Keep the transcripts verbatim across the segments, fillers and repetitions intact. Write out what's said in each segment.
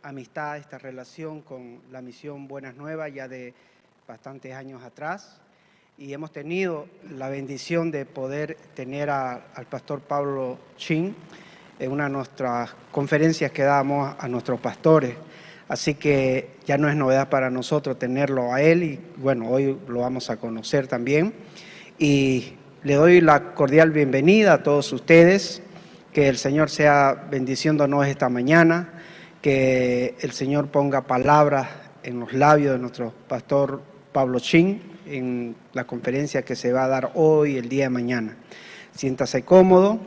amistad, esta relación con la misión Buenas Nuevas ya de bastantes años atrás. Y hemos tenido la bendición de poder tener a, al pastor Pablo Chin en una de nuestras conferencias que dábamos a nuestros pastores. Así que ya no es novedad para nosotros tenerlo a él y, bueno, hoy lo vamos a conocer también. Y le doy la cordial bienvenida a todos ustedes. Que el Señor sea bendiciéndonos esta mañana, que el Señor ponga palabras en los labios de nuestro pastor Pablo Chin en la conferencia que se va a dar hoy, el día de mañana. Siéntase cómodo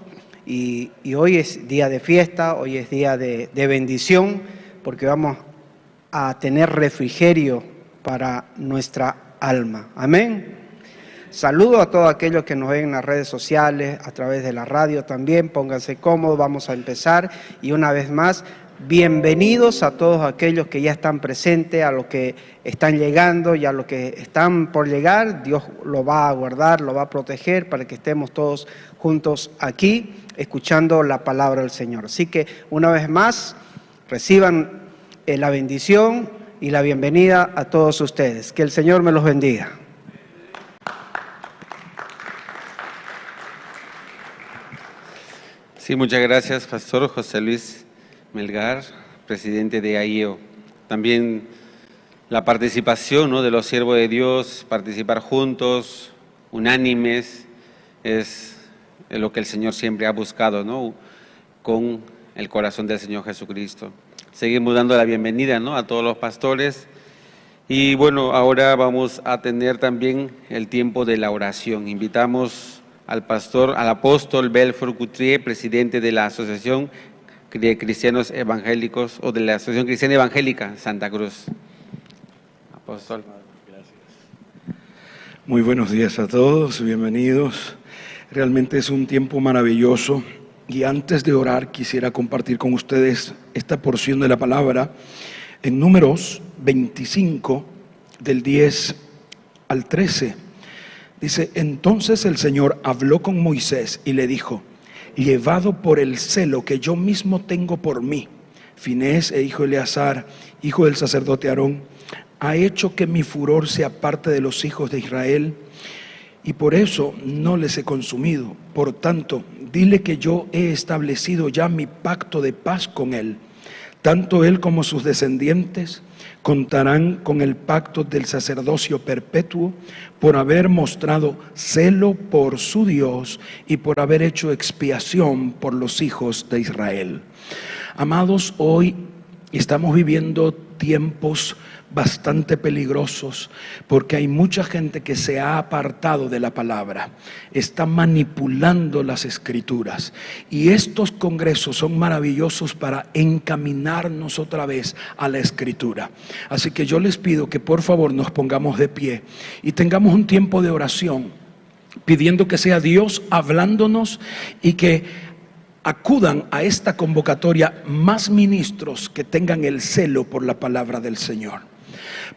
y, y hoy es día de fiesta, hoy es día de, de bendición, porque vamos a tener refrigerio para nuestra alma. Amén. Saludo a todos aquellos que nos ven en las redes sociales, a través de la radio también. Pónganse cómodos, vamos a empezar. Y una vez más, bienvenidos a todos aquellos que ya están presentes, a los que están llegando y a los que están por llegar. Dios lo va a guardar, lo va a proteger para que estemos todos juntos aquí escuchando la palabra del Señor. Así que una vez más, reciban, eh, la bendición y la bienvenida a todos ustedes. Que el Señor me los bendiga. Sí, muchas gracias, pastor José Luis Melgar, presidente de AIEO. También la participación, ¿no?, de los siervos de Dios, participar juntos, unánimes, es lo que el Señor siempre ha buscado, ¿no?, con el corazón del Señor Jesucristo. Seguimos dando la bienvenida, ¿no?, a todos los pastores. Y bueno, ahora vamos a tener también el tiempo de la oración. Invitamos al pastor, al apóstol Belfort Couturier, presidente de la Asociación de Cristianos Evangélicos o de la Asociación Cristiana Evangélica Santa Cruz. Apóstol. Muy buenos días a todos, bienvenidos. Realmente es un tiempo maravilloso y antes de orar quisiera compartir con ustedes esta porción de la palabra en Números veinticinco, del diez al trece. Dice: Entonces el Señor habló con Moisés y le dijo: Llevado por el celo que yo mismo tengo por mí, Finés e hijo Eleazar, hijo del sacerdote Aarón, ha hecho que mi furor se aparte de los hijos de Israel, y por eso no les he consumido. Por tanto, dile que yo he establecido ya mi pacto de paz con él. Tanto él como sus descendientes contarán con el pacto del sacerdocio perpetuo por haber mostrado celo por su Dios y por haber hecho expiación por los hijos de Israel. Amados, hoy estamos viviendo tiempos bastante peligrosos porque hay mucha gente que se ha apartado de la palabra, está manipulando las escrituras. Y estos congresos son maravillosos para encaminarnos otra vez a la escritura. Así que yo les pido que por favor nos pongamos de pie y tengamos un tiempo de oración, pidiendo que sea Dios hablándonos y que acudan a esta convocatoria más ministros que tengan el celo por la palabra del Señor.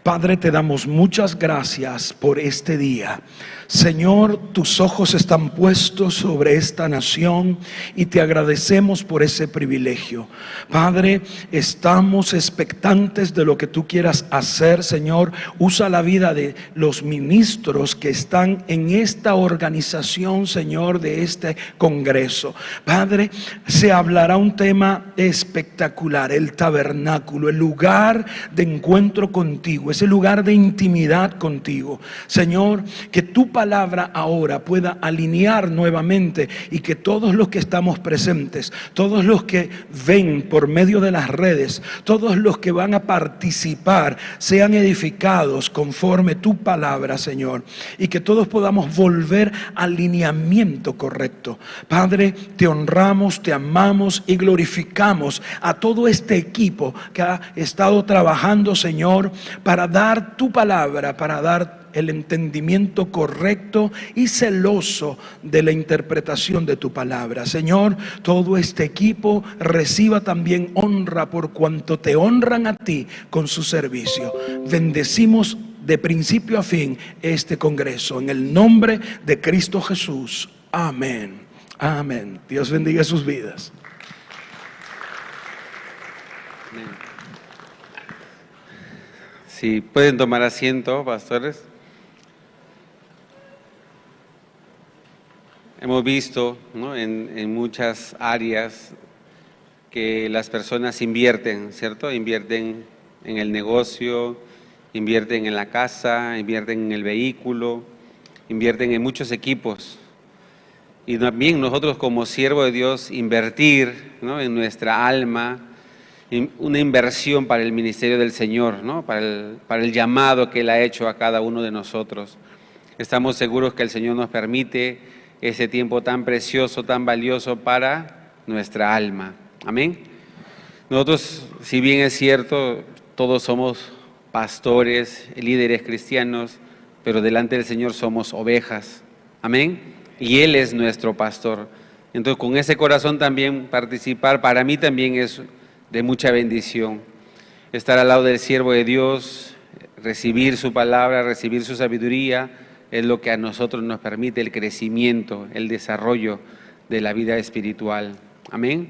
Padre, te damos muchas gracias por este día. Señor, tus ojos están puestos sobre esta nación y te agradecemos por ese privilegio. Padre, estamos expectantes de lo que tú quieras hacer, Señor. Usa la vida de los ministros que están en esta organización, Señor, de este congreso. Padre, se hablará un tema espectacular, el tabernáculo, el lugar de encuentro contigo, ese lugar de intimidad contigo. Señor, que tu palabra ahora pueda alinear nuevamente y que todos los que estamos presentes, todos los que ven por medio de las redes, todos los que van a participar, sean edificados conforme tu palabra, Señor, y que todos podamos volver al lineamiento correcto. Padre, te honramos, te amamos y glorificamos a todo este equipo que ha estado trabajando, Señor, para dar tu palabra, para dar el entendimiento correcto y celoso de la interpretación de tu palabra. Señor, todo este equipo reciba también honra por cuanto te honran a ti con su servicio. Bendecimos de principio a fin este congreso en el nombre de Cristo Jesús. Amén. Amén. Dios bendiga sus vidas. Amén. Si pueden tomar asiento, pastores. Hemos visto, ¿no?, en, en muchas áreas que las personas invierten, ¿cierto? Invierten en el negocio, invierten en la casa, invierten en el vehículo, invierten en muchos equipos. Y también nosotros como siervo de Dios invertir, ¿no?, en nuestra alma, in-, una inversión para el ministerio del Señor, ¿no?, para el, para el llamado que Él ha hecho a cada uno de nosotros. Estamos seguros que el Señor nos permite ese tiempo tan precioso, tan valioso para nuestra alma. Amén. Nosotros, si bien es cierto, todos somos pastores, líderes cristianos, pero delante del Señor somos ovejas. Amén. Y Él es nuestro pastor. Entonces, con ese corazón también participar, para mí también es de mucha bendición. Estar al lado del siervo de Dios, recibir su palabra, recibir su sabiduría, es lo que a nosotros nos permite el crecimiento, el desarrollo de la vida espiritual. Amén.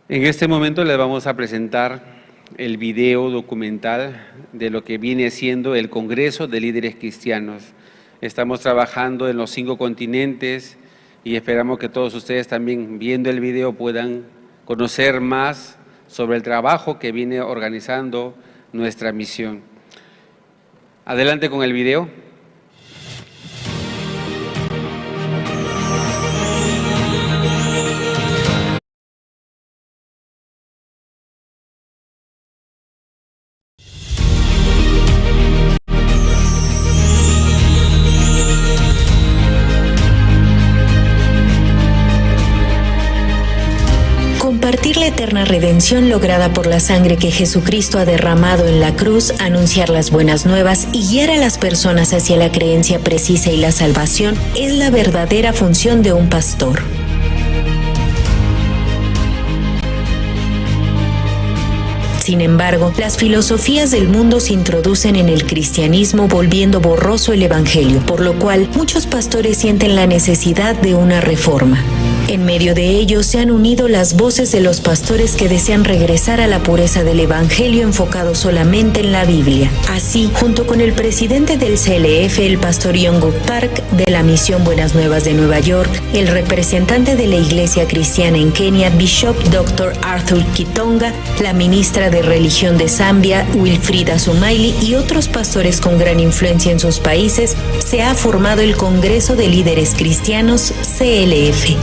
En este momento les vamos a presentar el video documental de lo que viene siendo el Congreso de Líderes Cristianos. Estamos trabajando en los cinco continentes y esperamos que todos ustedes también viendo el video puedan conocer más sobre el trabajo que viene organizando nuestra misión. Adelante con el video. Compartir la eterna redención lograda por la sangre que Jesucristo ha derramado en la cruz, anunciar las buenas nuevas y guiar a las personas hacia la creencia precisa y la salvación es la verdadera función de un pastor. Sin embargo, las filosofías del mundo se introducen en el cristianismo, volviendo borroso el evangelio, por lo cual muchos pastores sienten la necesidad de una reforma. En medio de ello se han unido las voces de los pastores que desean regresar a la pureza del evangelio enfocado solamente en la Biblia. Así, junto con el presidente del C L F, el pastor Yonguk Park, de la Misión Buenas Nuevas de Nueva York, el representante de la Iglesia Cristiana en Kenia, Bishop doctor Arthur Kitonga, la ministra de Religión de Zambia, Wilfrida Sumaili, y otros pastores con gran influencia en sus países, se ha formado el Congreso de Líderes Cristianos, C L F.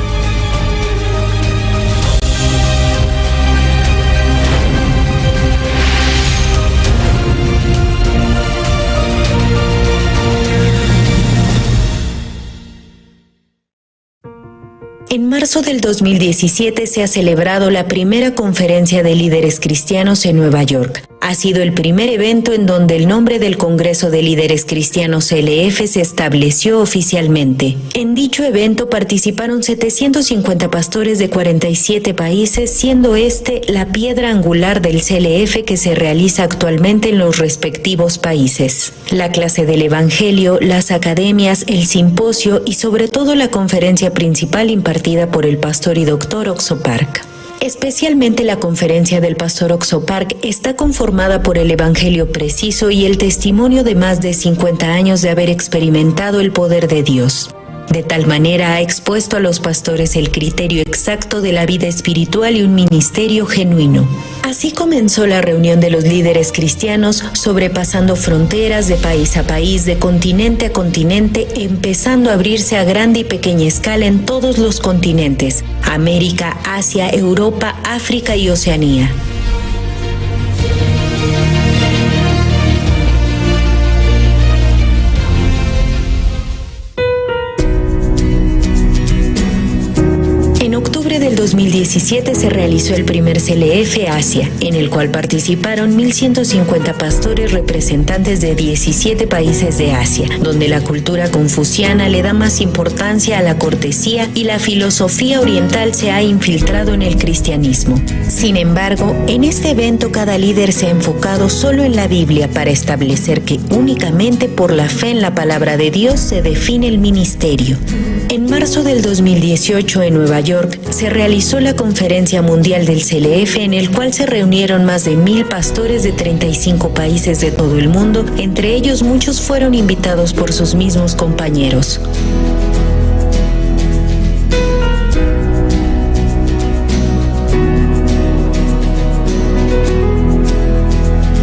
En marzo del dos mil diecisiete se ha celebrado la primera conferencia de líderes cristianos en Nueva York. Ha sido el primer evento en donde el nombre del Congreso de Líderes Cristianos, C L F, se estableció oficialmente. En dicho evento participaron setecientos cincuenta pastores de cuarenta y siete países, siendo este la piedra angular del C L F que se realiza actualmente en los respectivos países. La clase del Evangelio, las academias, el simposio y sobre todo la conferencia principal impartida por el pastor y doctor Oxo Park. Especialmente la conferencia del pastor Oxo Park está conformada por el Evangelio preciso y el testimonio de más de cincuenta años de haber experimentado el poder de Dios. De tal manera ha expuesto a los pastores el criterio exacto de la vida espiritual y un ministerio genuino. Así comenzó la reunión de los líderes cristianos, sobrepasando fronteras, de país a país, de continente a continente, empezando a abrirse a grande y pequeña escala en todos los continentes: América, Asia, Europa, África y Oceanía. En octubre del dos mil diecisiete se realizó el primer C L F Asia, en el cual participaron mil ciento cincuenta pastores representantes de diecisiete países de Asia, donde la cultura confuciana le da más importancia a la cortesía y la filosofía oriental se ha infiltrado en el cristianismo. Sin embargo, en este evento cada líder se ha enfocado solo en la Biblia para establecer que únicamente por la fe en la palabra de Dios se define el ministerio. En marzo del dos mil dieciocho, en Nueva York, se realizó la Conferencia Mundial del C L F, en el cual se reunieron más de mil pastores de treinta y cinco países de todo el mundo. Entre ellos, muchos fueron invitados por sus mismos compañeros.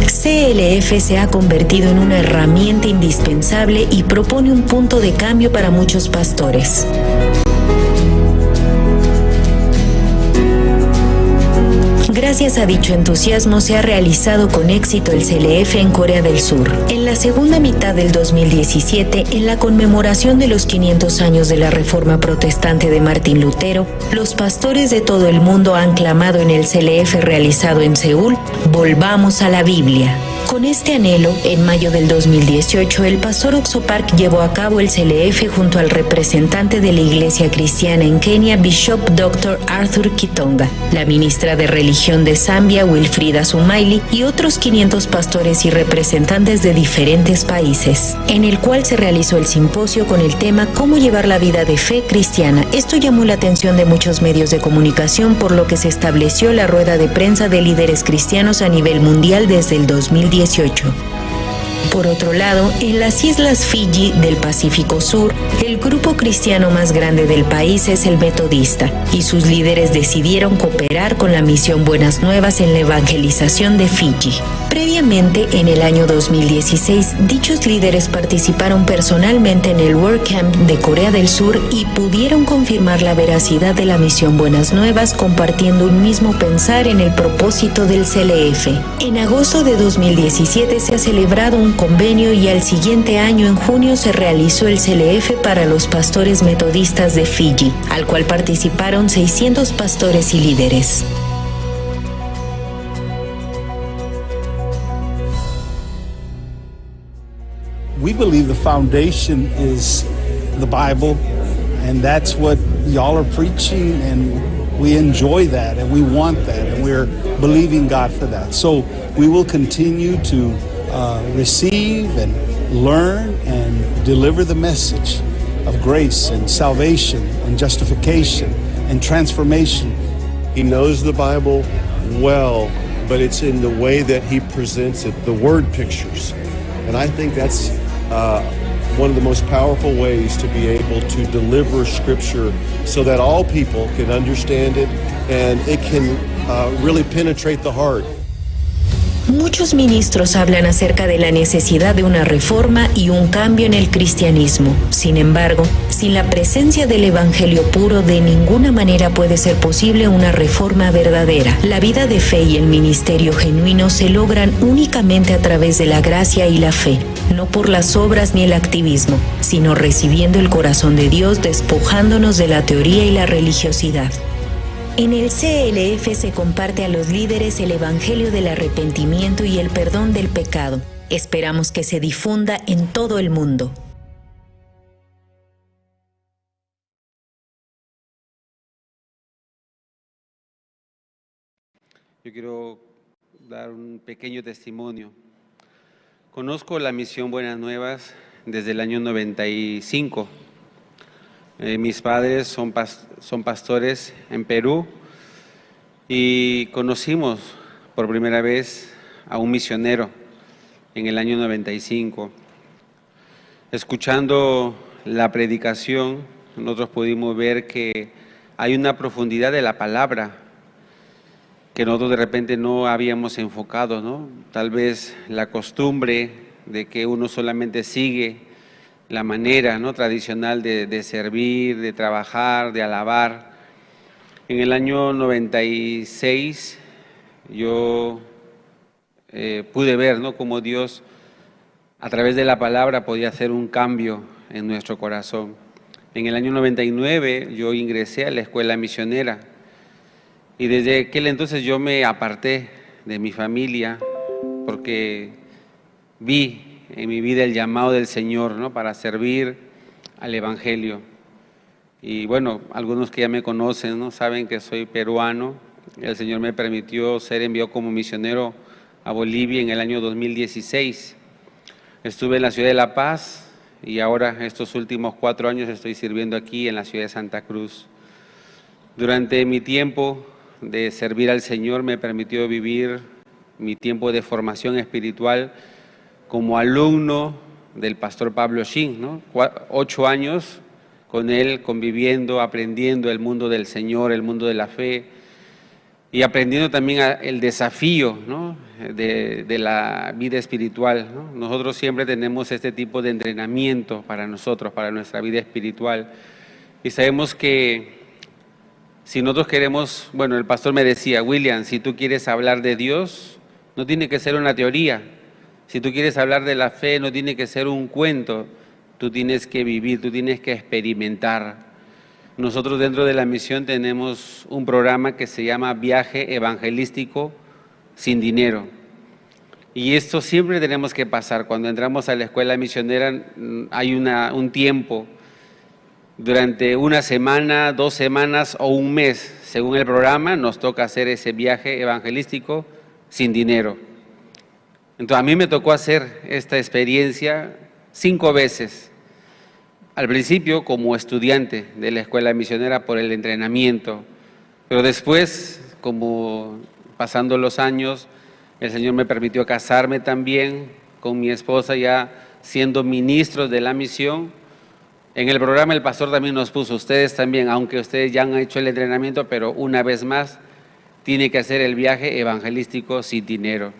C L F se ha convertido en una herramienta indispensable y propone un punto de cambio para muchos pastores. Gracias a dicho entusiasmo se ha realizado con éxito el C L F en Corea del Sur. En la segunda mitad del dos mil diecisiete, en la conmemoración de los quinientos años de la Reforma Protestante de Martín Lutero, los pastores de todo el mundo han clamado en el C L F realizado en Seúl: "Volvamos a la Biblia". Con este anhelo, en mayo del dos mil dieciocho, el pastor Oxo Park llevó a cabo el C L F junto al representante de la Iglesia Cristiana en Kenia, Bishop doctor Arthur Kitonga, la ministra de Religión de Zambia, Wilfrida Sumaili, y otros quinientos pastores y representantes de diferentes países, en el cual se realizó el simposio con el tema "Cómo llevar la vida de fe cristiana". Esto llamó la atención de muchos medios de comunicación, por lo que se estableció la rueda de prensa de líderes cristianos a nivel mundial desde el dos mil dieciocho. Por otro lado, en las islas Fiji del Pacífico Sur, el grupo cristiano más grande del país es el Metodista, y sus líderes decidieron cooperar con la misión Buenas Nuevas en la evangelización de Fiji. Previamente, en el año dos mil dieciséis, dichos líderes participaron personalmente en el WordCamp de Corea del Sur y pudieron confirmar la veracidad de la misión Buenas Nuevas, compartiendo un mismo pensar en el propósito del C L F. En agosto de dos mil diecisiete se ha celebrado un convenio y al siguiente año, en junio, se realizó el C L F para los pastores metodistas de Fiji, al cual participaron seiscientos pastores y líderes. We believe the foundation is the Bible, and that's what y'all are preaching, and we enjoy that, and we want that, and we're believing God for that. So we will continue to, uh, receive and learn and deliver the message of grace and salvation and justification and transformation. He knows the Bible well, but it's in the way that he presents it, the word pictures. And I think that's, uh, one of the most powerful ways to be able to deliver Scripture so that all people can understand it and it can, uh, really penetrate the heart. Muchos ministros hablan acerca de la necesidad de una reforma y un cambio en el cristianismo. Sin embargo, sin la presencia del evangelio puro, de ninguna manera puede ser posible una reforma verdadera. La vida de fe y el ministerio genuino se logran únicamente a través de la gracia y la fe, no por las obras ni el activismo, sino recibiendo el corazón de Dios, despojándonos de la teoría y la religiosidad. En el C L F se comparte a los líderes el evangelio del arrepentimiento y el perdón del pecado. Esperamos que se difunda en todo el mundo. Yo quiero dar un pequeño testimonio. Conozco la misión Buenas Nuevas desde el año noventa y cinco. Eh, mis padres son pas-, son pastores en Perú y conocimos por primera vez a un misionero en el año noventa y cinco. Escuchando la predicación, nosotros pudimos ver que hay una profundidad de la palabra que nosotros de repente no habíamos enfocado, ¿no? Tal vez la costumbre de que uno solamente sigue la manera, ¿no?, tradicional de, de servir, de trabajar, de alabar. En el año noventa y seis, yo, eh, pude ver, ¿no?, cómo Dios, a través de la palabra, podía hacer un cambio en nuestro corazón. En el año noventa y nueve, yo ingresé a la escuela misionera y desde aquel entonces yo me aparté de mi familia porque vi en mi vida el llamado del Señor, ¿no?, para servir al evangelio. Y bueno, algunos que ya me conocen, ¿no?, saben que soy peruano. El Señor me permitió ser enviado como misionero a Bolivia en el año dos mil dieciséis. Estuve en la ciudad de La Paz y ahora estos últimos cuatro años estoy sirviendo aquí en la ciudad de Santa Cruz. Durante mi tiempo de servir al Señor me permitió vivir mi tiempo de formación espiritual como alumno del pastor Pablo Shin, ¿no? Cua-, ocho años con él conviviendo, aprendiendo el mundo del Señor, el mundo de la fe, y aprendiendo también a-, el desafío, ¿no? De, de la vida espiritual, ¿no? Nosotros siempre tenemos este tipo de entrenamiento para nosotros, para nuestra vida espiritual. Y sabemos que si nosotros queremos, bueno, el pastor me decía, "William, si tú quieres hablar de Dios, no tiene que ser una teoría. Si tú quieres hablar de la fe, no tiene que ser un cuento. Tú tienes que vivir, tú tienes que experimentar". Nosotros dentro de la misión tenemos un programa que se llama Viaje Evangelístico sin Dinero. Y esto siempre tenemos que pasar. Cuando entramos a la escuela misionera, mm, hay una, un tiempo, durante una semana, dos semanas o un mes, según el programa, nos toca hacer ese viaje evangelístico sin dinero. Entonces, a mí me tocó hacer esta experiencia cinco veces. Al principio como estudiante de la escuela misionera por el entrenamiento, pero después, como pasando los años, el Señor me permitió casarme también con mi esposa, ya siendo ministros de la misión. En el programa el pastor también nos puso, ustedes también, aunque ustedes ya han hecho el entrenamiento, pero una vez más tiene que hacer el viaje evangelístico sin dinero.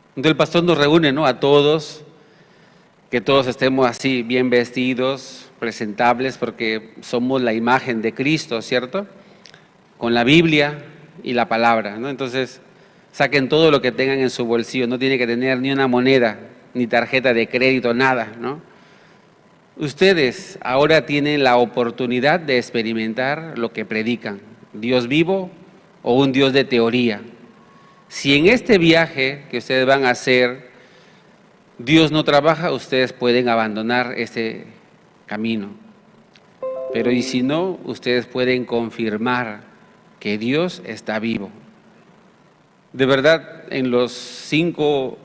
Entonces el pastor nos reúne, ¿no? A todos, que todos estemos así, bien vestidos, presentables, porque somos la imagen de Cristo, ¿cierto? Con la Biblia y la palabra, ¿no? Entonces, saquen todo lo que tengan en su bolsillo, no tiene que tener ni una moneda, ni tarjeta de crédito, nada, ¿no? Ustedes ahora tienen la oportunidad de experimentar lo que predican, Dios vivo o un Dios de teoría. Si en este viaje que ustedes van a hacer, Dios no trabaja, ustedes pueden abandonar este camino. Pero y si no, ustedes pueden confirmar que Dios está vivo. De verdad, en los cinco,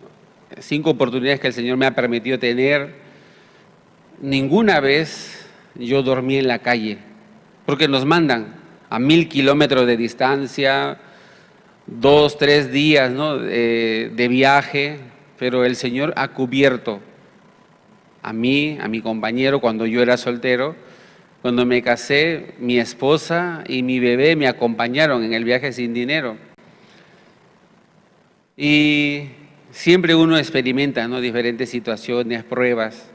cinco oportunidades que el Señor me ha permitido tener, ninguna vez yo dormí en la calle, porque nos mandan a mil kilómetros de distancia, dos, tres días, ¿no? Eh, de viaje, pero el Señor ha cubierto a mí, a mi compañero, cuando yo era soltero. Cuando me casé, mi esposa y mi bebé me acompañaron en el viaje sin dinero. Y siempre uno experimenta, ¿no? Diferentes situaciones, pruebas.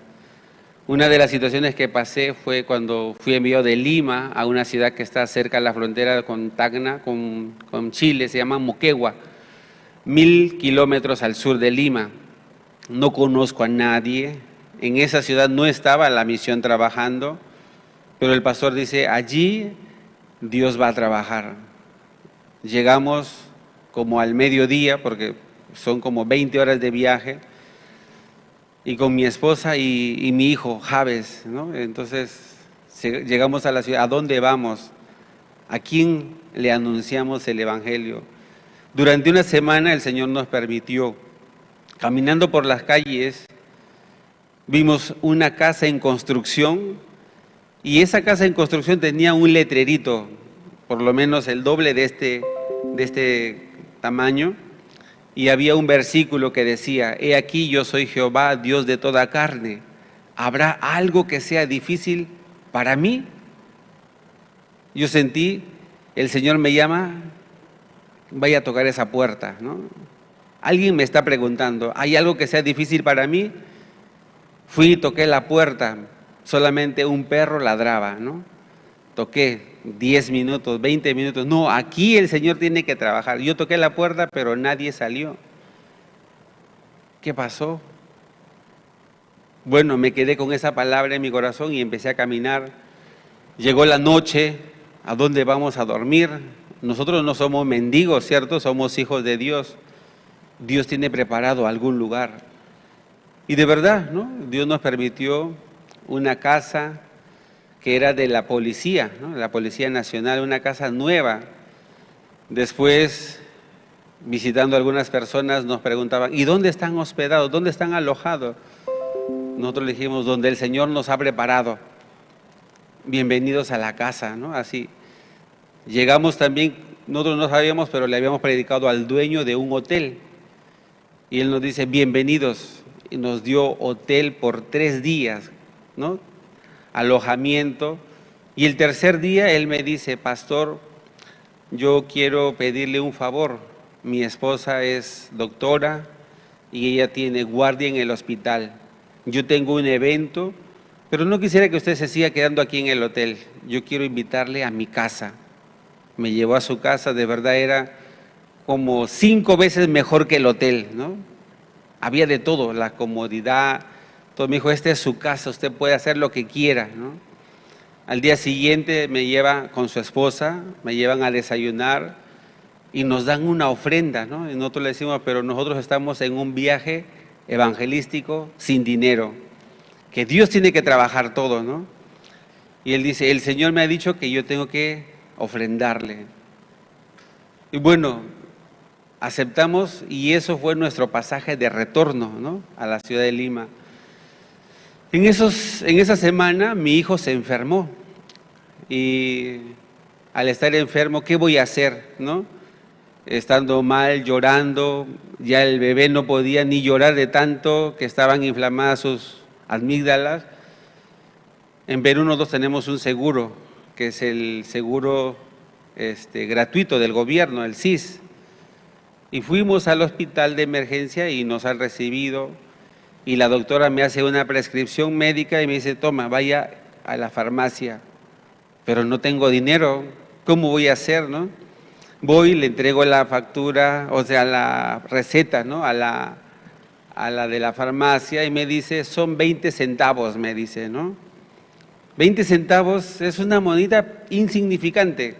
Una de las situaciones que pasé fue cuando fui enviado de Lima a una ciudad que está cerca de la frontera con Tacna, con, con Chile, se llama Moquegua, mil kilómetros al sur de Lima. No conozco a nadie. En esa ciudad no estaba la misión trabajando, pero el pastor dice, "Allí Dios va a trabajar". Llegamos como al mediodía, porque son como veinte horas de viaje, y con mi esposa y, y mi hijo, Javes, ¿no? Entonces, se-, llegamos a la ciudad. "¿A dónde vamos? ¿A quién le anunciamos el evangelio?". Durante una semana el Señor nos permitió, caminando por las calles, vimos una casa en construcción y esa casa en construcción tenía un letrerito, por lo menos el doble de este, de este tamaño, y había un versículo que decía, "He aquí, yo soy Jehová, Dios de toda carne. ¿Habrá algo que sea difícil para mí?". Yo sentí, el Señor me llama, "Vaya a tocar esa puerta", ¿no? Alguien me está preguntando, ¿hay algo que sea difícil para mí? Fui y toqué la puerta, solamente un perro ladraba, ¿no? Toqué diez minutos, veinte minutos. "No, aquí el Señor tiene que trabajar". Yo toqué la puerta, pero nadie salió. ¿Qué pasó? Bueno, me quedé con esa palabra en mi corazón y empecé a caminar. Llegó la noche, ¿a dónde vamos a dormir? Nosotros no somos mendigos, ¿cierto? Somos hijos de Dios. Dios tiene preparado algún lugar. Y de verdad, ¿no? Dios nos permitió una casa que era de la policía, ¿no? La Policía Nacional, una casa nueva. Después, visitando algunas personas, nos preguntaban, "¿Y dónde están hospedados? ¿Dónde están alojados?". Nosotros le dijimos, "Donde el Señor nos ha preparado. Bienvenidos a la casa", ¿no? Así. Llegamos también, nosotros no sabíamos, pero le habíamos predicado al dueño de un hotel. Y él nos dice, "Bienvenidos". Y nos dio hotel por tres días, ¿no? Alojamiento. Y el tercer día él me dice, "Pastor, yo quiero pedirle un favor. Mi esposa es doctora y ella tiene guardia en el hospital. Yo tengo un evento, pero no quisiera que usted se siga quedando aquí en el hotel. Yo quiero invitarle a mi casa". Me llevó a su casa, de verdad era como cinco veces mejor que el hotel, ¿no? Había de todo, la comodidad. Entonces me dijo, "Esta es su casa, usted puede hacer lo que quiera", ¿no? Al día siguiente me lleva con su esposa, me llevan a desayunar y nos dan una ofrenda, ¿no? Y nosotros le decimos, "Pero nosotros estamos en un viaje evangelístico sin dinero, que Dios tiene que trabajar todo", ¿no? Y él dice, "El Señor me ha dicho que yo tengo que ofrendarle". Y bueno, aceptamos y eso fue nuestro pasaje de retorno, ¿no? A la ciudad de Lima. En esos, en esa semana mi hijo se enfermó y al estar enfermo, ¿qué voy a hacer, no? Estando mal, llorando, ya el bebé no podía ni llorar de tanto que estaban inflamadas sus amígdalas. En Perú nosotros tenemos un seguro, que es el seguro, este, gratuito del gobierno, el sis. Y fuimos al hospital de emergencia y nos han recibido. Y la doctora me hace una prescripción médica y me dice, "Toma, vaya a la farmacia". "Pero no tengo dinero, ¿cómo voy a hacer, no?". Voy, le entrego la factura, o sea, la receta, ¿no? A la, a la de la farmacia y me dice, "Son veinte centavos", me dice, ¿no? Veinte centavos es una moneda insignificante.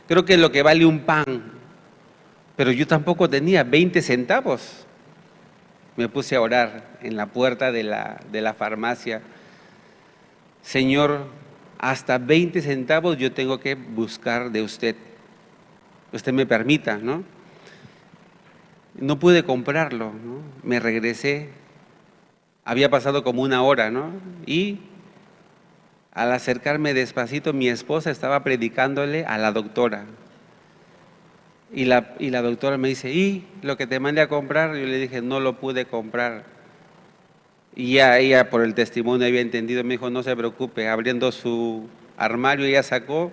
Creo que lo que vale un pan. Pero yo tampoco tenía veinte centavos. Me puse a orar en la puerta de la, de la farmacia. "Señor, hasta veinte centavos yo tengo que buscar de usted. Usted me permita, ¿no?". No pude comprarlo, ¿no? Me regresé. Había pasado como una hora, ¿no? Y al acercarme despacito, mi esposa estaba predicándole a la doctora. Y la, y la doctora me dice, "¿Y lo que te mandé a comprar?". Yo le dije, "No lo pude comprar". Y ya ella, por el testimonio, había entendido, me dijo, "No se preocupe". Abriendo su armario, ella sacó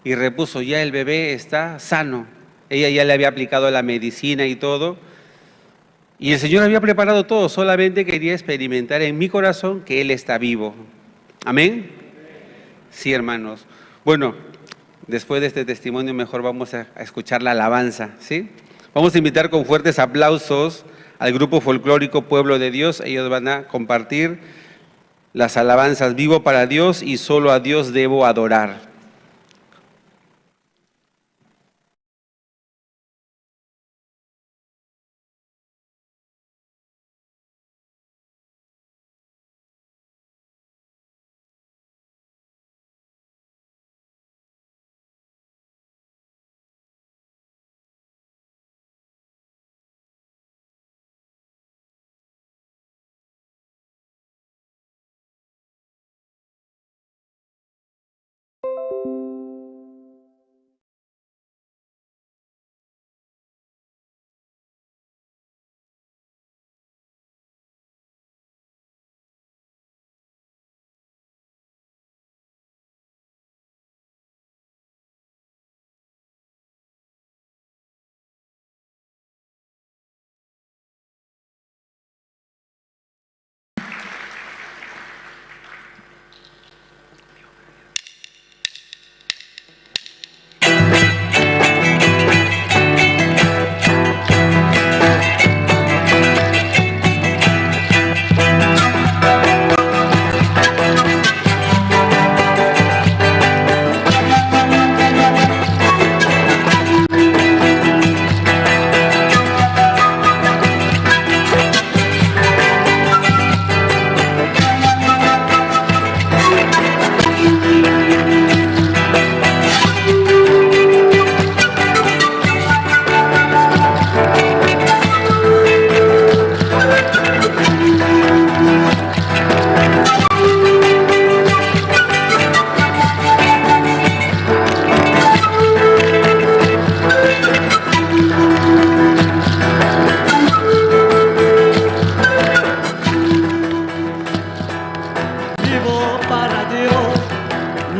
y repuso, "Ya el bebé está sano". Ella ya le había aplicado la medicina y todo. Y el Señor había preparado todo, solamente quería experimentar en mi corazón que Él está vivo. Amén. Sí, hermanos. Bueno, después de este testimonio, mejor vamos a, a escuchar la alabanza, ¿sí? Vamos a invitar con fuertes aplausos al grupo folclórico Pueblo de Dios. Ellos van a compartir las alabanzas: "Vivo para Dios y solo a Dios debo adorar".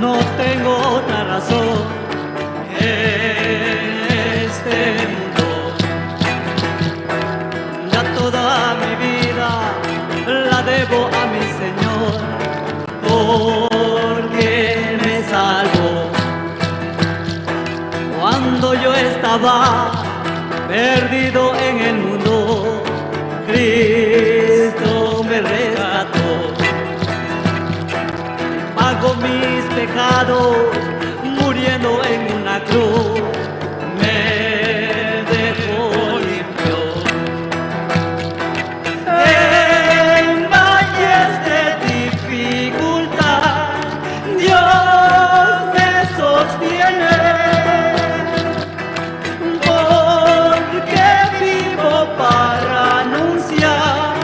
No tengo otra razón en este mundo. Ya toda mi vida la debo a mi Señor, porque me salvó. Cuando yo estaba perdido en el mundo, Cristo me rescató. Pagó mis pecados muriendo en una cruz, me dejó limpio. En valles de dificultad, Dios me sostiene. Porque vivo para anunciar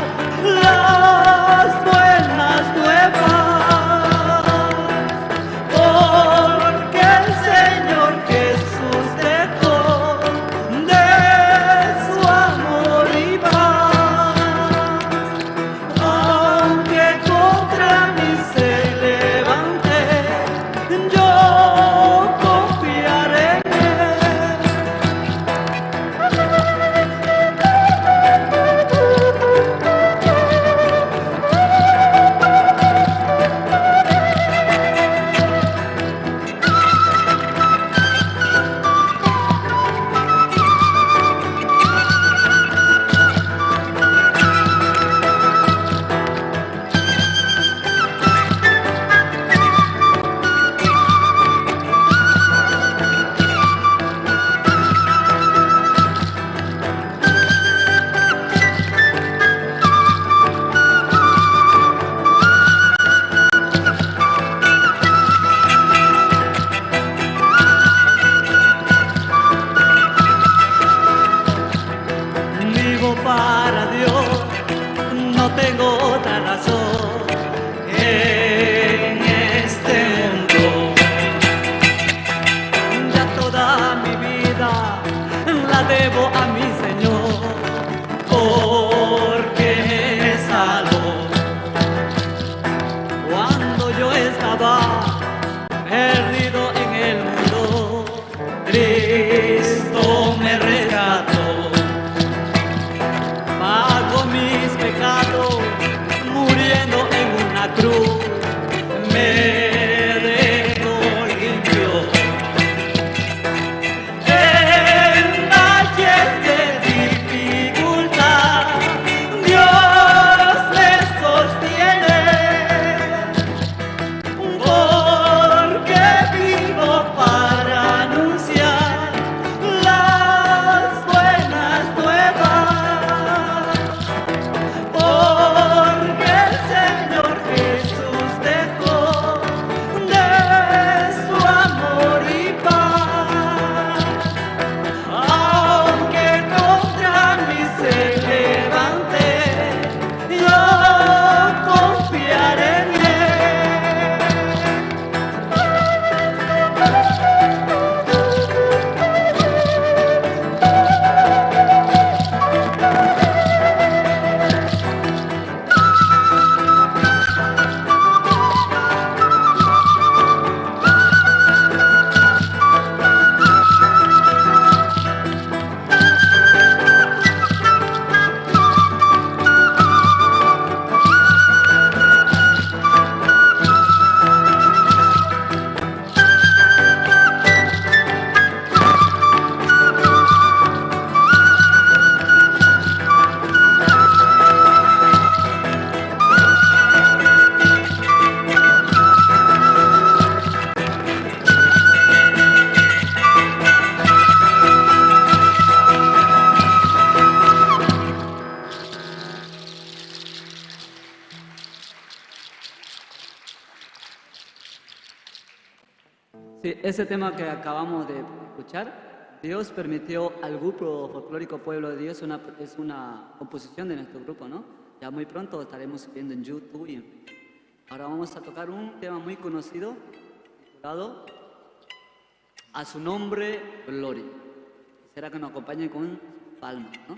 las buenas nuevas, porque el Señor Jesús dejó de su amor y paz. Aunque contra mí se levante, yo confiaré en él. Vivo para Dios, no tengo otra razón en este mundo. Ya toda mi vida la debo a mi Señor, porque me salvó. Cuando yo estaba perdido en el mundo, Cristo me rescató. Pagó mis pecados muriendo en una cruz, me dejó limpio. En valles de dificultad, Dios me sostiene. Porque vivo para anunciar las buenas nuevas, porque el Señor Jesús dejó de su amor y paz. Aunque contra mí se levante, yo confiaré en él. Sí, ese tema que acabamos de escuchar, Dios permitió al grupo folclórico Pueblo de Dios, una, es una composición de nuestro grupo, ¿no? Ya muy pronto estaremos subiendo en YouTube y en Facebook. Ahora vamos a tocar un tema muy conocido titulado A su nombre, gloria. Quisiera que nos acompañen con palmas, ¿no?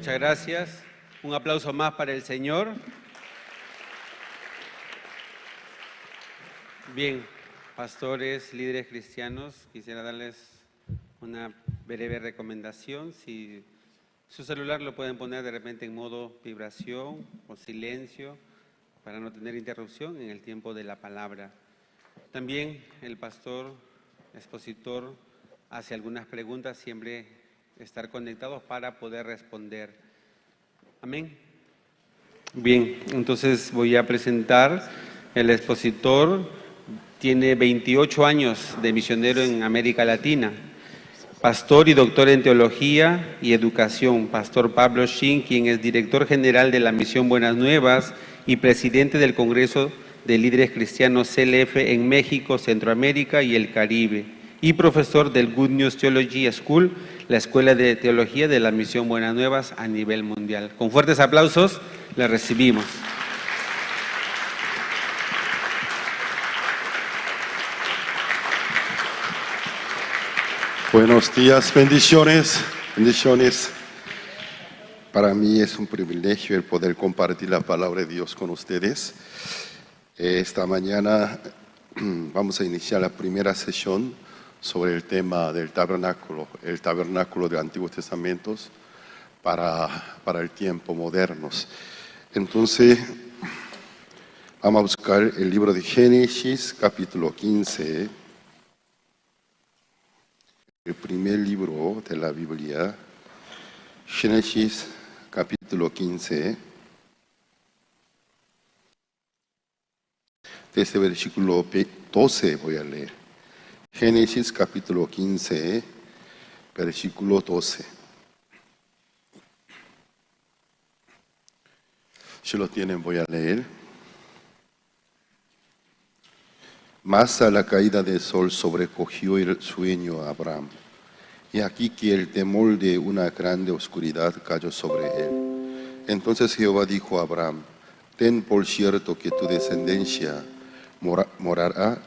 Muchas gracias. Un aplauso más para el Señor. Bien, pastores, líderes cristianos, quisiera darles una breve recomendación. Si su celular lo pueden poner de repente en modo vibración o silencio para no tener interrupción en el tiempo de la palabra. También el pastor expositor hace algunas preguntas, siempre estar conectados para poder responder. Amén. Bien, entonces voy a presentar el expositor. Tiene veintiocho años de misionero en América Latina. Pastor y doctor en teología y educación, pastor Pablo Shin, quien es director general de la Misión Buenas Nuevas y presidente del Congreso de Líderes Cristianos C L F en México, Centroamérica y el Caribe, y profesor del Good News Theology School, la escuela de teología de la Misión Buenas Nuevas a nivel mundial. Con fuertes aplausos le recibimos. Buenos días, bendiciones, bendiciones. Para mí es un privilegio el poder compartir la palabra de Dios con ustedes. Eh, esta mañana vamos a iniciar la primera sesión sobre el tema del tabernáculo, el tabernáculo del Antiguo Testamento para, para el tiempo modernos. Entonces, vamos a buscar el libro de Génesis, capítulo quince, el primer libro de la Biblia, Génesis, capítulo quince. Desde versículo ve-, doce voy a leer. Génesis capítulo quince, versículo doce. Si lo tienen, voy a leer. Mas a la caída del sol sobrecogió el sueño a Abraham. He aquí que el temor de una grande oscuridad cayó sobre él. Entonces Jehová dijo a Abraham: Ten por cierto que tu descendencia mora-, morará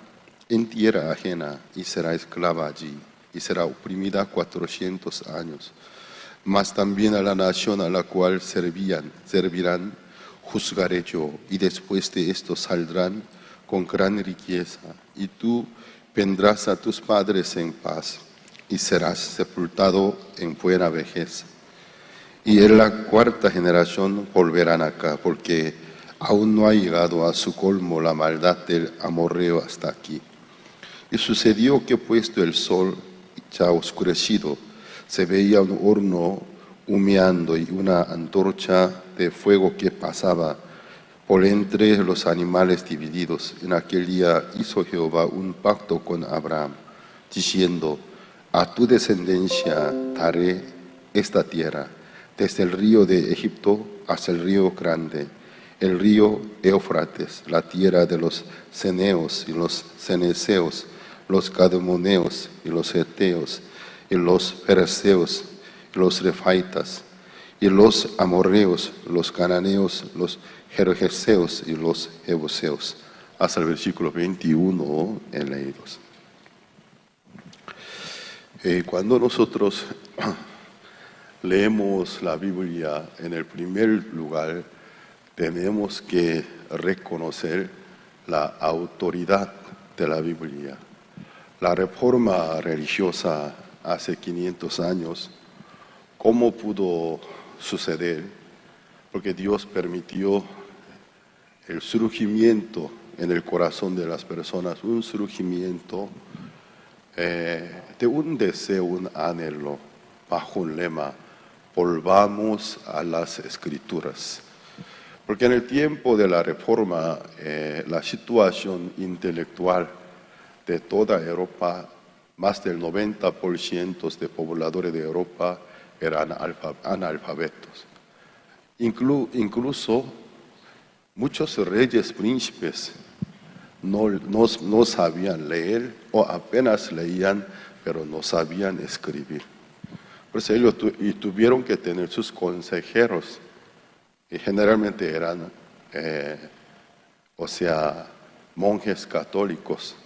en tierra ajena y será esclava allí, y será oprimida cuatrocientos años. Mas también a la nación a la cual servían, servirán, juzgaré yo, y después de esto saldrán con gran riqueza, y tú vendrás a tus padres en paz, y serás sepultado en buena vejez. Y en la cuarta generación volverán acá, porque aún no ha llegado a su colmo la maldad del amorreo hasta aquí. Y sucedió que, puesto el sol ya oscurecido, se veía un horno humeando y una antorcha de fuego que pasaba por entre los animales divididos. En aquel día hizo Jehová un pacto con Abraham, diciendo: A tu descendencia daré esta tierra, desde el río de Egipto hasta el río grande, el río Éufrates, la tierra de los ceneos y los ceneseos, los cademoneos y los heteos, y los fereceos, y los refaitas, y los amorreos, los cananeos, los gergeseos y los jebuseos. Hasta el versículo veintiuno he leído. Eh, cuando nosotros leemos la Biblia, en el primer lugar, tenemos que reconocer la autoridad de la Biblia. La reforma religiosa hace quinientos años, ¿cómo pudo suceder? Porque Dios permitió el surgimiento en el corazón de las personas, un surgimiento, eh, de un deseo, un anhelo, bajo un lema: "Volvamos a las Escrituras". Porque en el tiempo de la Reforma, eh, la situación intelectual de toda Europa, más del noventa por ciento de pobladores de Europa eran alfa-, analfabetos. Inclu-, incluso muchos reyes, príncipes, no, no, no sabían leer o apenas leían, pero no sabían escribir. Por eso ellos tu-, y tuvieron que tener sus consejeros, y generalmente eran, eh, o sea, monjes católicos.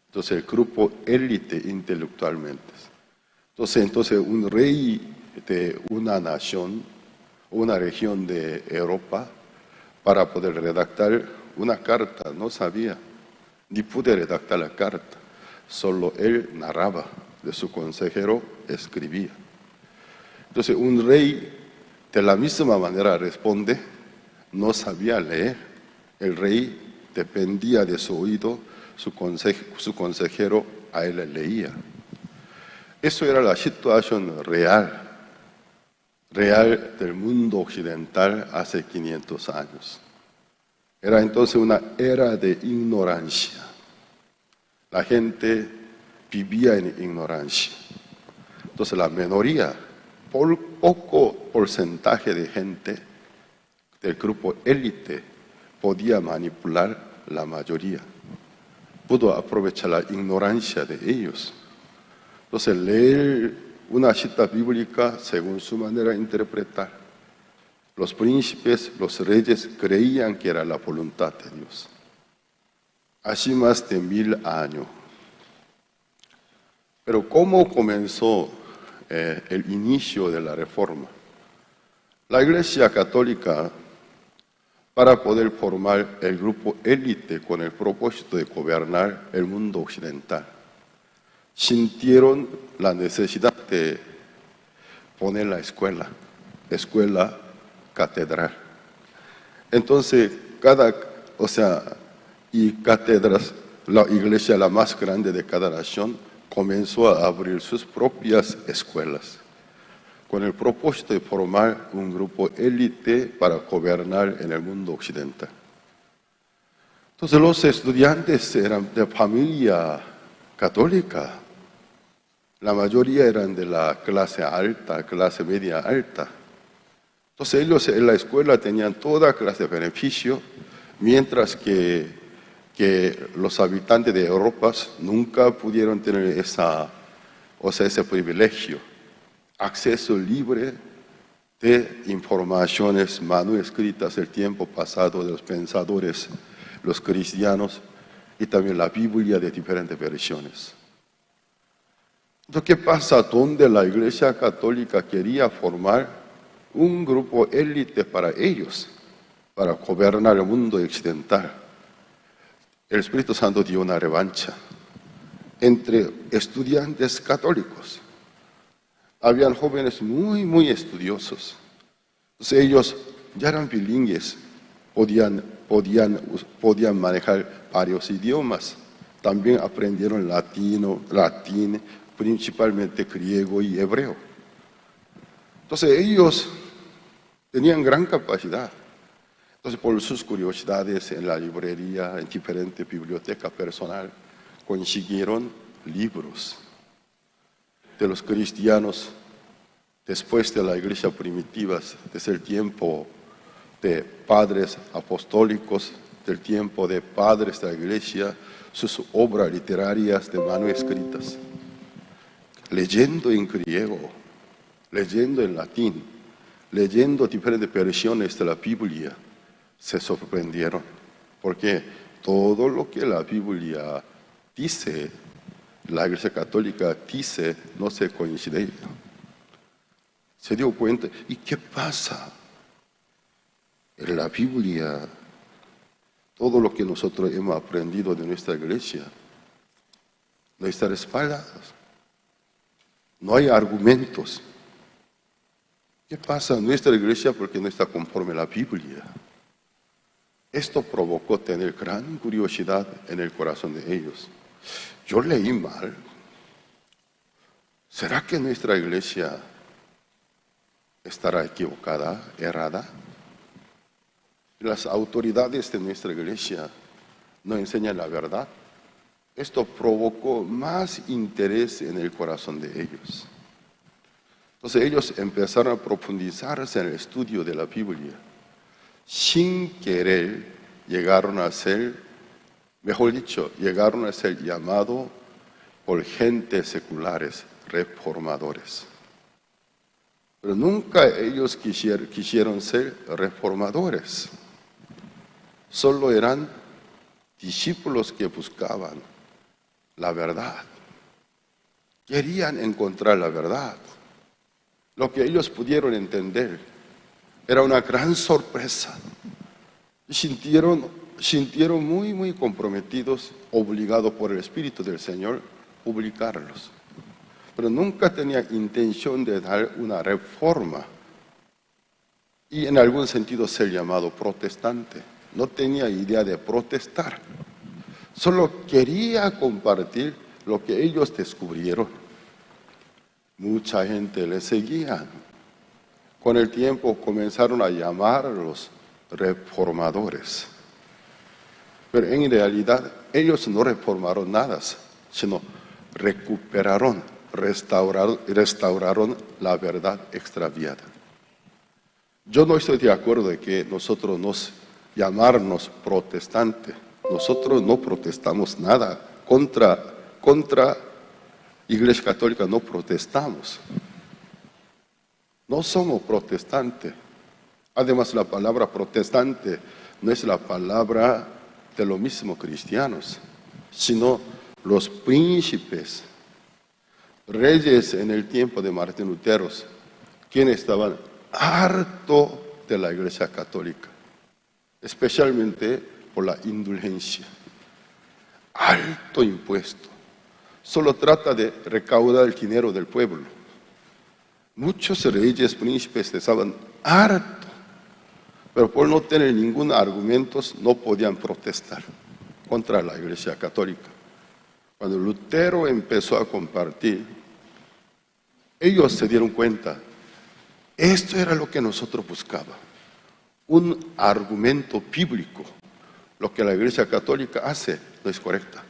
Entonces, el grupo élite intelectualmente. Entonces, entonces, un rey de una nación una región de Europa para poder redactar una carta. No sabía, ni pude redactar la carta. Solo él narraba, de su consejero escribía. Entonces, un rey de la misma manera responde, no sabía leer. El rey dependía de su oído, su conse-, su consejero a él le leía. Eso era la situación real, real del mundo occidental hace quinientos años. Era entonces una era de ignorancia. La gente vivía en ignorancia. Entonces la minoría, por poco porcentaje de gente del grupo élite, podía manipular la mayoría. Pudo aprovechar la ignorancia de ellos. Entonces leer una cita bíblica según su manera de interpretar. Los príncipes, los reyes creían que era la voluntad de Dios. Así más de mil años. Pero ¿cómo comenzó, eh, el inicio de la reforma? La Iglesia Católica, para poder formar el grupo élite con el propósito de gobernar el mundo occidental, sintieron la necesidad de poner la escuela, escuela catedral. Entonces, cada, o sea, y cátedras, la iglesia la más grande de cada nación comenzó a abrir sus propias escuelas, con el propósito de formar un grupo élite para gobernar en el mundo occidental. Entonces, los estudiantes eran de familia católica, la mayoría eran de la clase alta, clase media alta. Entonces, ellos en la escuela tenían toda clase de beneficio, mientras que, que los habitantes de Europa nunca pudieron tener esa, o sea, ese privilegio, acceso libre de informaciones manuscritas del tiempo pasado de los pensadores, los cristianos, y también la Biblia de diferentes versiones. Entonces, ¿qué pasa? Donde la Iglesia Católica quería formar un grupo élite para ellos, para gobernar el mundo occidental, el Espíritu Santo dio una revancha entre estudiantes católicos. Habían jóvenes muy, muy estudiosos. Entonces, ellos ya eran bilingües, podían, podían, podían manejar varios idiomas. También aprendieron latino, latín, principalmente griego y hebreo. Entonces, ellos tenían gran capacidad. Entonces, por sus curiosidades en la librería, en diferente biblioteca personal, consiguieron libros de los cristianos después de la iglesia primitiva, desde el tiempo de padres apostólicos, del tiempo de padres de la iglesia, sus obras literarias de manuscritas, leyendo en griego, leyendo en latín, leyendo diferentes versiones de la Biblia, se sorprendieron, porque todo lo que la Biblia dice, la Iglesia Católica dice, no se coincide. Se dio cuenta, ¿y qué pasa? En la Biblia, todo lo que nosotros hemos aprendido de nuestra iglesia, nuestras espaldas, no hay argumentos. ¿Qué pasa en nuestra iglesia porque no está conforme a la Biblia? Esto provocó tener gran curiosidad en el corazón de ellos. Yo leí mal. ¿Será que nuestra iglesia estará equivocada, errada? Las autoridades de nuestra iglesia no enseñan la verdad. Esto provocó más interés en el corazón de ellos. Entonces ellos empezaron a profundizarse en el estudio de la Biblia. Sin querer llegaron a ser, mejor dicho, llegaron a ser llamados por gentes seculares reformadores. Pero nunca ellos quisier-, quisieron ser reformadores. Solo eran discípulos que buscaban la verdad. Querían encontrar la verdad. Lo que ellos pudieron entender, Era una gran sorpresa. Y sintieron, sintieron muy, muy comprometidos, obligados por el Espíritu del Señor, publicarlos. Pero nunca tenía intención de dar una reforma. Y en algún sentido ser llamado protestante. No tenía idea de protestar. Solo quería compartir lo que ellos descubrieron. Mucha gente le seguía. Con el tiempo comenzaron a llamarlos reformadores. Pero en realidad ellos no reformaron nada, sino recuperaron, restaurar-, restauraron la verdad extraviada. Yo no estoy de acuerdo de que nosotros nos llamarnos protestante. Nosotros no protestamos nada contra, contra Iglesia Católica, no protestamos. No somos protestante. Además, la palabra protestante no es la palabra de los mismos cristianos, sino los príncipes, reyes en el tiempo de Martín Lutero, quienes estaban harto de la Iglesia Católica, especialmente por la indulgencia. Alto impuesto. Solo trata de recaudar el dinero del pueblo. Muchos reyes, príncipes estaban harto, pero por no tener ningún argumento no podían protestar contra la Iglesia Católica. Cuando Lutero empezó a compartir, ellos se dieron cuenta, esto era lo que nosotros buscaba, un argumento bíblico. Lo que la Iglesia Católica hace no es correcta.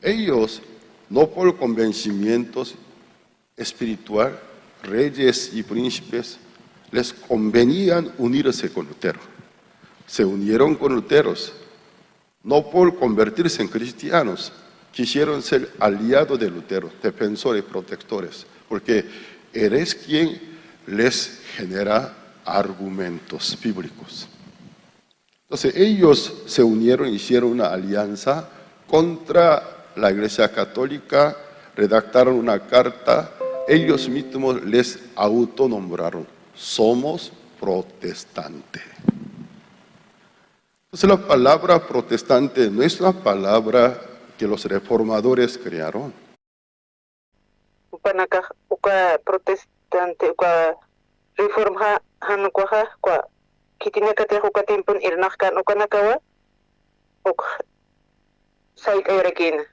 Ellos, no por convencimientos espiritual, reyes y príncipes, les convenían unirse con Lutero. Se unieron con Luteros, no por convertirse en cristianos, quisieron ser aliados de Lutero, defensores, protectores, porque eres quien les genera argumentos bíblicos. Entonces ellos se unieron, hicieron una alianza contra la Iglesia Católica, redactaron una carta, ellos mismos les autonombraron, somos protestante. Entonces la palabra protestante no es una palabra que los reformadores crearon. Jupanakax uka protestante, uka reforma jan ukwaxa, uka khitinakatix uka tiempon irnaqkan ukanakawa, uk sayk'ayarakïna.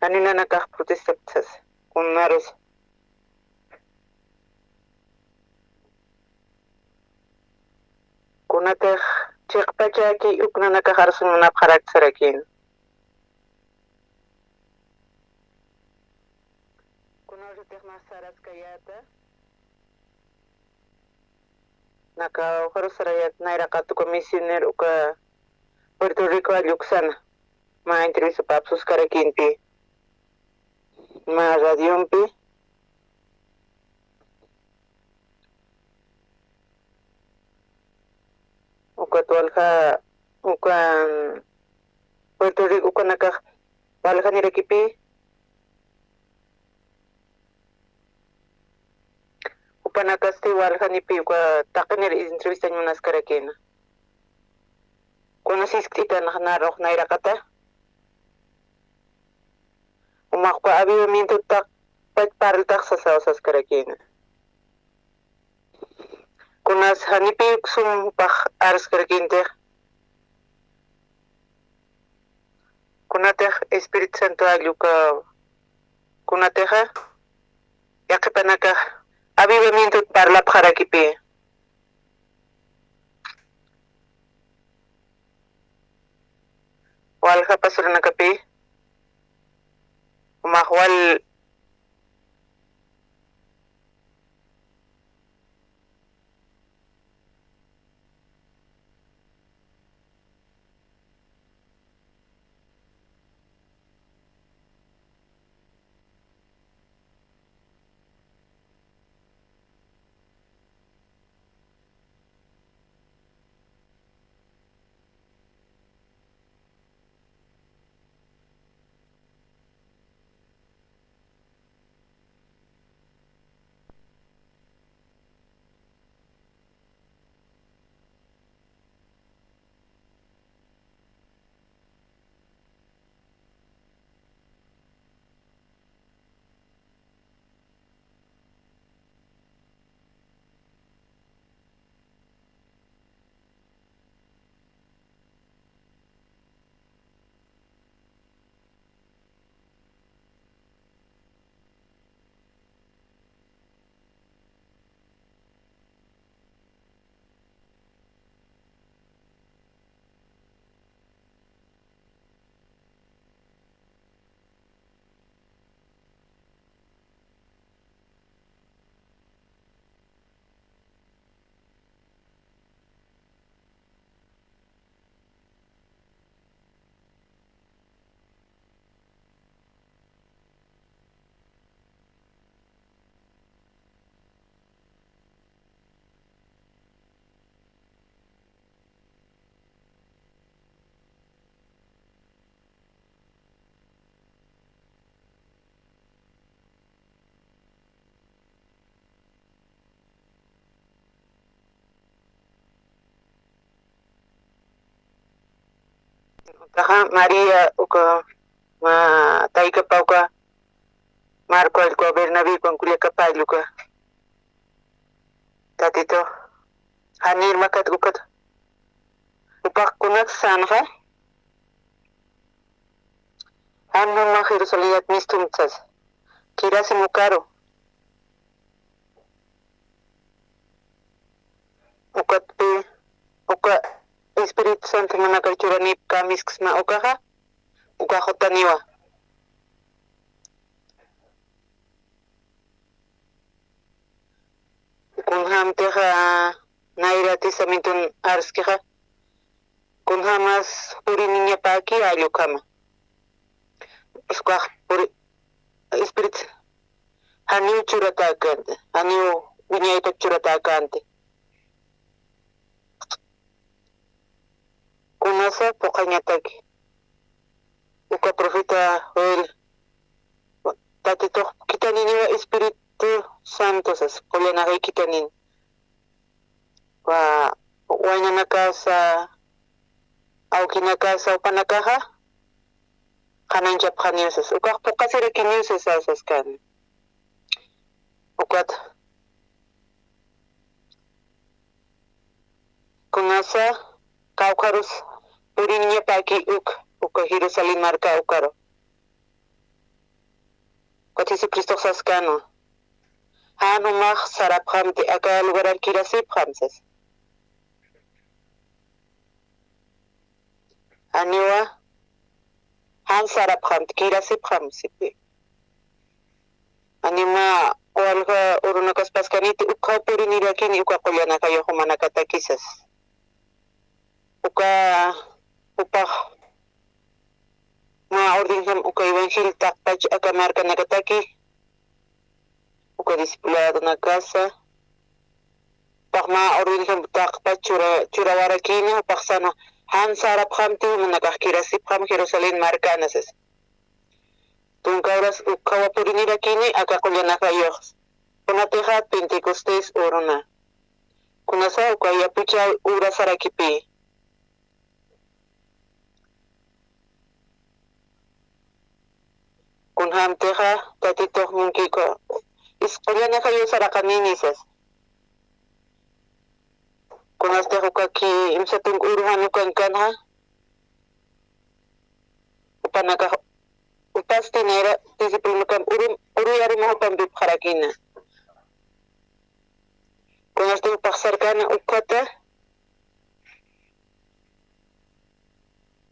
Janiw nanakax protestapkta sasa, kunarus. Kunatix chiqpachaki uk nanakax arsuñ munapxarakta sarakïna. Kunasatix mä saraskayäta. Naka ukaru sarayät nayraqat uka misionero uka Puerto Rico alluksana. Mä entrevistapapsuskarakïnpi. Mä radiompi. Ukat walja, ukan Puerto Rico ukanakax waljanirakipi. Jupanakasti waljanipï uka taqinir entrevistañ munaskarakïna. Kuna siskt'itanx narux nayraqata. Jumax uka avivamiento taqpach parltax sasaw saskarakïna. Kunas janipï uk sum jupax arskarakïntix. Kunatix Espíritu Santo alluka, kunatixa yaqhipanakax avivamiento parlapxarakipï. Walja pasaranakapï, jumax wal Utaxa María uka, ma, taykapa uka Marco allqu Bernabépan kullakapallu uka Tatitux, janir makat ukat. Jupax kunat sanxa, jan juma Jerusalénat mistumtsas, kirasim ukaru. Ukatpi, uka Espíritu Santo munakar churanip kamisksma ukaxa, ukax jutaniwa. Kunjamtixa nayra testamintun arskixa, kunjamas puriniñapaki allukama. Ukax puri, Espíritu, janiw churatäkänti, janiw wiñaypat churatäkänti. Kunasa puqañataki. Uka profeta Joel, Tatitux khitaniniwa Espíritu Santo sas, qullanakax khitanini. Wa, waynanakasa, awkinakasa, jupanakaxa qhananchapxaniw sas. Ukax puqasirakiniw sas, sas, saskani. Ukat. Kunasa, kawkharus puriniñapaki uk, uka Jerusalén marka ukaru. Ukat Jesucristox saskänwa. Jan jumax sarapxamti, aka lugarar kirasipxam sas. Janiwa, jan sarapxamti, kirasipxam sipi. Janiw mä walja urunakas paskaniti, ukkhaw purinirakini uka qullanakayux jumanakataki sas. Uka, jupax mä ordenjam uka evangelio taqpach aka markanakataki, uka discipuladonakasa, jupax mä ordenjam taqpach chura, churawarakïna, jupax sanwa, jan sarapxamti, jumanakax kirasipxam Jerusalén markana sas. Tunka horas ukkhawa purinirakini aka qullanakayux. Kunatixa Pentecostés uruna. Kunasa uka yapuchaw urasarakipï. Kunjamtixa Tatitux munkiku, is qullanakayux saraqanini sas. Kunastix uka kimsa tunka uru jan ukankanxa, jupanakax, jupasti nayra discipulonakam uru, uruyaruma jupampipxarakïna. Kunasti jupax sarkana ukkata,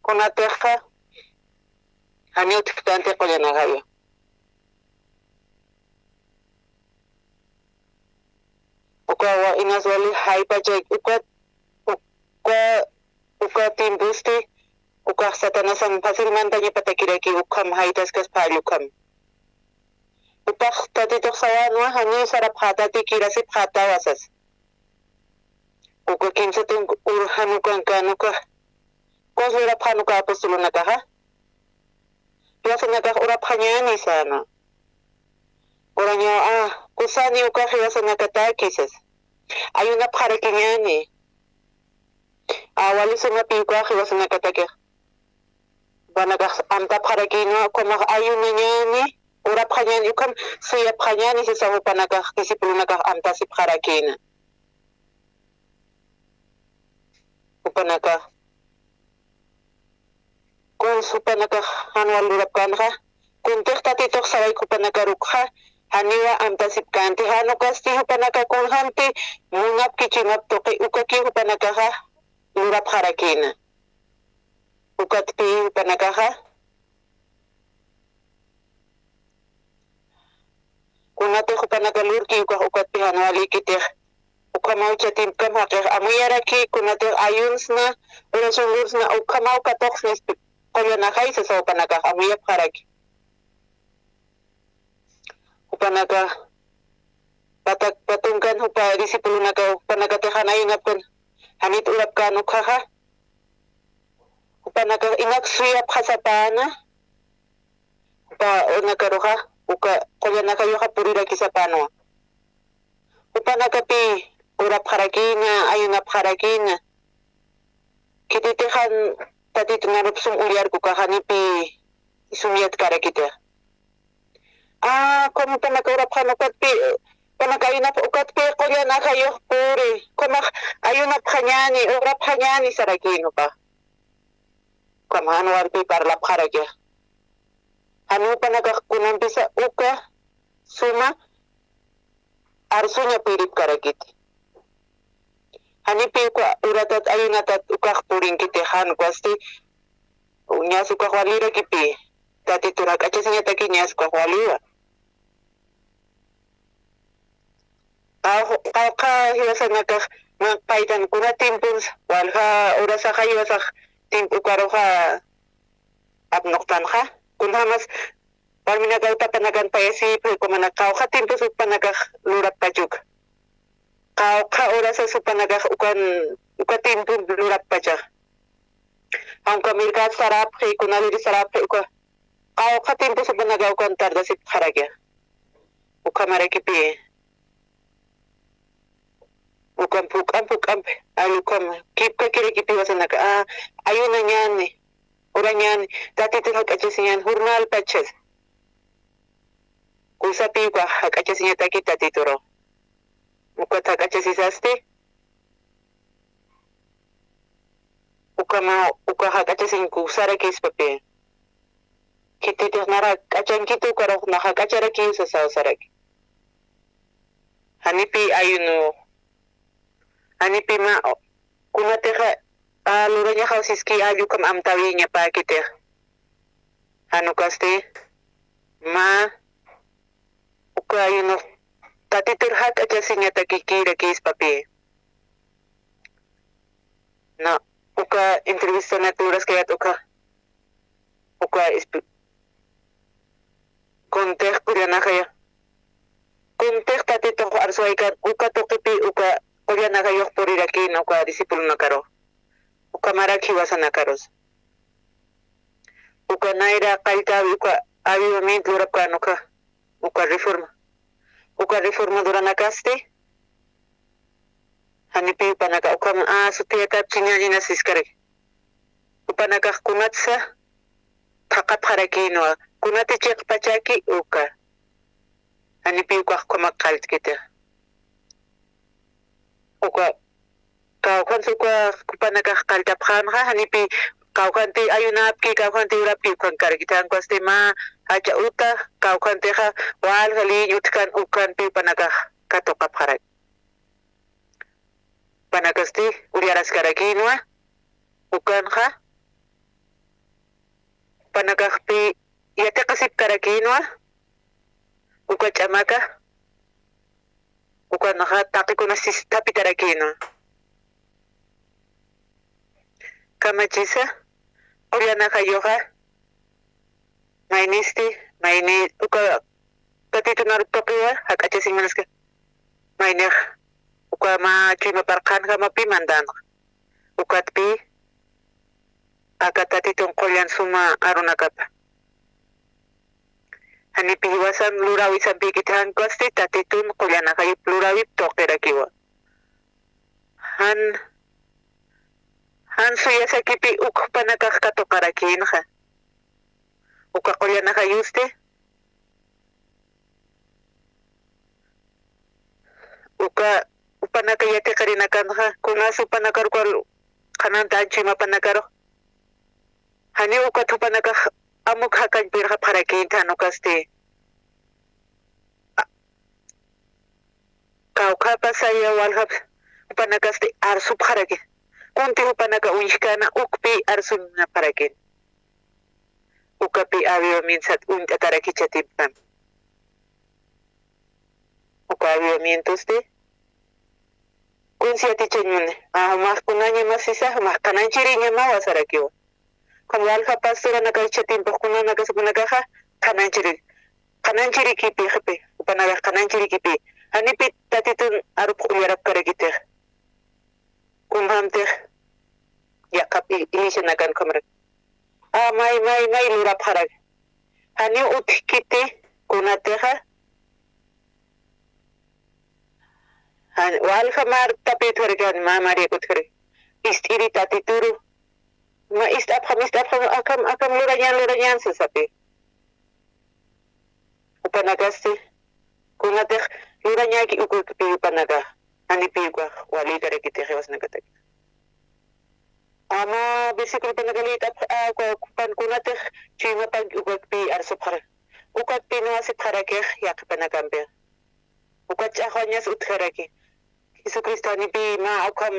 kunatixa janiw utjktanti qullanakayu. Ukawa inas wali jaypachay uka, uka, uka tiemposti, ukax Satanasan fácilmantañapatakiraki ukham jaytaskaspa ukham. Jupax Tatitux sawänwa, janiw sarapxätati, kirasipxätawa sas. Uka kimsa tunka uru jan ukankan ukax, ukax lurapxän uka apostolonakaxa. Jiwasanakax urapxañäni sänwa. Urañaw, a, kusani ukax jiwasanakataki sas. Ayunapxarakiñäni. A, wali sumapï ukax jiwasanakatakix. Jupanakax amtapxarakïnwa, ukhamax ayunañäni, urapxañäni, ukham suyapxañäni sasa jupanakax, discipulonakax amtasipxarakïna. Jupanakax. Kuns jupanakax jan wal lurapkänxa, kuntix Tatitux sawayki jupanakar ukxa, janiwa amtasipkänti, jan ukasti jupanaka kunjamti munapki chuyma tuqi ukaki jupanakaxa lurapxarakïna. Ukatpï jupanakaxa, kunatix jupanaka lurki ukax ukatpï jan walïkitix, ukhamaw chatimpkam jaqix amuyaraki, kunatix ayunsna, oración lursna, ukhamaw katuqsna, qullanakay sasa jupanakax amuyapxaraki. Jupanaka, patak, patunkan jupa discipulonaka, jupanakatix jan ayunapkan, janit urapkän ukxaxa. Jupanaka inak suyapxasapäna, jupanakaruxa, uka qullanakayuxa purirakisapanwa. Jupanakapï urapxarakïna, ayunapxarakïna. Khititix jan Tatitunarup sum ullarki ukax, janipi sum yatkarakitix. A, como panaka urapxan ukatpi, panaka ayunapx ukatpi qullanakayux puri, ukhamax ayunapxañäni, urapxañäni sarakïn ukax. Ukham jan warpi parlapxarakix. Jan jupanakax kunampisa uka suma arsuña piripkarakiti. Janipi uka uratat ayunatat ukax purinkiti, jan ukasti, ñas ukax walirakipï, Tatitur jak'achasiñataki ñas ukax waliwa. Qaw-, qawqha jiwasanakax manqhaytan kuna tiempons, walja urasaxa jiwasax tiempo ukaruxa apnuqtanxa, kunjamas warminakaw tatanakan payasipxi, ukhamanak qawqha tiempos jupanakax lurapkachuka. Qawqha urasas jupanakax ukan, uka tiempon lurapkachax. Aunque mercad sarapxi, kunaliri sarapxi, uka qawqha tiempos jupanakax ukan tardasipxarakixa. Ukhamarakipi. Ukan phuq'an phuq'anpi, alli ukham kipkakirakipi jiwasanaka, a, ayunañäni, urañäni, Tatitur jak'achasiñäni, jornalpachas. Kusapi ukax jak'achasiñataki Tatituru. Ukat jak'achasisasti, ukhama, ukax jak'achasiñ kusarakïspapï. Khititix nax jak'achankiti ukarux nax jak'acharakiw sasaw saraki. Janipi ayunu, janipi mä, kunatixa, a, lurañaxaw siski alli ukham amtäwiñapäkitix. Jan ukasti, mä, uka ayunux Tatitur jak'achasiñatakikïrakïspapï. Na, uka entrevistanat luraskayät uka, uka isp-, kuntix qullanakaya. Kuntix Tatitux arsuwaykan uka tuqipi uka qullanakayux purirakïn uka discipulonakaru. Ukhamarak jiwasanakarus. Uka nayra qalltäwi uka avivamiento lurapkän uka, uka reforma. Uka reforma duranakasti, janipi jupanaka ukham, a, sutiyakapchiñäni siskaraki. Jupanakax kunatsa thaqhapxarakïnwa, kunati chiqpachaki uka. Janipi ukax ukhamak qalltkiti. Uka, kawkhansa uka jupanakax qalltapxänxa, janipi kawkhanti ayunapki, kawkhanti urapki, ukhan karkiti, jan ukasti mä jacha uta, kawkhantixa walja liñ utjkän, ukhanpi jupanakax katuqapxaraki. Jupanakasti ullaraskarakïnwa, ukanxa, jupanakaxpi yatiqasipkarakïnwa, uka ch'amaka, ukanxa taqikuna sisthapitarakïnwa. Kamachisa, qullanakayuxa, maynisti, mayni, uka Tatitunarup tuqiwa, jak'achasiñ manaska. Maynix, uka mä chuyma parlqanjamapi mandanxa. Ukatpi, aka Tatitun qullan suma arunakapa. Janipi jiwasan luräwisampïkiti, jan ukasti Tatitun qullanakayup luräwip tuqirakiwa. Jan, jan suyasakipi uk jupanakax katuqarakïnxa. Uka qullanakayusti, uka jupanaka yatiqirinakanxa, kunas jupanakar uka qhananta anchuy mapanakaru. Janiw ukat jupanakax amuk jakañ pirxapxarakïnti, jan ukasti. Kawkhapa saya waljapi jupanakasti arsupxaraki. Kunti jupanaka uñjkana ukpi arsuñapxarakin. Ukapi avivamientsat uñt'atarakïcha tiempan. Uka avivamientosti. Kunsi yatichañ muni. A, jumax kunañama sisa, jumax qhanañchiriñamawa sarakiwa. Ukham walja pastoranaka jichha tiempox kunanakas jupanakaxa qhanañchiri, qhanañchirikipï, jupanakax qhanañchirikipï. Janipi Tatitun arupx ullarapkarakitix. Kunjamtix yaqhap i-, iglesianakan ukhamrak. A, may, may, may lurapxarak. Janiw utjkiti kunatixa. Jan, walja Martapï utjaraki, jan mä María utjaraki. Ist'iri Tatituru. ma ist'apxam, ist'apxam, akham, akham lurañän, lurañän sasapi. Jupanakasti, kunatix lurañäki ukakpi jupanakax, janipi ukax walïtarakitix jiwasanakataki. Ama versículopanaka liyt'apxi, a, ku-, kupan kunatix chuymapanki ukakpi arsupxri. Ukakpi nuwasipxarakix yaqhipanakampi. Ukat ch'axwañas utjaraki. Jesucristo janipi mä ukham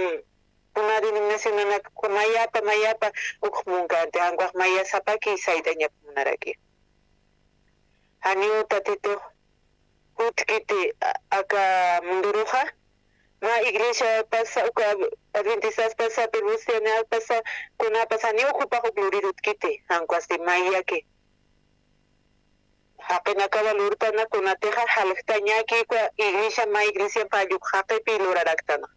kuna denominacionanak ukham mayapa, mayapa ukx munkanti, jankax maya sapaki sayt'añap munaraki. Janiw Tatitu jutkiti a-, aka munduruxa, mä iglesiapasa, uka adventistaspasa, presbiterianapasa, kunapasa, janiw jupax uk lurir jutkiti, jankasti mayaki. Jaqinakawa lurtana kunatixa jaljtañäki uka iglesia, mä iglesia palluk jaqipi luraraktana.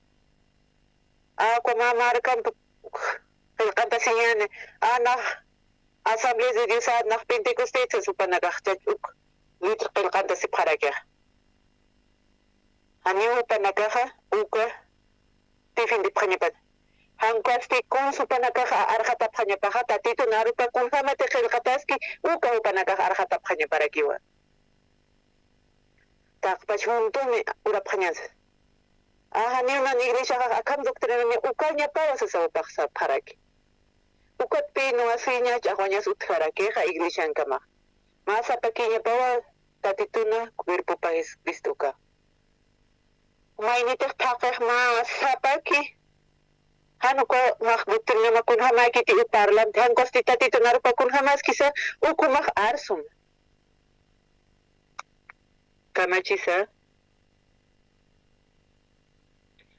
Akwa mä markamp qillqantasiñäni, a, nax Asamblea de Diosat, nax Pentecostés, jupanakax chach uk litr qillqantasipxarakixa. Janiw jupanakaxa uka defendipxañapan. Jankasti kuns jupanakaxa arxatapxañapaxa, Tatitun arupa kunjämati qillqataski, uka jupanakax arxatapxañaparakiwa. Taqpach juntuni urapxañasa. A, janiw nan iglesiaxax akham doctrinani ukañapawa sasa jupax sapxaraki. Ukatpi nuwasiña ch'axwañas utjarakixa iglesiankamax. Mä sapakiñapawa Tatituna cuerpopa Jesucristo uka. Maynitix thaqix mä sapaki. Jan uka max doctrinama kunjämäkiti u parlanti, jankasti Tatitun arupa kunjämäskisa, uk jumax arsum. Kamachisa.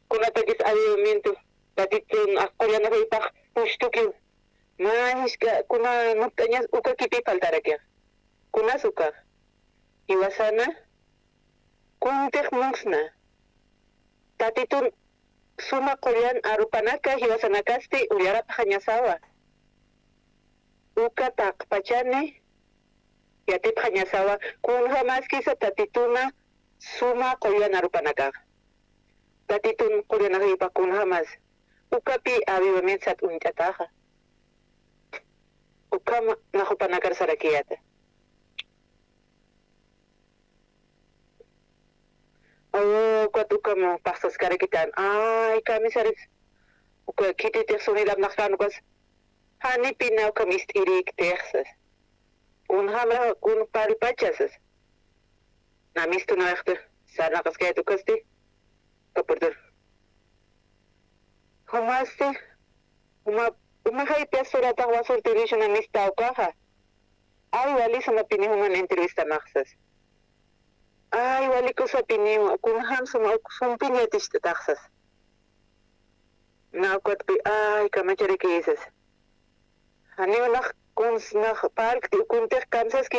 Kunatakis avivamiento, Tatitun qullan ajaypax pustukiw. Mä jisk'a kuna nukt'añas ukakipi faltarakixa. Kunas ukax. Jiwasana, kuntix munsna. Tatitun suma qullan arupanaka jiwasanakasti ullarapxañasawa. Uka taqpachani yatipxañasawa, kunjämäskisa Tatituna suma qullan arupanakaxa. Tatitun qullan ajaypa kunjämas, ukapi avivamiento sat uñt'ataxa. Ukham nax jupanakar sarakiyäta. Aw, ukat ukham paxsaskarakitan. Ay, kamisarix. Uka khititix sunilap naxtan ukas. Janipina ukham ist'irïktix sas. Kunjamra kun parlpacha sas. Na mistu naxta sarnaqaskayät ukasti. Kapurtur. Jumasti, juma, juma jayp'as suratax Wasur Televisión mistaw ukaxa. Ay, wali sumapini juman entrevistamax sas. Ay, wali kusapiniwa, kunjam suma uk sumpin yaticht'atax sas. Na ukatpi, ay, kamacharaki sas. Janiw nax kuns nax parlkti, kuntix kamsaski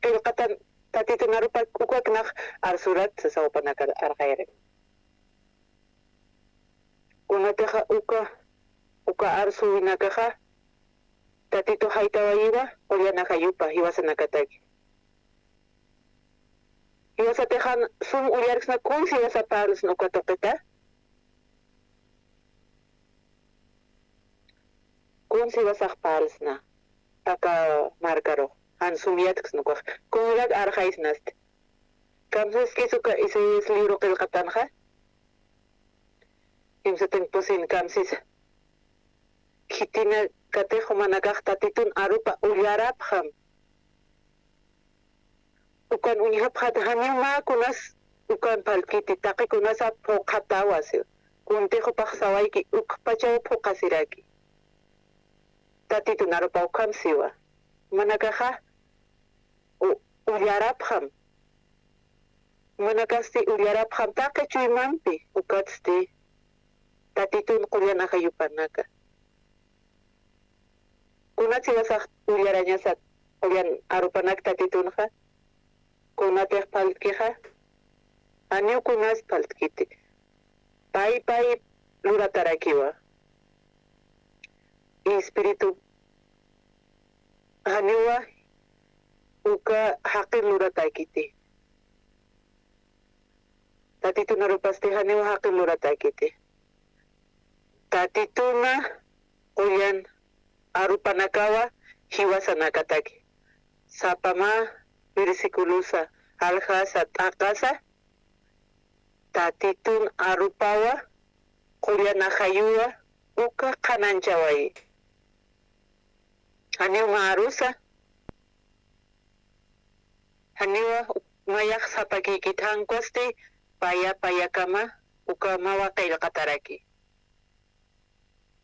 qillqatan Tatitun arupa ukak nax arsurat sasa jupanakar arxayarak. Kunatixa uka, uka arsuwinakaxa, Tatitu jaytawayiwa, qullan ajayupa, jiwasanakataki. Jiwasatix jan sum ullarksna kuns jiwasa parlsna uka tuqita. Kuns jiwasax parlsna, aka markarux, jan sum yatksna ukax, kunrak arxaysnasti. Kamsaskis uka Isaías libro qillqatanxa. Kimsatin pusin kamsisa. Khitinakatix jumanakax Tatitun arupa ullarapxam. Ukan uñjapxat janiw mä kunas ukan parlkiti, taqi kunasa phuqhatawa siwa. Kuntix jupax sawayki ukpachaw phuqhasiraki. Tatitun arupa ukham siwa. Jumanakaxa u-, ullarapxam. Jumanakasti ullarapxam taqi chuymampi, ukatsti Tatitun qullan ajayupanaka. Kunat jiwasax ullarañasa qullan arupanak Tatitunxa, kunatix parltkixa, janiw kunas parltkiti. Pay, pay luratarakiwa. Espíritu janiwa uka jaqin luratäkiti. Tatitun arupasti janiwa jaqin luratäkiti. Tatituna qullan arupanakawa jiwasanakataki. Sapama versiculosa, aljasa, t'aqasa, Tatitun arupawa, qullan ajayuwa, uka qhanañchawayi. Janiw mä arusa, janiwa mayax sapakïkit, jan ukhasti paya payakama uka mawa qillqataraki.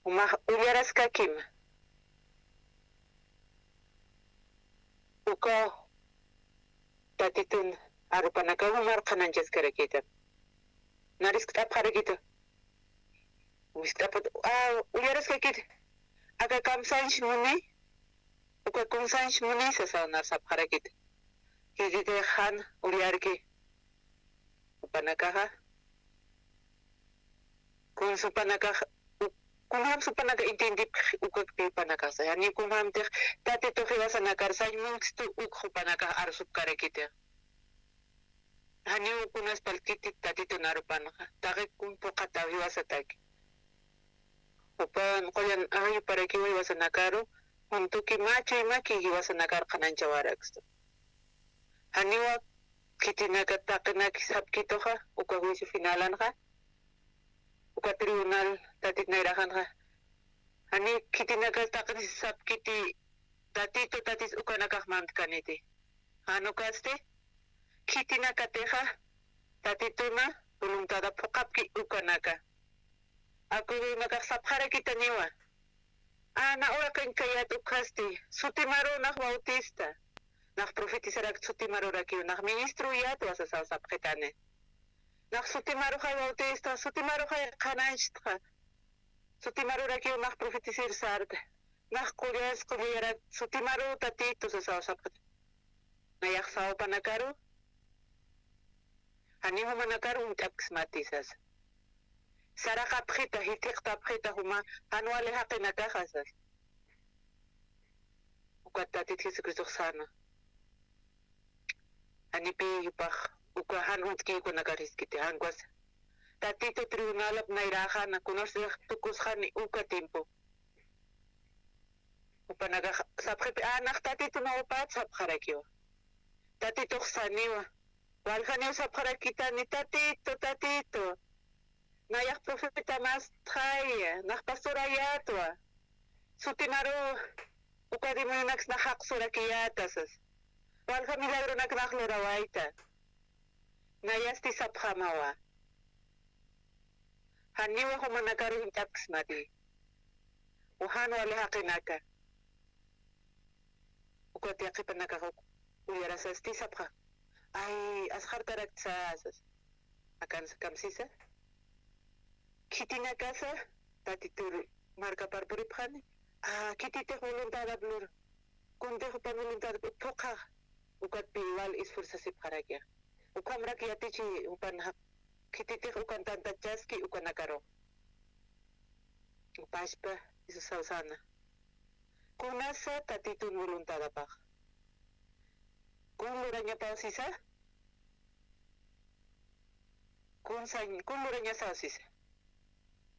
Jumax ullaraskakima. Uka Tatitun arupanakaw jumar qhanañchaskarakïta. Narisk't'apxarakïta. Wiskt'apat, a, ullaraskakïta. Aka kamsañch muni, uka kunsañch muni sasaw nar sapxarakïta. Jisitix jan ullarki. Jupanakaxa, kun jupanakax, u-, kunjam jupanaka entiendipxi ukakpi jupanakaxa, janiw kunjamtix Tatitux jiwasanakar sañ munkistu uk jupanakax arsupkarakiti. Janiw kunas palkiti Tatitun arupanxa, taqi kun phuqhataw jiwasataki. Jupan qullan ajayuparakiw jiwasanakaru, juntuki mä chuymaki jiwasanakar qhanañchawarakstu. Janiwa khitinaka taqinaki sapkituxa, uka juicio finalanxa, uka tribunal Tatit nayraxanxa. Janiw khitinaka taqinaki sapkiti, Tatitu, Tatis ukanakax mantkaniti. Jan ukasti, khitinakatixa, Tatituna, voluntad phuqhapki ukanaka. Akürunakax sapxarakitaniwa. A, na uraqañ kayät ukhasti, sutimaru nax bautista. Nax profetisarak sutimarurakiw, nax ministruyätwa sasaw sapxitani. Nax sutimaruxay bautista, sutimaruxay qhanañchtxa. Sutimarurakiw nax profetisir sarta. Nax qullas qullayarak sutimaru Tatitu sasaw sapxitani. Nayax saw jupanakaru, janiw jumanakaru uñt'apksmati sasa. Saraqapxita, jithiqtapxita juma, jan wali jaqinakaxa sasa. Ukat Tatit Jesucristox sana. Janipï jupax, uka jan uñt'ki ukanakar jiskiti, jan ukas. Tatitu tribunalap nayraxana, kunasatix tukusxani uka tiempo. Jupanakax sapxipi, a, nax Tatitun awpat sapxarakiwa. Tatitux saniwa. Waljaniw sapxarakitani, Tatitu, Tatitu. Nayax profeta mastxaya, nax pastorayätwa. Sutimaru uka demonionaks nax jaqsurakiyäta sasa. Walja milagronak nax lurawayta. Nayasti sapxämawa. Janiwa jumanakaru uñt'apksmati. U jan wali jaqinaka. Ukat yaqhipanakax uk ullarasasti sapxa. Ay, asxartarakta sasa. Akansa kamsisa. Khitinakasa, Tatitur markapar puripxani. A, khititix voluntadap lur. Kuntix jupan voluntadap phuqhax. Ukatpï wal esfuerzasipxarakixa. Ukhamrak yatichi jupan jaq-, khititix ukan tantachaski ukanakaru. Pachpa, Jesús sawsana. Kunasa Tatitun voluntadapax. Kun lurañapaw sisa? Kun sañ, kun lurañasaw sisa?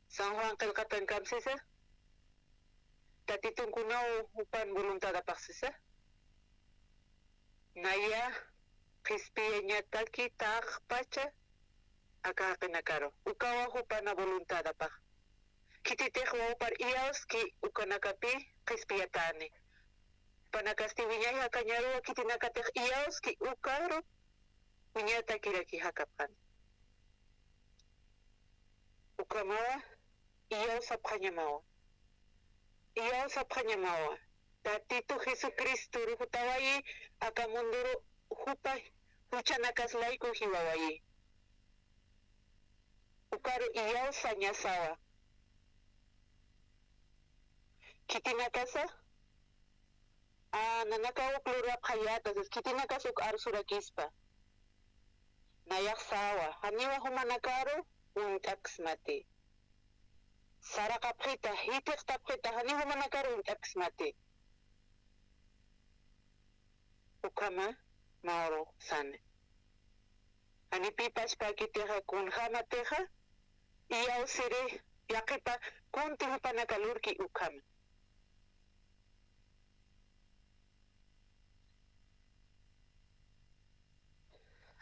San Juan qillqatan kamsisa? Tatitun kunaw jupan voluntadapax sisa? Naya qhispiyañataki taqpacha aka jaqinakaru. Ukawa jupana voluntadapax. Khititix wawpar iyawski ukanakapi qhispiyatani. Jupanakasti wiñay jakañaruwa khitinakatix iyawski ukaru wiñatakiraki jakapxani. Ukhamawa, iyaw sapxañamawa. Iyaw sapxañamawa. Tatitu Jesucristoru jutawayi, aka munduru jupa juchanakas layku jiwawayi. Ukaru iyaw sañasawa. Khitinakasa, a, nanakaw uk lurapxayäta sas, khitinakas uk arsurakispa. Nayax sawa, janiwa jumanakaru uñt'aksmati. Saraqapxita, jithiqtapxita, janiw jumanakaru uñt'aksmati. Ukhama, mawru sani. Janipï pachpäkitixa, kunjämatixa, iyaw siri, yaqhipa, kunti jupanaka lurki ukhama.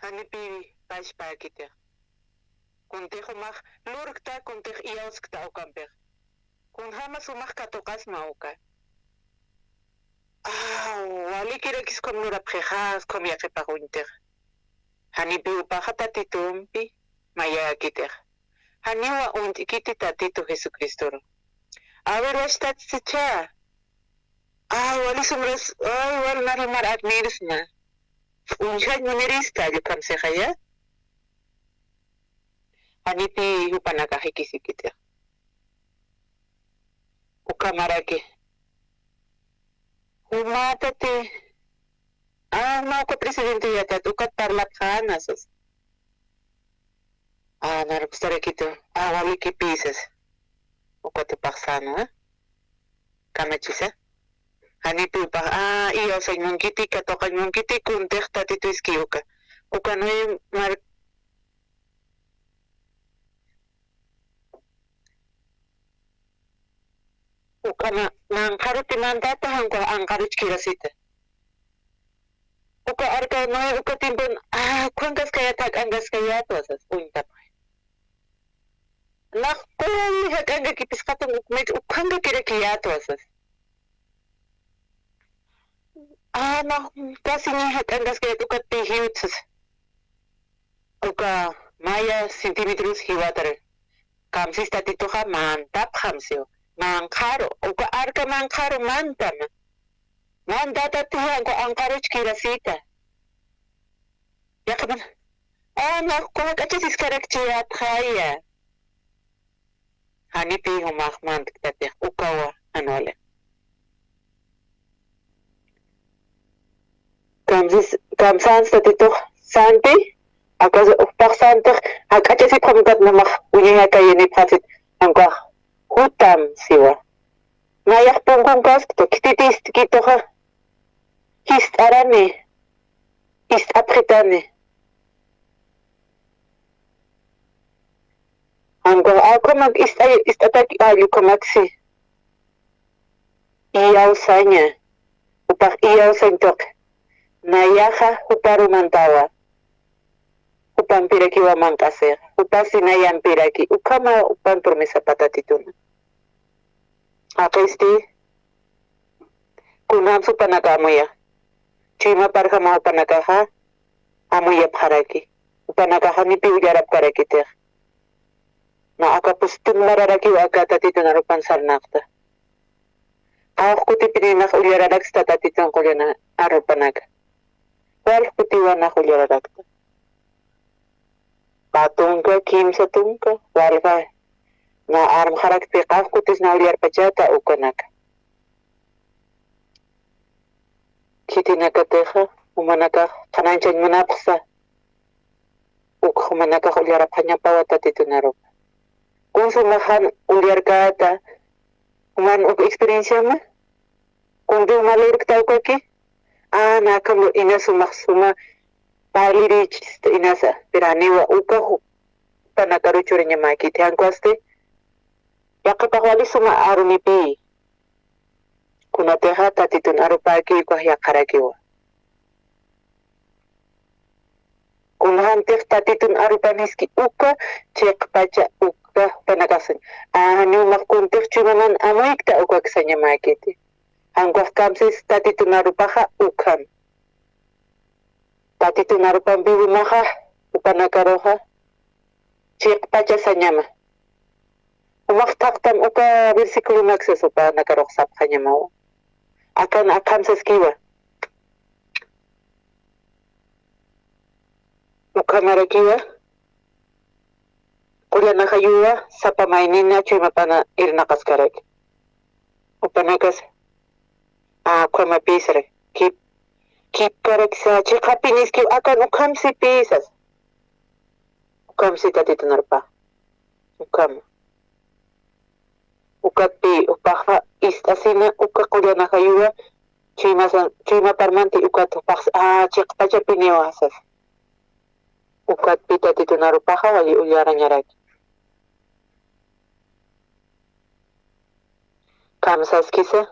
Janipi pachpäkitix. Kuntix jumax lurkta, kuntix iyawskta ukampix. Kunjama sumax katuqasma uka. Ah, walikirakis ukham lurapxixa, ukham yaqhipax uñtix. Janipi jupaxa Tatitumpi mayäkitix. Janiwa uñt'kiti Tatitu Jesucristoru. A ver, wachtat sichha. Ay, wali sumras, ay, wal nar jumar admirsna. Uñjañ munirista, jallukhamsixaya. Janipi jupanakax jikisikitix. Ukhamaraki. Jumatati. Ah, mä uka presidente yatat, ukat parlapxäna, sas. Ah, narpstarakitu. Ah, walikipi, sas. Ukat jupax sänwa. Kamachisa. Janipi jupax, ah, iyawsañ munkiti, katuqañ munkiti, kuntix Tatitu iski uka. Uka nuy mar-, uka ma-, manqharuti mandata, janqha anqaruch kirasita. Uka arka nuy uka tiempon, ah, ukhankaskayat, jak'ankaskayat, wasas, uñtapxi. Nax kullaka jak'ankakipis qatan ukmit ukhankakirakiyät wasas. Ah, nax casi ni jak'ankaskayät ukat pi jiwit sas. Uka maya centímetros jiwatar. Kamsis Tatituxa mantapxam siw. Manqharu, uka arka manqharu mantama. Mantatati janqha anqaruch kirasita. Yaqhipan. Ah, nax kullaka jak'achasiskarakchiyätxaya. Janipi jumax mantktatix ukawa jan wali. Kamsis, kamsans Tatitux santi, akas jupax santix, jak'achasipxam ukat jumax uñjakayanipxasit, janqha jutam siwa. Nayax punkunkaskta, khititi ist'kituxa, jist'arani, ist'apxitani. Janqha ukhamak ist'ay-, ist'ataki jallukamaksi. Iyawsaña. Jupax iyawsañ tuqi. Nayaxa juparu mantawa. Jupampirakiwa manq'asixa. Jupasi nayampiraki. Ukhama jupan promesapa Tatituna. Jaqisti, kunjams jupanaka amuyax. Chuymaparjama jupanakaxa amuyapxaraki. Jupanakaxa janipi ullarapkarakitix. Na aka pustunmararakiw aka Tatitun arupan sarnaqta. Qawqkutipini nax ullararaksta Tatitun qullana arupanaka. Walqkutiwa nax ullararakta. Pä tunka, kimsa tunka, walja, na armxarakti qawqkutis na ullarpachata ukanaka. Khitinakatixa, jumanakax qhanañchañ munapxsa, uk jumanakax ullarapxañapawa Tatitun arupa. Kun sumax jan ullarkäta, juman uk experienciama, kuntiw mä lurkta ukaki, a, nakham inas jumax suma parlirichista inasa, pero janiwa uka ju-, jupanakaru churañamäkiti, janqhasti, yaqhipax wali suma arunipï. Kunatixa Tatitun arupäki ukax yaqharakiwa. Kunjamtix Tatitun arupan jiski uka chiqpacha uka jupanakax sañ. A, janiw jumax kuntix chuymanan amuykta ukak sañamäkiti. Janqhax kamsis Tatitun arupaxa ukham. Tatitun arupampi jumaxa, jupanakaruxa, chiqpacha sañama. Jumax thaqtam uka versículonak sas jupanakarux sapxañamawa. Akan akham saskiwa. Ukhamarakiwa, qullan ajayuwa, sapa maynina chuymapana irnaqaskaraki. Jupanakas, a, ukhamapisrak, kip-, kipkaraksa, chiqapiniskiw akan ukhamsipisas. Ukhamsi Tatitun arpa. Ukhama. Ukatpi, jupaxa ist'asina, uka qullan ajayuwa, chuymasa-, chuymaparmanti ukat jupax, a, chiqpachapiniwa sas. Ukatpi Tatitun arupaxa wali ullarañaraki. Kamsaskisa.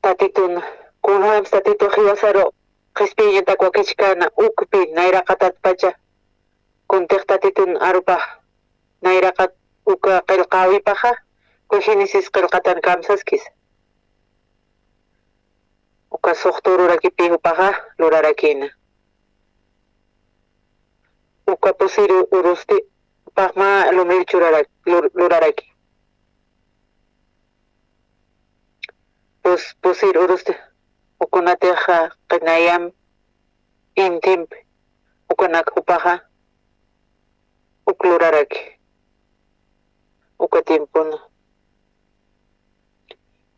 Tatitun, kunjams Tatitux jiwasaru qhispiyañatak wakichkana, ukpi nayraqatatpacha, kuntix Tatitun arupax nayraqat uka qillqäwipaxa, uka Génesis qillqatan kamsaskisa. Uka suxt'ururakipï jupaxa lurarakïna. Uka pusir urusti, jupax mä lumrir churarak-, lur-, luraraki. Pus-, pusir urusti, ukunatixa qinayam intimpi, ukanak jupaxa uk luraraki. Uka tiempona.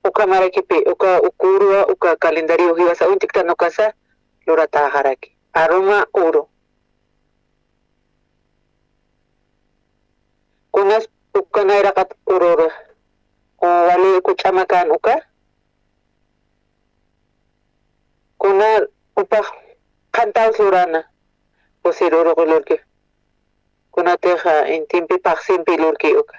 Ukhamarakipï, uka, uka uruwa, uka calendario jiwasa uñt'ktan ukasa, luratäxaraki. Aruma uru. Kunas uka nayraqat urur, o wali uka ch'amakän uka. Kuna jupax qhantäws lurana, pusir uruqi lurki. Kunatix, ah, intimpi phaxsimpi lurki uka.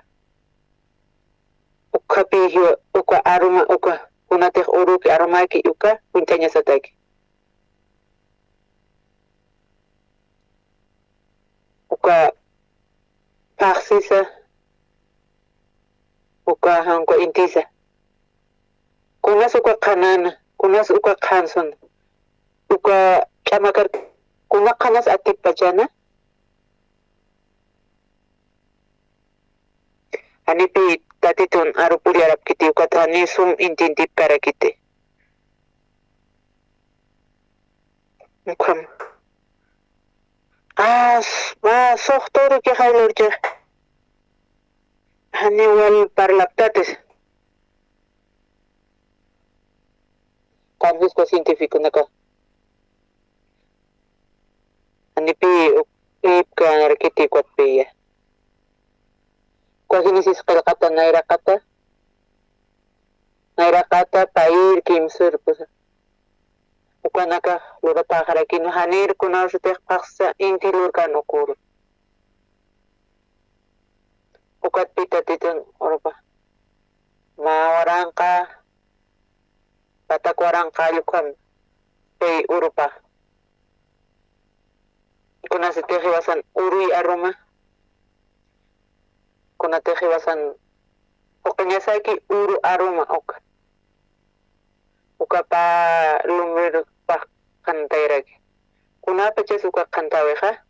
Ukhapï jiwa, uka aruma uka, kunatix uruki arumaki uka, uñt'añasataki. Uka phaxsisa, uka jan uka intisa. Kunas uka qhanäna, kunas uka qhansuna. Uka ch'amakar, kuna qhanas atipachana. Janipï Tatitun aru pullarapkiti, ukat jani sum intintipkarakiti. Ukham. Ah, s-, ah, suxt'urukixay lurchi. Jani wal parlaptatis. Qanwispa científiconaka. Janipï uk-, ipkanarakiti ukatpiya. Uka Génesis qillqata nayraqata. Nayraqata payïr kimsür pusa. Ukanakax luratäxarakïnwa, janïr kunasatix phaxsa inti lurkän uk uru. Ukatpï Tatitun urupa. Mä waranqa, patak waranqa ukham pay urupa. Kunasatix jiwasan uruy aruma. Kunatix jiwasan juqiñasaki uru aruma uka. Ukapa lumrir phaxantayraki. Kunapachas uka qhantäwixa.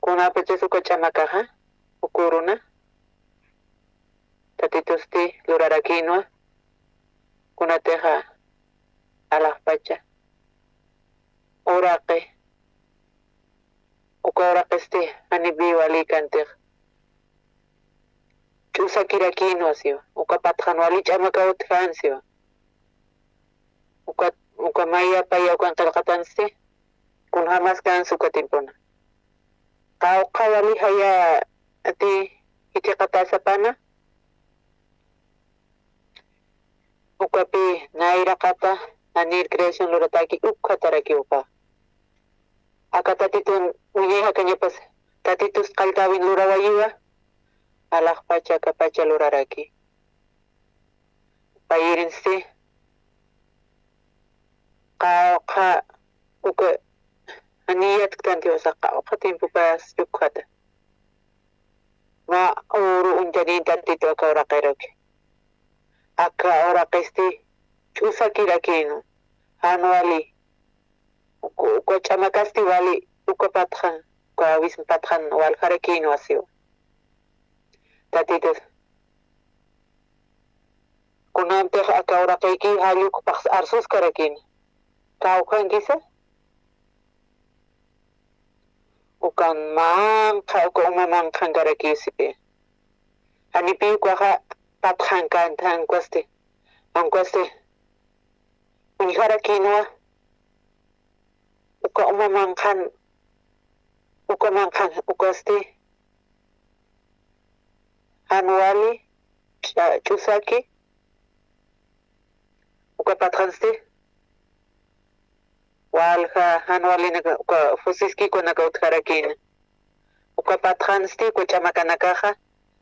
Kunapachas uka ch'amakaxa. Uk uruna. Tatitusti lurarakïnwa. Kunatixa alaxpacha. Uraqi. Uka uraqisti janipï walïkantix. Ch'usakirakïnwa siwa. Uka patxan wali ch'amakaw utjän siwa. Uka, uka maya paya ukan qillqatansti. Kunjamas känsa uka tiempona. Qawqha wali jaya ati jithiqatäsapana. Ukapï nayraqata, janir creación lurataki ukhatarakiw uka. Aka Tatitun wiñay jakañapas, Tatitus qalltäwin lurawayiwa, alaxpacha akapacha luraraki. Payïrinsti, qawqha uka, jani yatktanti usa qawqha tiempopas ukhata. Mä uru uñt'añañ Tatitu aka uraqiruki. Aka uraqisti ch'usakirakïnwa, jan wali, uka, uka ch'amakasti wali, uka patxan, uka wisma patxan waljarakïnwa siwa. Tatitus. Kunantix aka uraqiki jall uk phaxs arsuskarakïna. Kawkhankisa. Ukan manqha, uka uma manqhankarakïsi. Janipï ukaxa patxankänti, ankusti, ankusti uñjarakïnwa. Uka uma manqhan, uka manqhan, ukasti jan wali ch'a-, ch'usaki, uka patxansti walja jan walinak uka fusiskikunaka utjarakïna. Uka patxansti uka ch'amakanakaxa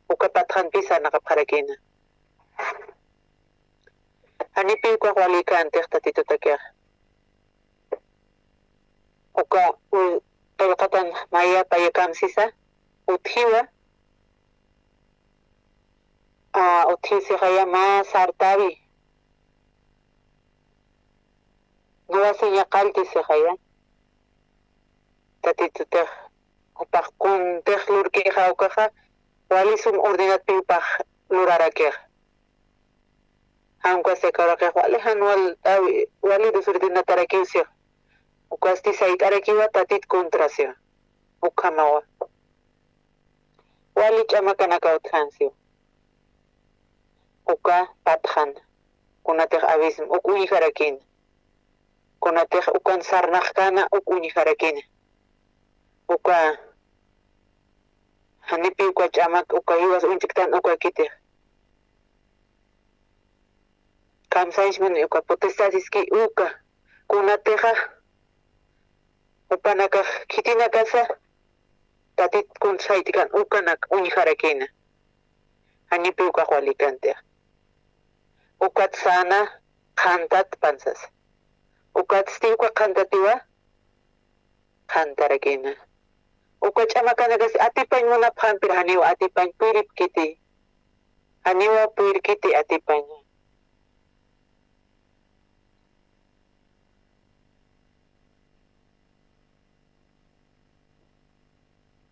uka patxanpis sarnaqapxarakïna. Janipï ukax walïkänti Tatitutakixa. Uka u-, qillqatan maya paya kamsisa, utjiwa, a, utjisixaya mä sartawi. Nuwasiña qalltisixaya. Tatitutix, jupax kuntix lurkixa ukaxa, wali sum ordenatpi jupax lurarakixa. Jan uka sika uraqix wali jan wal, awi, wali desordenatarakiw six. Ukasti sayt'arakiwa tatit contra siwa. Ukhamawa. Wali ch'amakanakaw utjan siwa. Uka patxan. Kunatix abismo, uk uñjarakina. Kunatix ukan sarnaxkana, uk uñjarakina. Uka, janipi uka ch'amak, uka jiwas uñchktan, uka kitix. Kamsañs muni uka potestad siski uka. Kunatixa, jupanakax khitinakasa, tatit kun sayt'ikan ukanak uñjarakina. Janipi ukax walikantixa. Ukat säna qhantatpan sasa. Ukatsti uka qhantatiwa, qhantarakina. Uka ch'amakanakasti atipañ munapxampir janiw atipañ puyripkiti. Janiwa puyrkiti atipañ.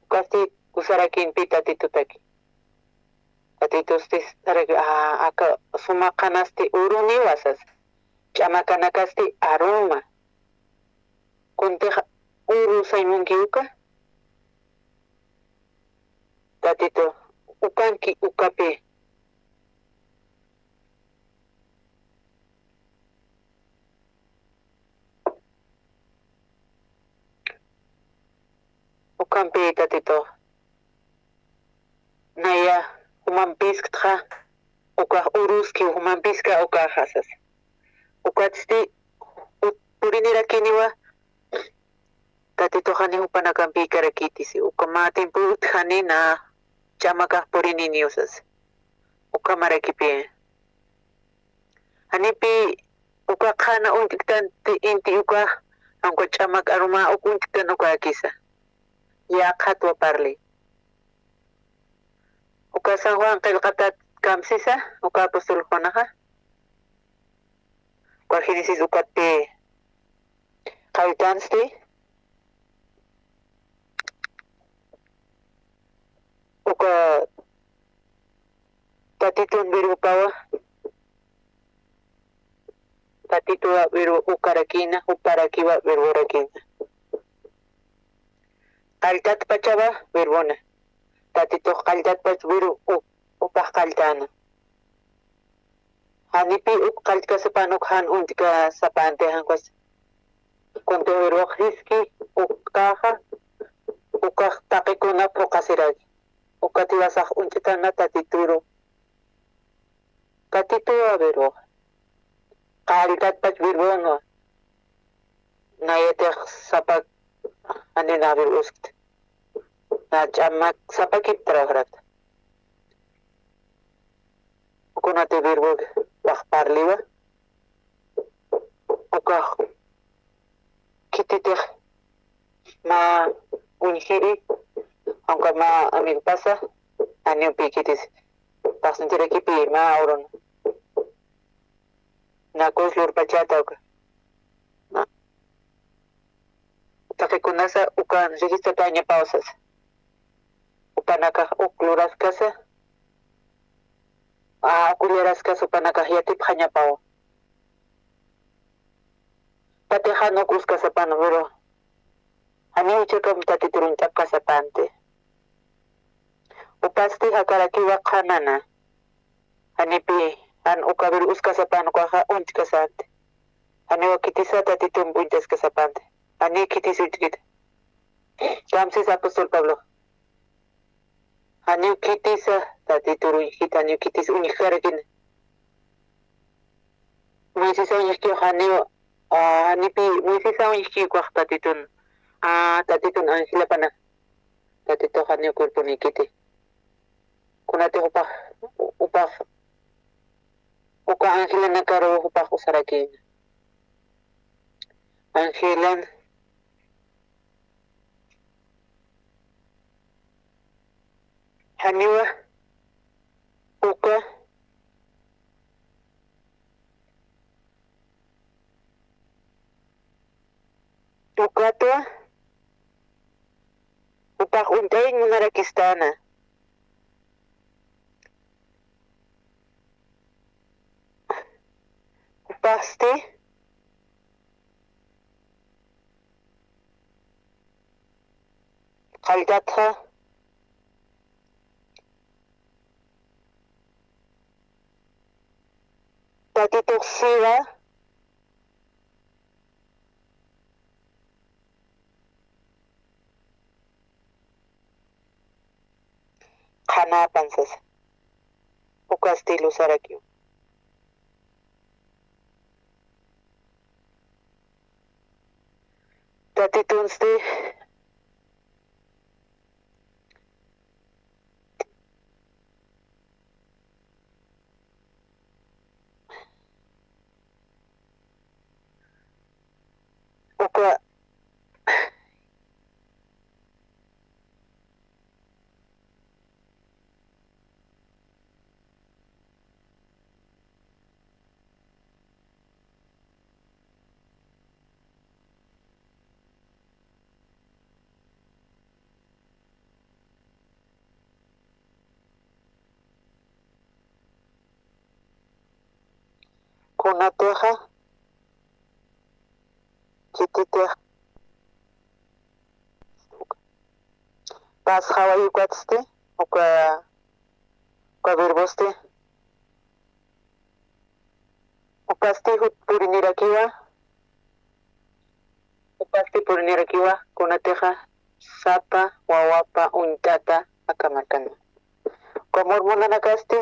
Ukasti usarakinpi tatitutaki. Tatitusti saraki, a, aka suma qhanasti uruniwa sasa. Ch'amakanakasti aruma. Kuntix uru sañ munki uka. Tatitu, ukanki ukapi. Ukampi tatitu. Naya, jumampisktxa, ukax uruski, jumampiska ukaxa sasa. Ukatsti, u-, purinirakiniwa, tatitux jani jupanakampi ikarakiti si, uka mä tiempo utjani na ch'amakax purininiw sasa. Ukhamarakipi. Janipi uka qhana uñt'ktanti inti uka, aunque ch'amak aruma uk uñt'ktan ukakisa. Yaqhatwa parli. Uka San Juan qillqatat kamsisa, uka apóstol Juanaxa. Uka Génesis ukatpi qalltansti. Uka tatitun verbopawa. Tatituwa verbo ukarakina, juparakiwa verborakina. Qalltatpachawa verbona. Tatitux qalltatpach verbo u-, upax qalltana. Janipi uk qalltkasapan uk jan uñt'kasapanti jan ukas. Kuntix verbox jiski ukaxa, ukax taqikuna phuqasiraki. Ukatiwasax uñt'tana tatituru. Tatituwa verboxa. Qalltatpach verbonwa. Nayatix sapa, janina verboskti. Na ch'amak sapakip trabajarakta. Kunati verbo wax parliwa. Ukax khititix mä uñjiri, aunque mä amigopasa, janiw pi khitis. Pasintirakipi mä urun. Nakus lurpachata uka. Taqikunasa ukan registratañapaw sasa. Jupanakax uk luraskasa, a, uk ullaraskasa jupanakax yatipxañapaw. Tatix jan uk uskasapan, pero janiw jichhakam tatitur uñt'apkasapanti. Jupasti jakarakiwa qhanana. Janipi jan uka verbo uskasapan ukaxa uñt'kasanti. Janiwa khitisa tatitump uñt'askasapanti. Jani khitis uñt'kiti. Kamsis apóstol Pablo. Janiw khitisa tatitur uñjkiti, janiw khitis uñjkarakini. Moisés uñjkiw janiw, a, janipi Moisés uñjkiw ukax tatitun, a, tatitun angelapana. Tatitux janiw cuerponikiti. Kunatix jupax, jupax, uka angelanakaru jupax usarakïna. Angelan, Janiwa uka, ukatwa jupax uñt'ayañ munarakistäna. Jupaxsti qalltatxa Tatitux siwa qhanapan sasa. Ukasti luzarakiw. Tatitunsti uka Kunatixa, khititix pasxaway ukatsti, uka, uka verbosti. Ukasti jut purinirakiwa, ukasti purinirakiwa, kunatixa sapa wawapa uñt'ata akamarkana. Uka mormonanakasti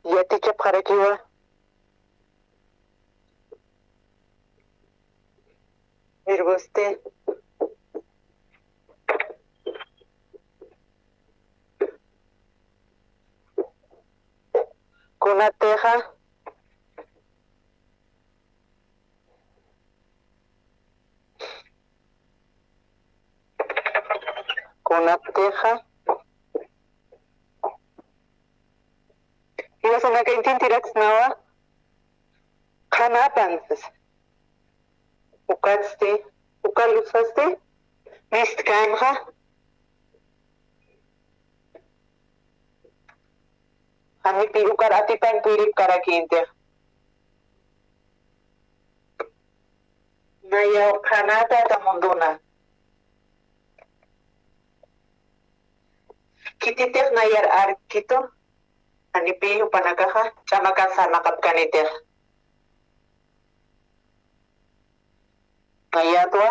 yatichapxarakiwa. Verbosti. Kunatixa, kunatixa, jiwasanaka intintiraksnawa, qhanapan sasa. Ukatsti, uka luzasti mistkänxa. Janipi ukar atipañ puyripkarakïnti. Nayaw qhanata aka munduna. Khititix nayar arkitu, janipi jupanakaxa ch'amakan sarnaqapkanitix. Nayatwa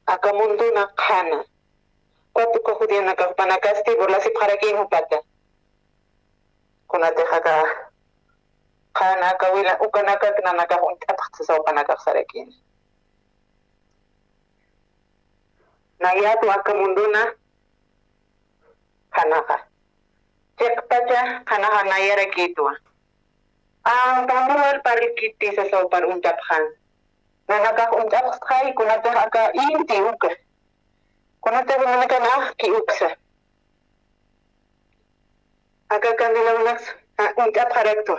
aka munduna qhana. Ukat uka judionakax jupanakasti burlasipxarakïn jupata. Kunatix aka qhana aka wila ukanakak nanakax uñt'apxta sasa jupanakax sarakïna. Nayatwa aka munduna qhanaxa. Chiqpacha qhanaxa nayarakïtwa. Ampamur parlkiti sasa jupar uñt'apxän. Nanakax uñt'apxstxay, kunatix aka inti uka. Kunatix nanakan ajki uksa. Aka candela unas, a, uñt'apxaraktwa.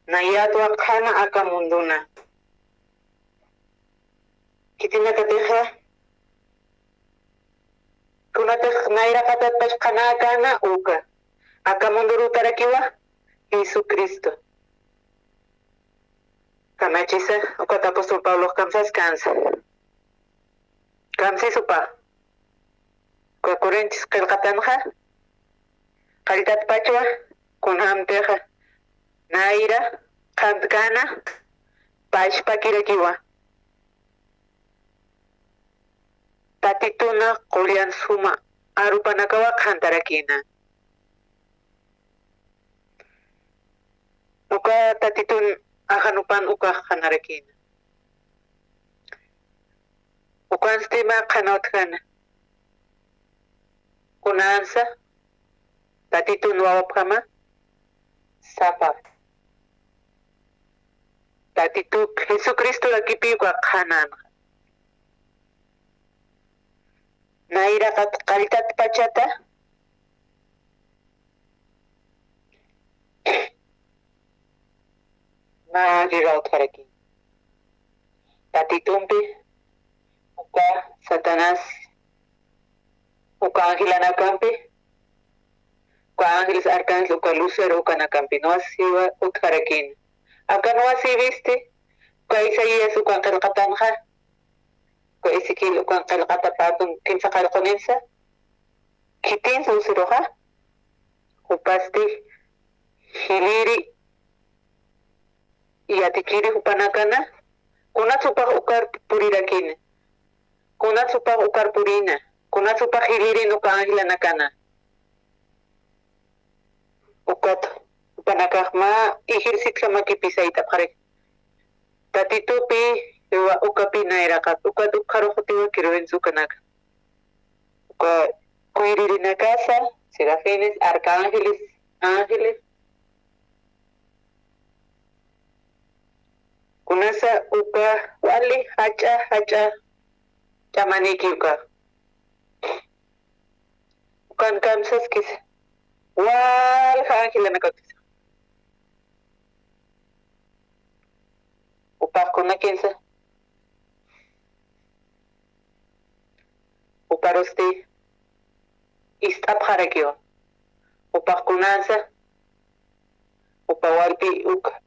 Nayatwa qhana aka munduna. Khitinakatixa, kunatix nayraqatatpach qhanäkäna uka. Aka mundurutarakiwa Jesucristo. Kamachisa, ukat apóstol Pablox kamsaskänsa. Kamsisupa. Uka Corintios qillqatanxa, qalltatpachwa, kunjamtixa, nayra qhantkana, pachpakirakiwa. Tatituna qullan suma arupanakawa qhantarakïna. Uka Tatitun ajanupan ukax qhanarakïna. Ukanstima qhana utjana. Kunansa Tatitun wawapjama sapa. Tatituk Jesucristorakipi uka qhananxa. Nayraqat qalltat pachata mä riraw utjaraki. Tatitumpi, uka Satanás, uka angelanakampi, uka ángeles, arcángel, uka Lucero, ukanakampi nuwasiwa utjarakïna. Aka nuwasïwisti, uka Isaías ukan qillqatanxa, uka Ezequiel ukan qillqata pä kimsa qallquninsa, khitinsa Luceroxa, jupasti jiliri, yatikiri jupanakana, kunats jupax ukar purirakïna, kunats jupax ukar purïna, kunats jupax jilirin uka angelanakana. Ukat jupanakax mä ejércitjamakipi sayt'apxaraki. Tatitupi, ukapi nayraqat, ukat ukxarux utiwakiruwinsa ukanaka. Uka kuyririnakasa, serafines, arcángeles, ángeles. Kunasa uka wali jach'a, jach'a ch'amaniki uka. Ukan kamsaskisa. Walja angelanakakisa. Jupax kunakinsa. Juparusti ist'apxarakiwa. Jupax kunansa. Jupa walpi uka.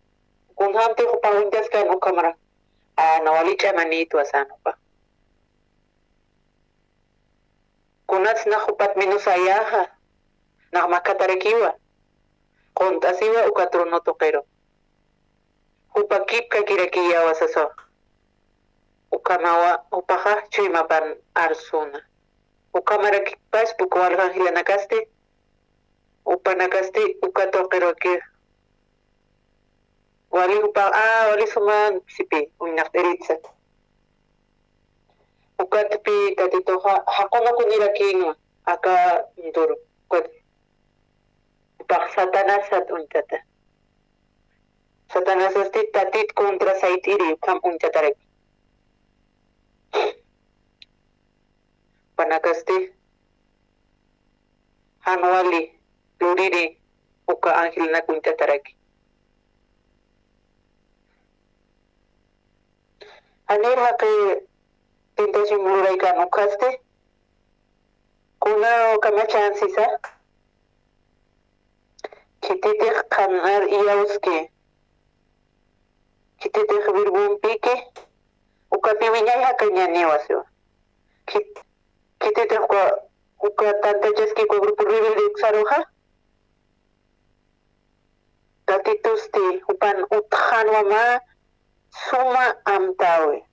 Kunjamti jupax uñtaskan ukhamara. Ana wali ch'amanïtwa san jupa. Kunats nax jupat minusayäxa, nax makatarakiwa, qunt'asiwa uka trono tuqiru. Jupa kipkakirakiyawa sasawa. Ukhamawa jupaxa chuymapan arsuna. Ukhamarakipas uka walja angelanakasti, jupanakasti uka tuqirukix. Wali jupax, a, wali suman sipi, uñnaqt'iritsa. Ukatpi Tatituxa, jaqunukunirakinwa, aka dur, ukat, jupax Satanasat uñtata. Satanasasti Tatit contra sayt'iri, ukham uñtataraki. Jupanakasti, jan wali luriri uka angelnak uñtataraki. Janir jaqi tentación luraykan ukhasti, kuna kamachänsisa, khititix qhanar iyawski, khititix verbompiki, ukapi wiñay jakañäniwa siwa. Khit-, khititix uka, uka tantachaski uka grupo rebelde uksaruxa. Tatitusti, jupan utjänwa mä suma amtäwi.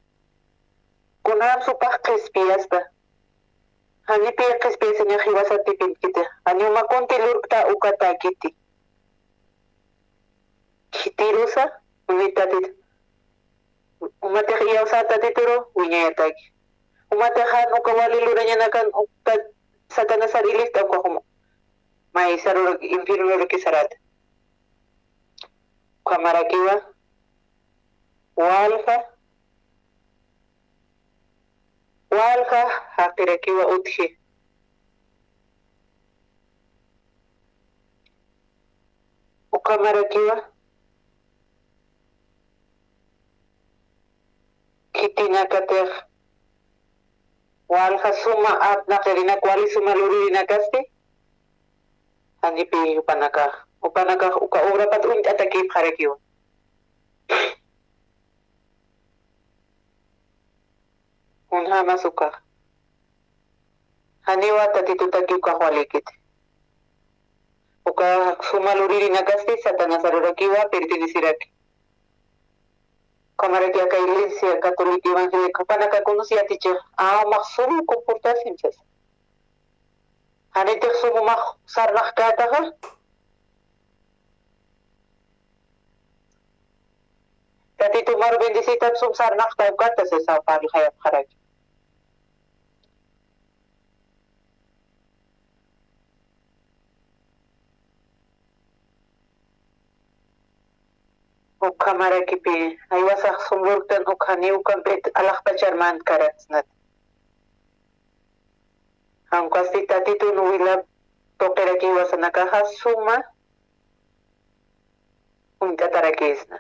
Kunjams jupax qhispiyaspa. Janipi qhispiyasiñax jiwasatipin khitix. Janiw mä kunti lurkta ukatäkiti. Khitirusa, uni Tatit. Jumatix iyawsä Tatituru, wiñayataki. Jumatix jan uka wali lurañanakan uka Satanasar ilista uka juma. May sarur infiernoruki sarata. Ukhamarakiwa, walja, walja jaqirakiwa utji. Ukhamarakiwa, khitinakatix walja suma apnaqirinak, wali suma luririnakasti, janipi jupanakax, jupanakax uka obrapat uñt'atakipxarakiwa. Kunjamas ukax. Janiwa Tatitutaki ukax walïkiti. Uka suma luririnakasti Satanasarurakiwa perteneceraki. Ukhamaraki aka iglesia católica evangélica jupanakakunus yatichix, a, max sum comportasim sasa. Janitix sum max sarnaqkätaxa. Tatitu mar bendecitap sum sarnaqta ukata sasa parlxayapxaraki. Ukhamarakipi, aywasax sum lurktan ukhaniw ukampit alaxpachar mantkaraksnat. Jankasti Tatitun wilap tuqiraki jiwasanakaxa suma uñt'atarakisna.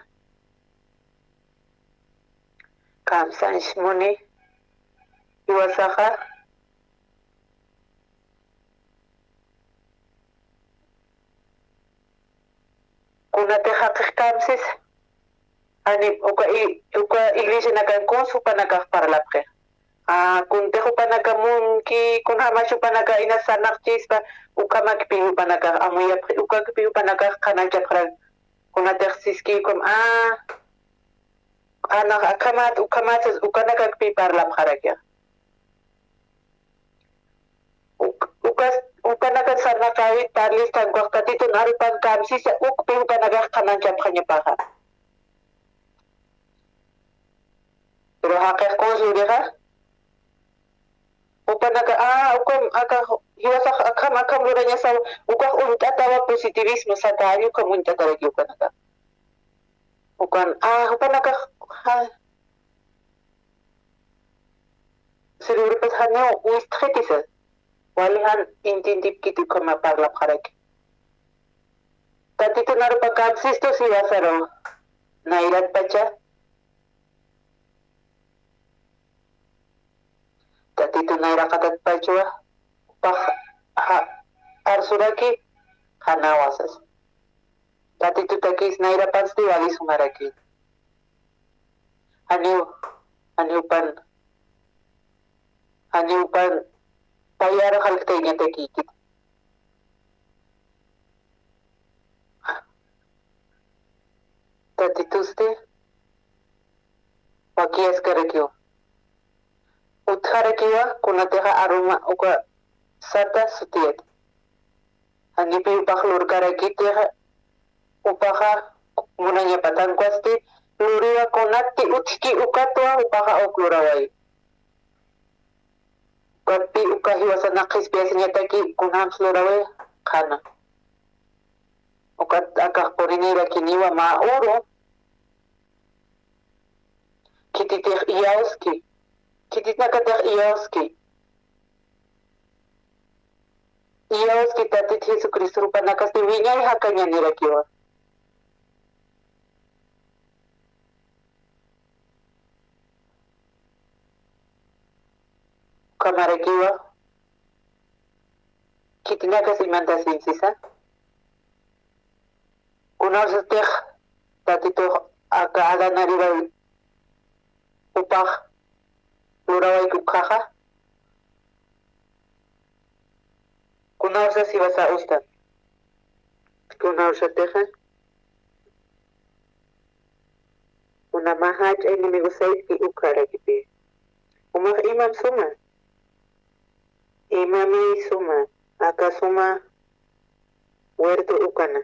Kamsañs muni jiwasaxa. Kunatix jaqix kamsisa, jani uka i-, uka iglesianakan kuns jupanakax parlapxi. A, kuntix jupanaka munki, kunjamax jupanaka inas sarnaqchispa, ukhamakpi jupanakax amuyapxi, ukakpi jupanakax qhananchapxarak. Kunatix siski ukham, a, qhanax akhamat, ukhamat sas, ukanakakpi parlapxarakixa. Uk-, ukas, ukanakan sarnaqäwit parlistan, ukax Tatitun arupan kamsisa, ukpi jupanakax qhananchapxañapaxa. Pero jaqix kuns lurixa, jupanaka, a, ukham, aka, jiwasax akham, akham lurañasawa, ukax uñt'atawa positivismo sata, jani ukham uñt'ataraki ukanaka. Ukan, a, jupanakax, ja, cerebropas janiw wistxitisa, wali jan entiendipkiti ukhama parlapxaraki. Tatitun arupan kamsistu jiwasaru, nayratpacha. Tatitun nayraqatatpachwa, jupax, ja, arsuraki, janawa sasa. Tatitutakis nayrapansti wali sumaraki. Janiw, janiw pan, janiw pan, payar jalktayñatakïkiti. Tatitusti wakiyaskarakiwa. Utjarakiwa, kunatixa aruma uka sata sutiyat. Janipi jupax lurkarakitixa, jupaxa munañapatankasti, luriwa kunatti utjki ukatwa, jupaxa uk luraway. Ukatpi uka jiwasanaka qhispiyasiñataki, kunjams luraway, qhana. Ukat akax purinirakiniwa mä uru. Khititix iyawski. Khititinakatix iyawski. Iyawski Tatit Jesucristo jupanakasti wiñay jakañanirakiwa. Ukhamarakiwa. Khitinakas imantasin sisa. Kunawsatix Tatitux aka Adanariwa jupax lurawayki ukhaxa. Kunawsas jiwasa ustan. Kunawsatixa. Kuna mä jach'a enemigo saytki ukharakipi. Jumax imam suma. Imami suma, aka suma huerto ukana.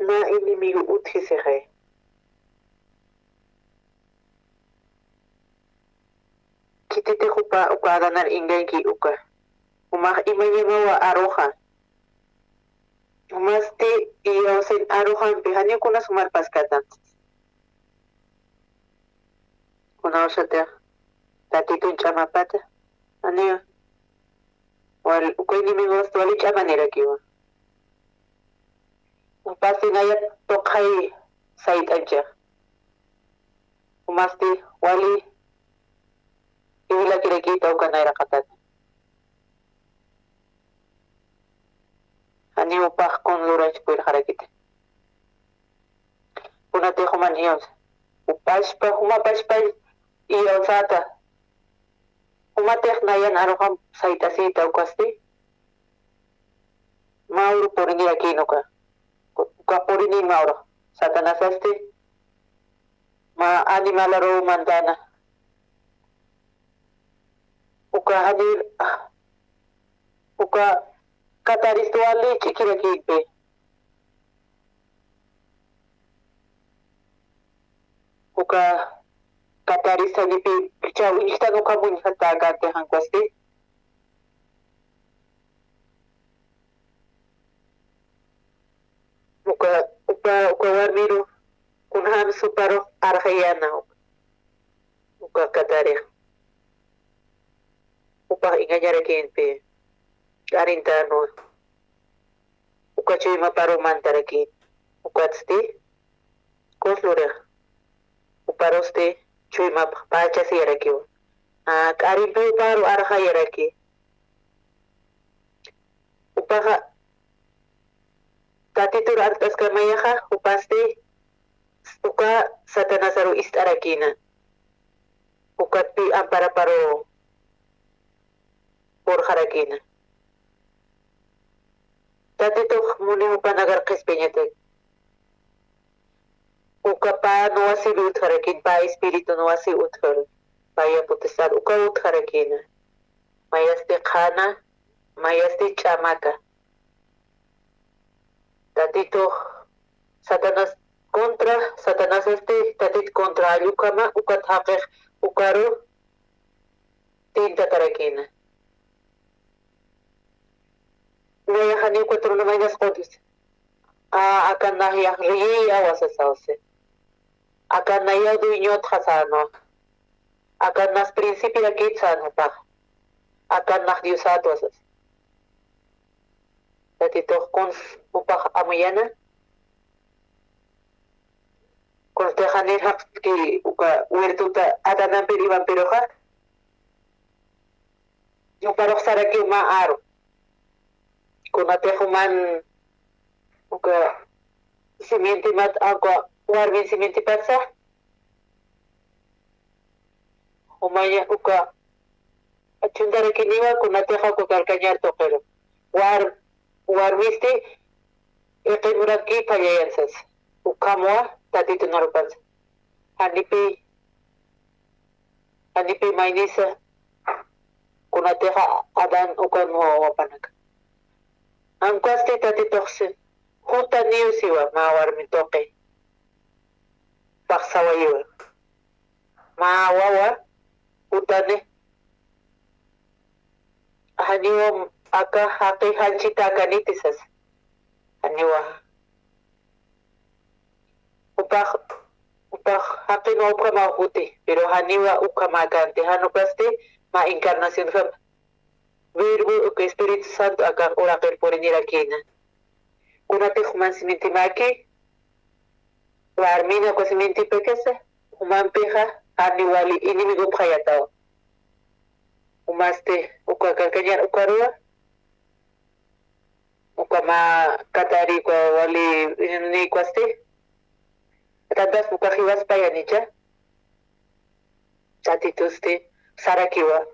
Mä enemigo utjisixay. Khititix jupa uka Adanar ingañki uka. Jumax imañamawa aruxa. Jumasti iyawsin aruxampi, janiw kuna sumar paskatan. Kunawsatix Tatitun ch'amapata, janiw wal, uka enemigos wali ch'amanirakiwa. Jupasti nayat tuqay sayt'anchix. Jumasti wali jiwilakirakita uka nayraqatata. Janiw jupax kun lurach puyirxarakiti. Kunatix juman iyawsa. Jupaspa, jumapaspa iyawsata. Jumatix nayan aruxam sayt'asita ukasti. Mä uru purinirakïn uka. Uka purinin mä uru. Satanasasti. Mä animalaruw mandana. Uka janir, uka kataristu wali ch'ikirakïnpi. Uka kataristanipi, pichaw uñjtan uka muñjata kati jankusti. Uka, uka, uka warmiru, kunjam suparu arxayana uka. uka katarix. Jupax engañarakïnpi, k'arintänwa. Uka chuymaparu mantarakïn. Ukatsti, kunsa lurix. Juparusti chuymapx pachasiyarakiwa. A, k'arimpi juparu arxayaraki. Jupaxa Tatitur art'askamayaxa, jupasti uka Satanasaru ist'arakïna. Ukatpï amparaparu purxarakïna. Tatitux muni jupanakar qhispiñataki. Uka pä nuwasiw utjarakïn, pä espiritu nuwasiw utjaru. Paya potestad uka utjarakïna. Mayasti qhana, mayasti ch'amaka. Tatitux Satanás contra, Satanás este, Tatit contra, allukama, ukat jaqix, ukaru, tintatarakïna. Nayax janiw cuatro no mainas qudis. A, akan nayax rey awasasawsi. Akan nayax dueñot jasano. Akan nas principirakit sano pax. Akan nax Diosat wasas. Tatitux kuns jupax amuyana. Kunsti janir jaqtki uka huertota Adanampir Evampiruxa. Juparux sarakiw mä aru. Kunatix juman uka simientimat, uka warmin simientipatsa. Jumaña uka achuntarakiniwa kunatixa uka calcañar tuqiru. War-, warmisti iqimuraki phallayan sas. Ukhamwa Tatitu narupansa. Janipi, janipi maynisa, kunatixa Adán ukan wawapanaka. Ankasti Tatituxsi, jutaniw siwa, mä warmi tuqi. Paxsawayiwa. Mä wawa, jutani. Janiwa aka jaqi janchitäkaniti sas. Janiwa. Jupax, jupax jaqinwa ukhamaw juti, pero janiwa ukhamäkänti, jan ukasti mä encarnacionjam. Verbo, uka Espíritu Santo, aka uraqir purinirakïna. Kunatix juman simientimaki, warmina uka simientipakasa, jumampixa, jani wali enemigopxayatawa. Jumasti, uka calcañar ukaruwa, uka mä katari uka wali, ni ukwasti. Tantas uka jiwaspayanicha. Tatitusti sarakiwa.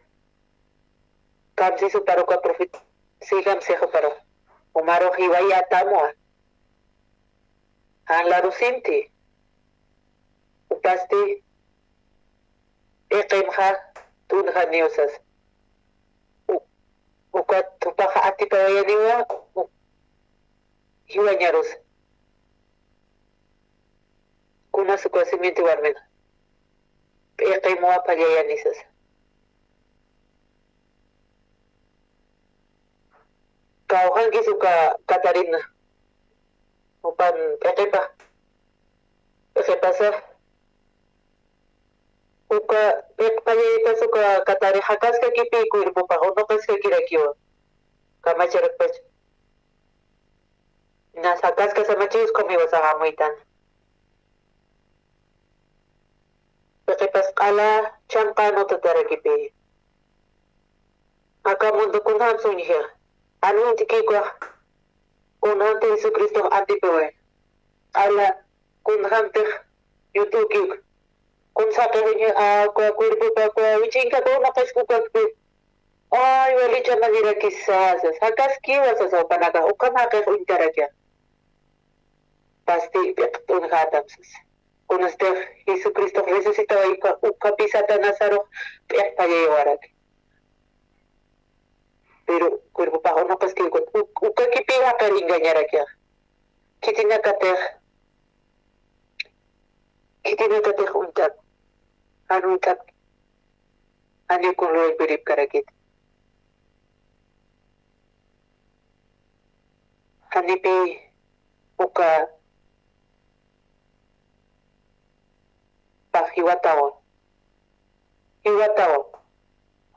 Kamsisuparu uka profeta. Si kamsixuparu. Umaru jiwayatamwa. Jan larusinti. Jupasti. Iqimxa tunjaniw sas. U-, ukat jupaxa atipawayaniwa, u-, jiwañarus. Kunas uka simienti warmina. P'iqimwa phalllayani sas. Kawjankis uka Catarina. Jupan p'iqipa. P'iqipasa. Uka p'iqi phallayitas uka Catari jakaskakipi cuerpopax, unuqiskakirakiwa. Kamacharakpacha. Inas jakaskasamachiw ukhamiwa sax amuytan. P'iqipas q'ala chhanqan utatarakipi. Aka mundo kunjams uñjixa. Jan uñt'kïkwa. Kunjamti Jesucristox atipiwi. Q'ala kunjamtix yut'ukïkwa. Kuns jaqix uñji, a, uka cuerpopa, uka wich'inkapa unuqisku ukakpi. Ay, walicha manirakisa sas. Jakaskiwa sas jupanakax, ukham jaqix uñtarakixa. Pasti p'iqi t'unjätam sas. Kunastix Jesucristox resucitaway ukha, ukhapi Satanasarux p'iqi phallayawaraki. Pero cuerpopax unuqiskïkut, uk-, ukakipi jaqir engañarakixa. Khitinakatix, khitinakatix uñt'ap, jan uñt'ap, janiw kun luray piripkarakit. Janipi uka pax jiwatawa. jiwatawa.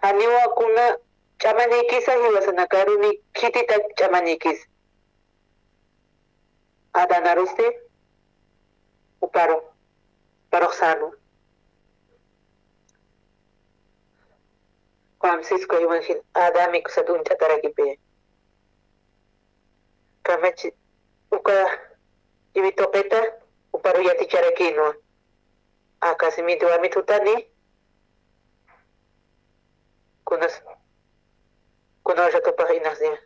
Janiwa kuna ch'amañaykisa jiwasanakaru ni khititak ch'amañaykisa. Adanarusti juparu, juparux sänwa. Kamsis uka jiwasan Adán mikhusat uñt'atarakipi. Kamachi uka iwi tuqita juparu yaticharakïnwa. Aka siminti warmit jutani. Kunas, kuna ratupax inasniwa.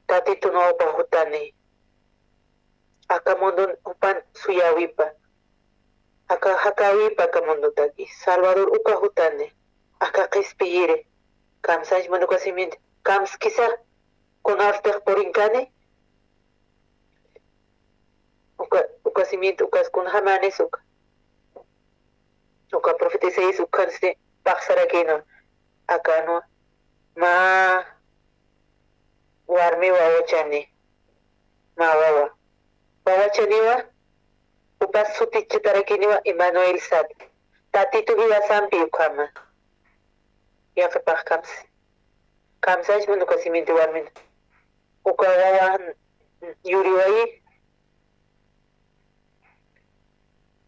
Tatitun wawapax jutani. Aka mundun jupan suyäwipa. Aka jakäwipa aka mundutaki. Salvador uka jutani. Aka qhispiyiri. Kamsañs muni uka siminti. Kamskisa. Kunartix purinkani. Uka, uka siminti ukas kunjamanis uka. Uka profeta Isaías ukansti paxsarakïnwa. Akanwa. Mä warmi wawachani. Mä wawa. Wawachaniwa. Jupas sutichatarakïniwa Emanuel sat. Tatitu jiwasampi ukhama. Yaqhipax kamsi. Kamsañs muni uka siminti warmin. Uka wawan yuriwayi.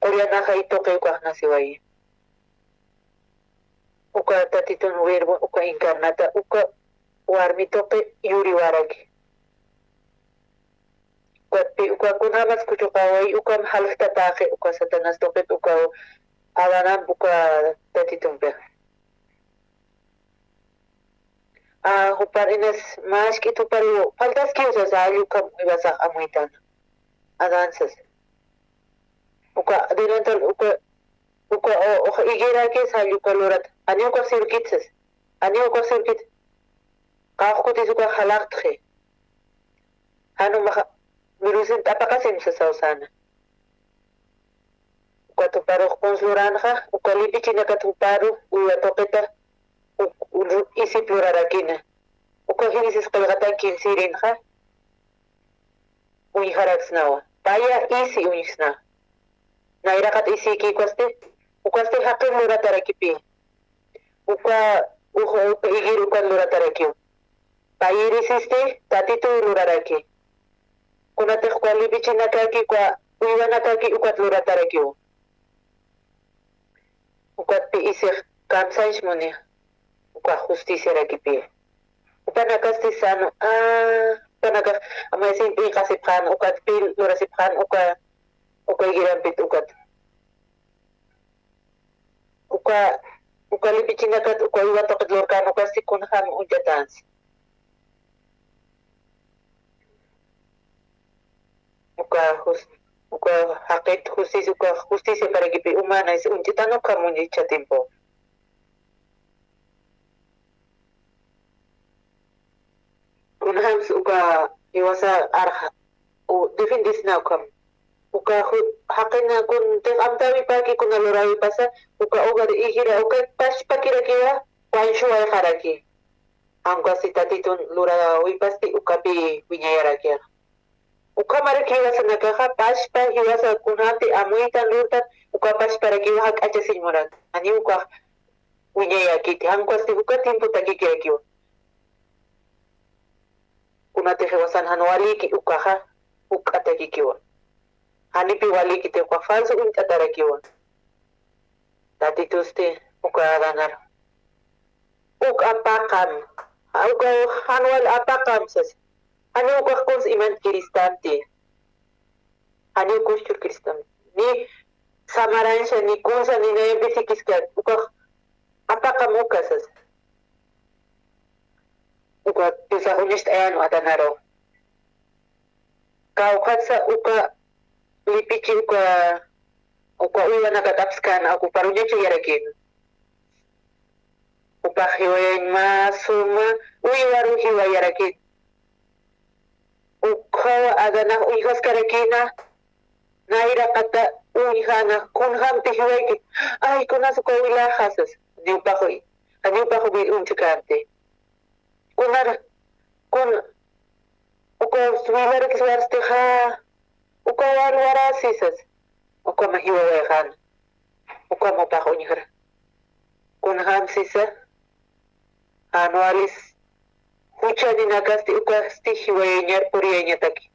Qullan ajay tuqi ukax nasiwayi. Uka Tatitun verbo, uka encarnata, uka warmi tuqi yuriwaraki. Ukatpi, uka kunjamas kuchuqawayi, ukam jalkta taqi, uka Satanás tuqit, uka Adanamp, uka Tatitumpi. A, jupar inas mask'it jupar faltaskiw sasa, jall ukham uywasax amuytana. Adan sasa. Uka delantal, uka, uka, o, o, higuerakis jall uka lurat. Janiw ukax sirkit sasa. Janiw ukax sirkit. Qawqhutis ukax jalaqtxi. Jan umaxa, mirusin t'apaqasim sasaw säna. Ukat juparux kuns luranxa, uka lipichinakat juparu, uywa tuqita, uk-, ul-, isip lurarakina. Uka Génesis qillqatan quince irinxa, uñjaraksnawa. Paya isi uñjsna. Nayraqat isiki ukasti, ukasti jaqin luratarakipi. Uka, uj-, uka igir ukan luratarakiw. Payiri sisti, Tatitu luraraki. Kunatix uka lipichinakaki, uka uywanakaki ukat luratarakiw. Ukatpi isix kamsañs muni, uka justiciarakipi. Jupanakasti sanu, a, jupanakax, amayasin p'iqasipxan, ukatpi lurasipxan, uka, uka igirampit ukat. Uka, uka lipichinakat, uka uywa tuqit lurkan, ukasti kunjam uñt'atansi. Uka jus-, uka jaqit justicia, uka justiciaparakipi umana, es uñt'itan ukham uñicha tiempo. Kunjams uka jiwasa arxa, u, defendisna ukham. Uka ju-, jaqina kun tix amtäwipaki kuna luräwipasa, uka ugar igira, uka pachpakirakiwa, wañsuwayxaraki. Aunque si Tatitun luräwipasti ukapi wiñayarakixa. Ukhamaraki jiwasanakaxa, pachpa jiwasa kunjamti amuytan lurtan, uka pachparakiwa jak'achasiñ muran. Janiw ukax wiñayakiti, jan ukasti uka tiempo takikirakiwa. Kunatix jiwasan jan waliki ukaxa, juk'a takikiwa. Janipi walikiti ukax falso uñt'atarakiwa. Tatitusti uka Adanar. Uk apaqam, uka jan wal apaqam sas. Janiw ukax kuns iman kiristanti. Janiw kuschur kiristan. Ni samarancha, ni kunsa, ni nayampisikiska. Ukax apaqam uka sas. Uka Diosax uñacht'ayan Adanaru. Kawkhatsa uka lipichi uka, uka uywanakat apskana, uka paruñacha yarakina. Upax jiwayañ mä suma uywaru jiwayarakina. Ukhawa Adanax uñjaskarakina, nayraqata uñjana, kunjamti jiwayki, ay, kunas uka wilaxa sas, niwpax uy, niwpax uy uñchkanti. Kunar, kun, uka wilarakis warstixa, uka wal warasi sas, ukama jiwawayxan, ukama upax uñjra. Kunjam sisa, jan walis juchaninakasti ukasti jiwayañar puriyañataki.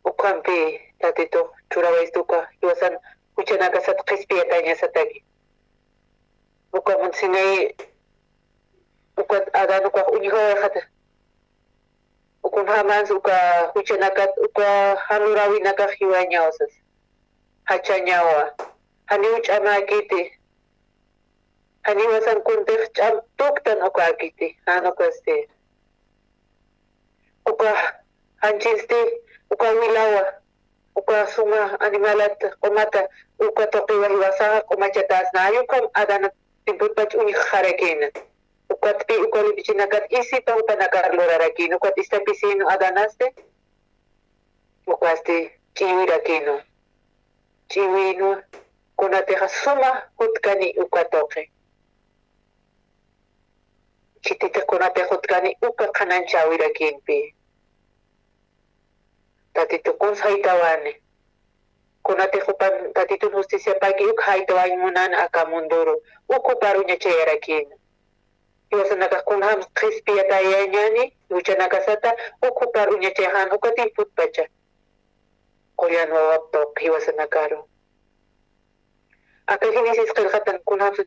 Ukhampi Tatitu churawayistu uka jiwasan juchanakasat qhispiyatañasataki. Uka munsinay ukat Adán ukax uñjawayxata. Kunjamans uka juchanakat uka jan luräwinakax jiwayañawa sas. Jachañawa. Janiw ch'amäkiti. Janiw jiwasan kuntix ch'am tuktan ukäkiti. Jan ukasti. Uka janchisti, uka wilawa, uka suma animalat q'umata, uka tuqiwa jiwasaxa q'umachatäsna. Ay ukham Adán timputpach uñjxarakïna. Ukatpï uka lipichinakat isipa jupanakar lurarakïna. Ukat istapisiña Adánasti, ukasti ch'iwirakïna. Ch'iwinwa, kunatixa suma jutkani uka tuqi. Khititix kunatix jutkani uka qhanañchäwirakïnpï. Tatitu kuns jaytawani. Kunatix jupan Tatitun justiciapäki uk jaytawañ munani aka munduru. Uk jupar uñachayarakïna. Jiwasanakax kunjam qhispiyatayañäni, juchanakasata, uk jupar uñachayxän uka timputpacha. Qullan wawap tuq jiwasanakaru. Aka Génesis qillqatan kunjamsa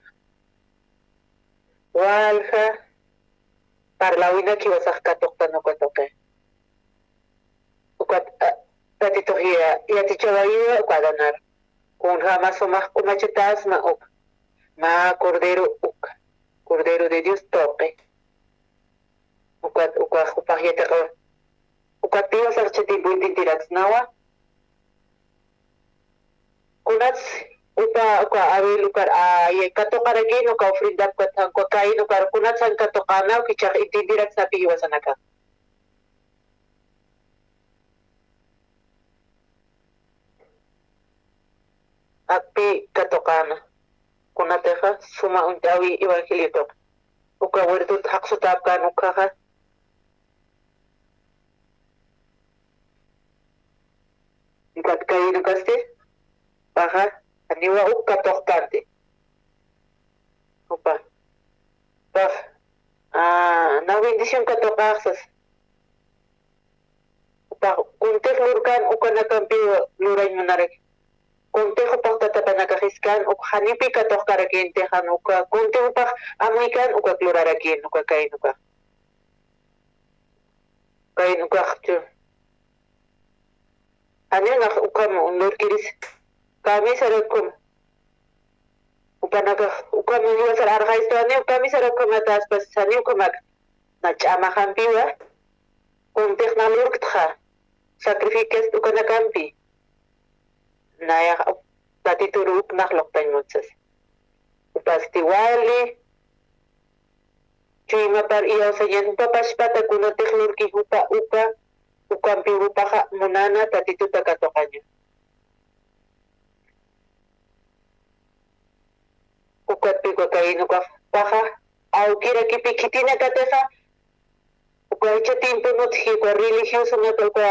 walja parlawinak jiwasax katuqtan uka tuqi. Ukat, a, Tatitux ya-, yatichawayiwa uka Adanar. Kunjama sumax q'umachatäsma uka. Mä Cordero uka. Cordero de Dios tuqi. Ukat, uka jupax yatiqawa. Ukat jiwasax jichha timpu intintiraksnawa. Kunats upa, uka Abel ukar, a, ya katuqarakïn uka ofrendap ukat jan uka Caín ukar kunats jan katuqäna, jichhax intintiraksnapï jiwasanakax. Akpï katuqäna. Kunatixa suma uñt'äwi evangeliotuq. Uka huertot jaqsutäpkän ukhaxa. Ukat Caín ukasti, jupaxa, janiwa uk katuqkänti. Jupa. Jupax, a, nax bendición katuqäx sas. Jupax, kuntix lurkän ukanakampiw lurañ munaraki. Kuntix jupax tatapanakax jiskän, uk janipï katuqkarakïnti jan uka, kuntix jupax amuykan ukak lurarakïn, uka Caín ukax. Caín ukax chu. Janiw nax ukham lurkirisa. Kamisar ukham. Jupanakax ukham jiwasar arxayistu, janiw kamisar ukhamatäspas, janiw ukhamak. Na ch'amaxampiwa. Kuntix na lurktxa. Sacrificast ukanakampi. Nayax Tatitur uk nax luqtañ munsa sas. Jupasti wali. Chuymapar iyawsañan jupa pachpata kunatix lurki jupa uka, ukampi jupaxa munana Tatituta katuqaña. Ukatpi uka Caín ukax jupaxa, awkirakipi khitinakatixa, uka jichha tiempo utji, uka religiosonak, uka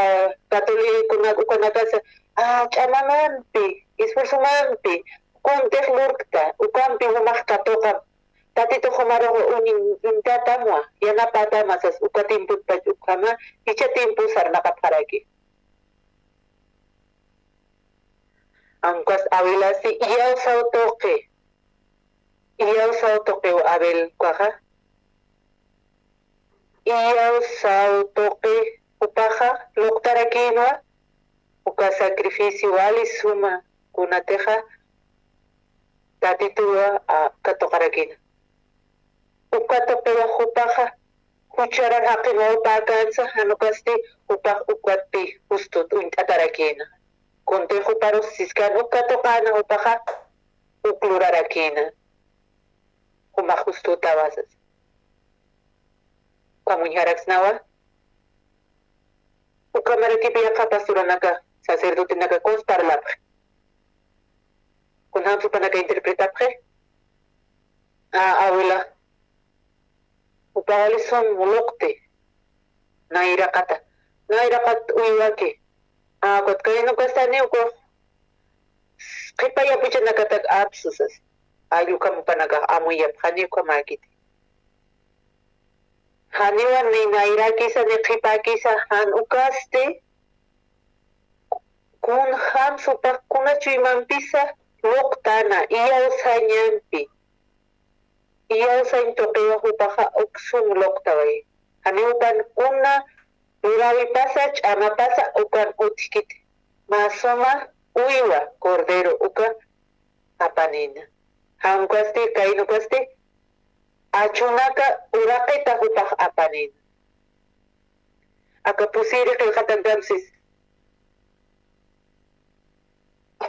católiconak, ukanakasa, a, ch'amamampi, esfuerzomampi, kuntix lurkta, ukampi jumax katuqam, Tatitux jumarux uñin, uñtatamwa, yanapätama sas, uka tiempotpach ukhama, jichha tiempo sarnaqapxaraki. Ankas Abelasi iyawsaw tuqi. Iyawsaw tuqiw Abel ukaxa. Iyawsaw tuqi jupaxa luqtarakïnwa. Uka sacrificio wali suma kunatixa Tatituwa, a, katuqarakïna. Uka tuqiwa jupaxa jucharar jaqin wawpäkänsa, jan ukasti jupax ukatpi justut uñt'atarakïna. Kuntix juparus siskan uk katuqäna jupaxa uk lurarakïna. Jumax justutawa sas. Ukham uñjaraksnawa. Ukhamarakipi yaqha pastoranaka, sacerdotenaka kuns parlapxi. Kunjams jupanaka interpretapxi. A, abuela. Jupa wali sum luqti. Nayraqata. Nayraqat uywaki. A, ukat Caín ukasti janiw ukax qhipa yapuchanakatak apsu sas. Alli ukham jupanakax amuyapxani ukhamäkiti. Janiwan ni nayrakisa ni qhipäkisa jan ukasti, kunjams jupax kuna chuymampisa luqtana, iyawsañampi. Iyawsañ tuqiwa jupaxa uk sum luqtaway. Janiw jupan kuna luräwipasa, ch'amapasa ukan utjkiti. Mä suma uywa cordero uka apanïna. Jan ukasti, kayn ukasti, achunaka uraqita jupax apanïna. Aka pusiri qillqatankamsis.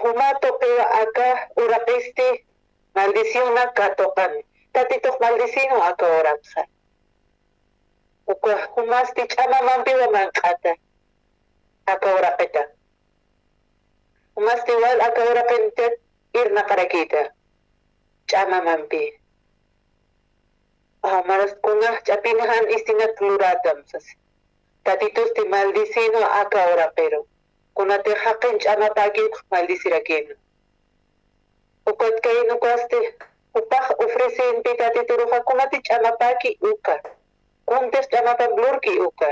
Juma tuqiwa aka uraqisti maldiciona katuqani. Tatitux maldicino aka urapsa. Uka jumasti ch'amamampiwa manq'ata aka uraqita. Jumasti wal aka uraqincha irnaqarakïta ch'amamampi. Jumaras kunax ch'apin jan istinak lurätam sasi. Tatitusti maldicino aka uraqiru. Kunatix jaqin ch'amapäki ukax maldicirakïna. Ukat kayn ukasti, jupax ofrecenpi Tatituruxa kunatix ch'amapäki uka. Kuntix ch'amapamp lurki uka.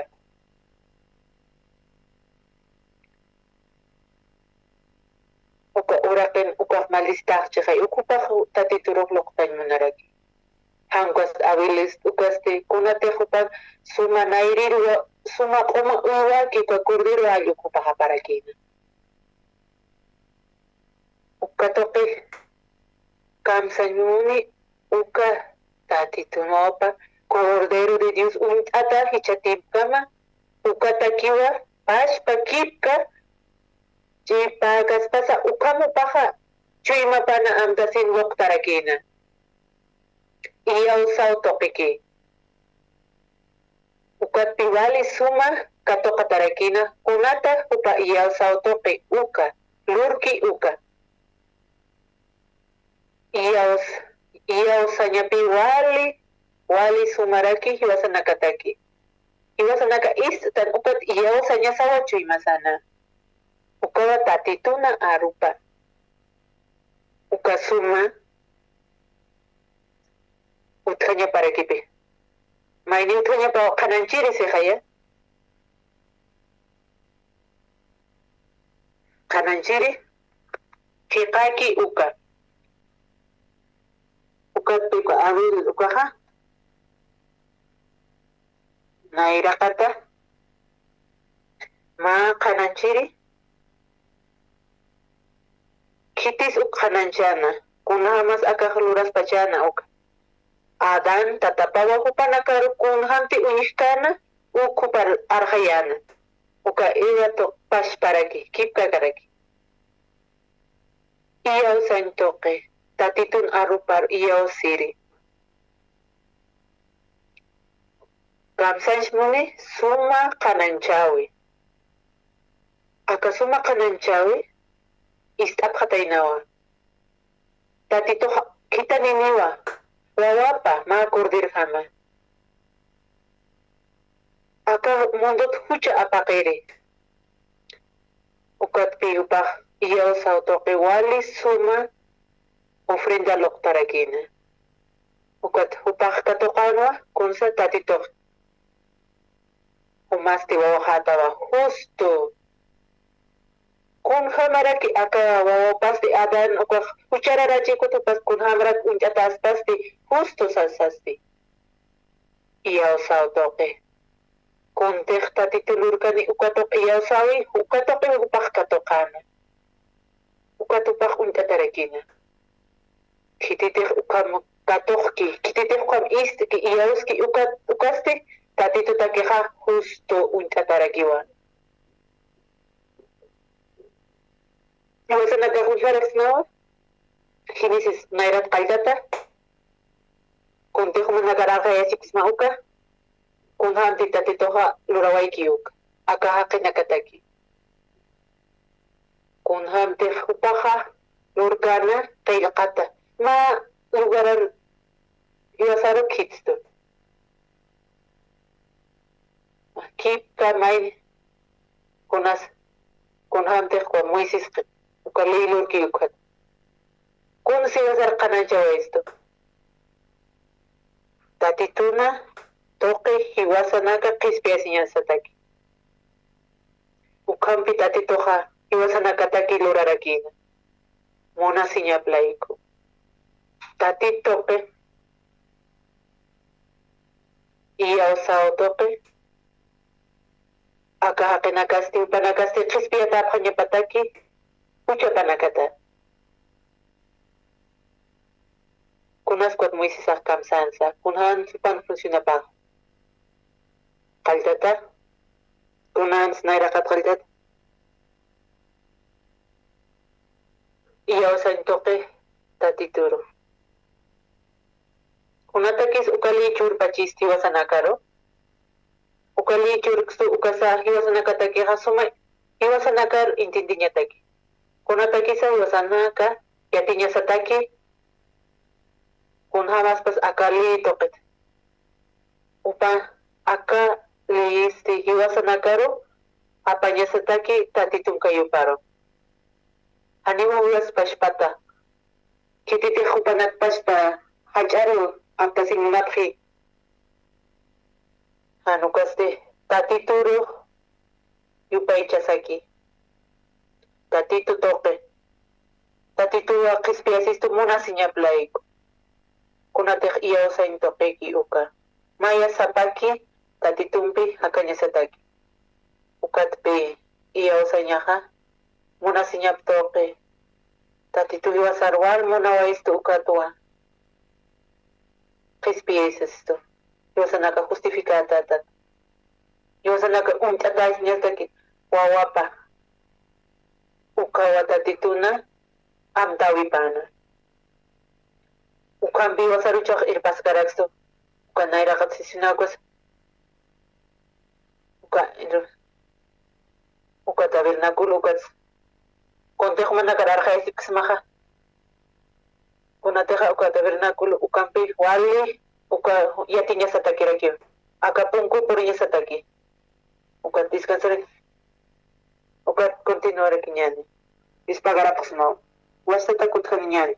Uka uraqin ukax maldicitax chixay, uk jupax Tatiturux luqtañ munaraki. Jan ukas awilis ukasti, kunatix jupan suma nayriruwa, suma q'uma uywaki uka cordero alli uk jupax aparakïna. Uka tuqi kamsañ muni, uka Tatitun Wawapa Cordero de Dios uñt'ata jichha tiempkama, ukatakiwa pachpa kipka, chipäkaspasa ukham jupaxa chuymapana amtasin luqtarakïna. Iyawsaw tuqiki. Ukatpi wali suma katuqatarakïna, kunata jupa iyawsaw tuqi uka, lurki uka. Iyaws-, iyawsañapi wali, wali sumaraki jiwasanakataki. Jiwasanaka ist'tan ukat iyawsañasawa chuymasana. Ukawa Tatituna arupa. Uka suma utjañaparakipi. Mayni utjañapaw qhanañchiri sixaya. Qhanañchiri, chiqaki uka. Ukatpipa, a ver, ukaxa. Nayraqata. Mä qhanañchiri. Khitis uk qhanañchäna. Kunjamas akax luraspachäna uka. Adán tatapawa jupanakaru kunjamti uñjkäna, uk jupar arxayäna. Uka Eva tuq pachparaki, kipkakaraki. Iyawsañ tuqi, Tatitun arupar iyawsiri. Kamsañs muni suma qhanañchäwi. Aka suma qhanañchäwi ist'apxataynawa. Tatitux khitaniniwa, wawapa mä corderjama. Aka mundot jucha apaqiri. Ukatpi jupax iyawsaw tuqi wali suma ofrenda luqtarakïna. Ukat jupax katuqänwa, kunsa Tatitux jumasti wawaxätawa justo. Kunjamaraki aka wawapasti Adán ukax juchararachi ukatpas kunjamarak uñt'ataspasti justo sasasti. Iyawsaw tuqi. Kuntix Tatitu lurkani uka tuq iyawsawi, uka tuqi jupax katuqäna. Ukat jupax uñt'atarakïna. Khititix ukham katuqki, khititix ukham ist'ki, iyawski uka, ukasti, Tatitutakixa justo uñt'atarakiwa. Jiwasanakax uñjaraksnawa, Génesis nayrat qalltata, kuntix jumanakar arxayasipxsma uka, kunjamti Tatituxa lurawayki uka, aka jaqinakataki. Kunjamtix jupaxa lurkäna qillqata, mä lugarar jiwasaru khitstu. Kipka may kunas, kunjamtix uka Moisés uka ley lurki ukat. Kun siwasar qhanañchawaystu. Tatituna tuqi jiwasanaka qhispiyasiñasataki. Ukhampi Tatituxa jiwasanakataki lurarakïna. Munasiñap layku. Tatit tuqi, iyawsaw tuqi, aka jaqinakasti, jupanakasti qhispiyatäpxañapataki juchapanakata. Kunas ukat Moisesax kamsänsa, kunjams jupan funcionapax. Qalltata, kunans nayraqat qalltata. Iyawsañ tuqi Tatituru. Kunatakis ukali churpachisti jiwasanakaru. Ukali churkstu ukasa jiwasanakatakixa suma jiwasanakar entiendeñataki. Kunatakisa jiwasanaka yatiñasataki, kunjamaspas aka ley tuqit. Jupa aka leyisti jiwasanakaru apañasataki Tatitun kayuparu. Janiwa juyas pachpata. Khititix jupanakpachpa jach'aru aptasiñ munapxi. Jan ukasti Tatituru yupaychasaki. Tatitu tuqi. Tatituwa qhispiyasistu munasiñap layku. Kunatix iyawsañ tuqiki uka. Maya sapaki Tatitumpi jakañasataki. Ukatpi iyawsañaxa munasiñap tuqi. Tatitu jiwasar wal munawaystu ukatwa. Qhispiyaysastu. Jiwasanaka justificätätat. Jiwasanaka uñt'atäsiñastaki wawapa. Ukawa Tatituna amtäwipäna. Ukhampi jiwasaruchax irpaskarakstu. Uka nayraqat sisiñakusa. Uka, uka tabernáculo, uka kuntix jumanakar arxayasipksmaxa. Kunatixa uka tabernáculo ukampi wali uka yatiñasatakirakï. Aka punku puriñasataki. Ukat descansarañ. Ukat continuarakiñäni. Dispagarakusmaw. Wasata kutjaniñäni.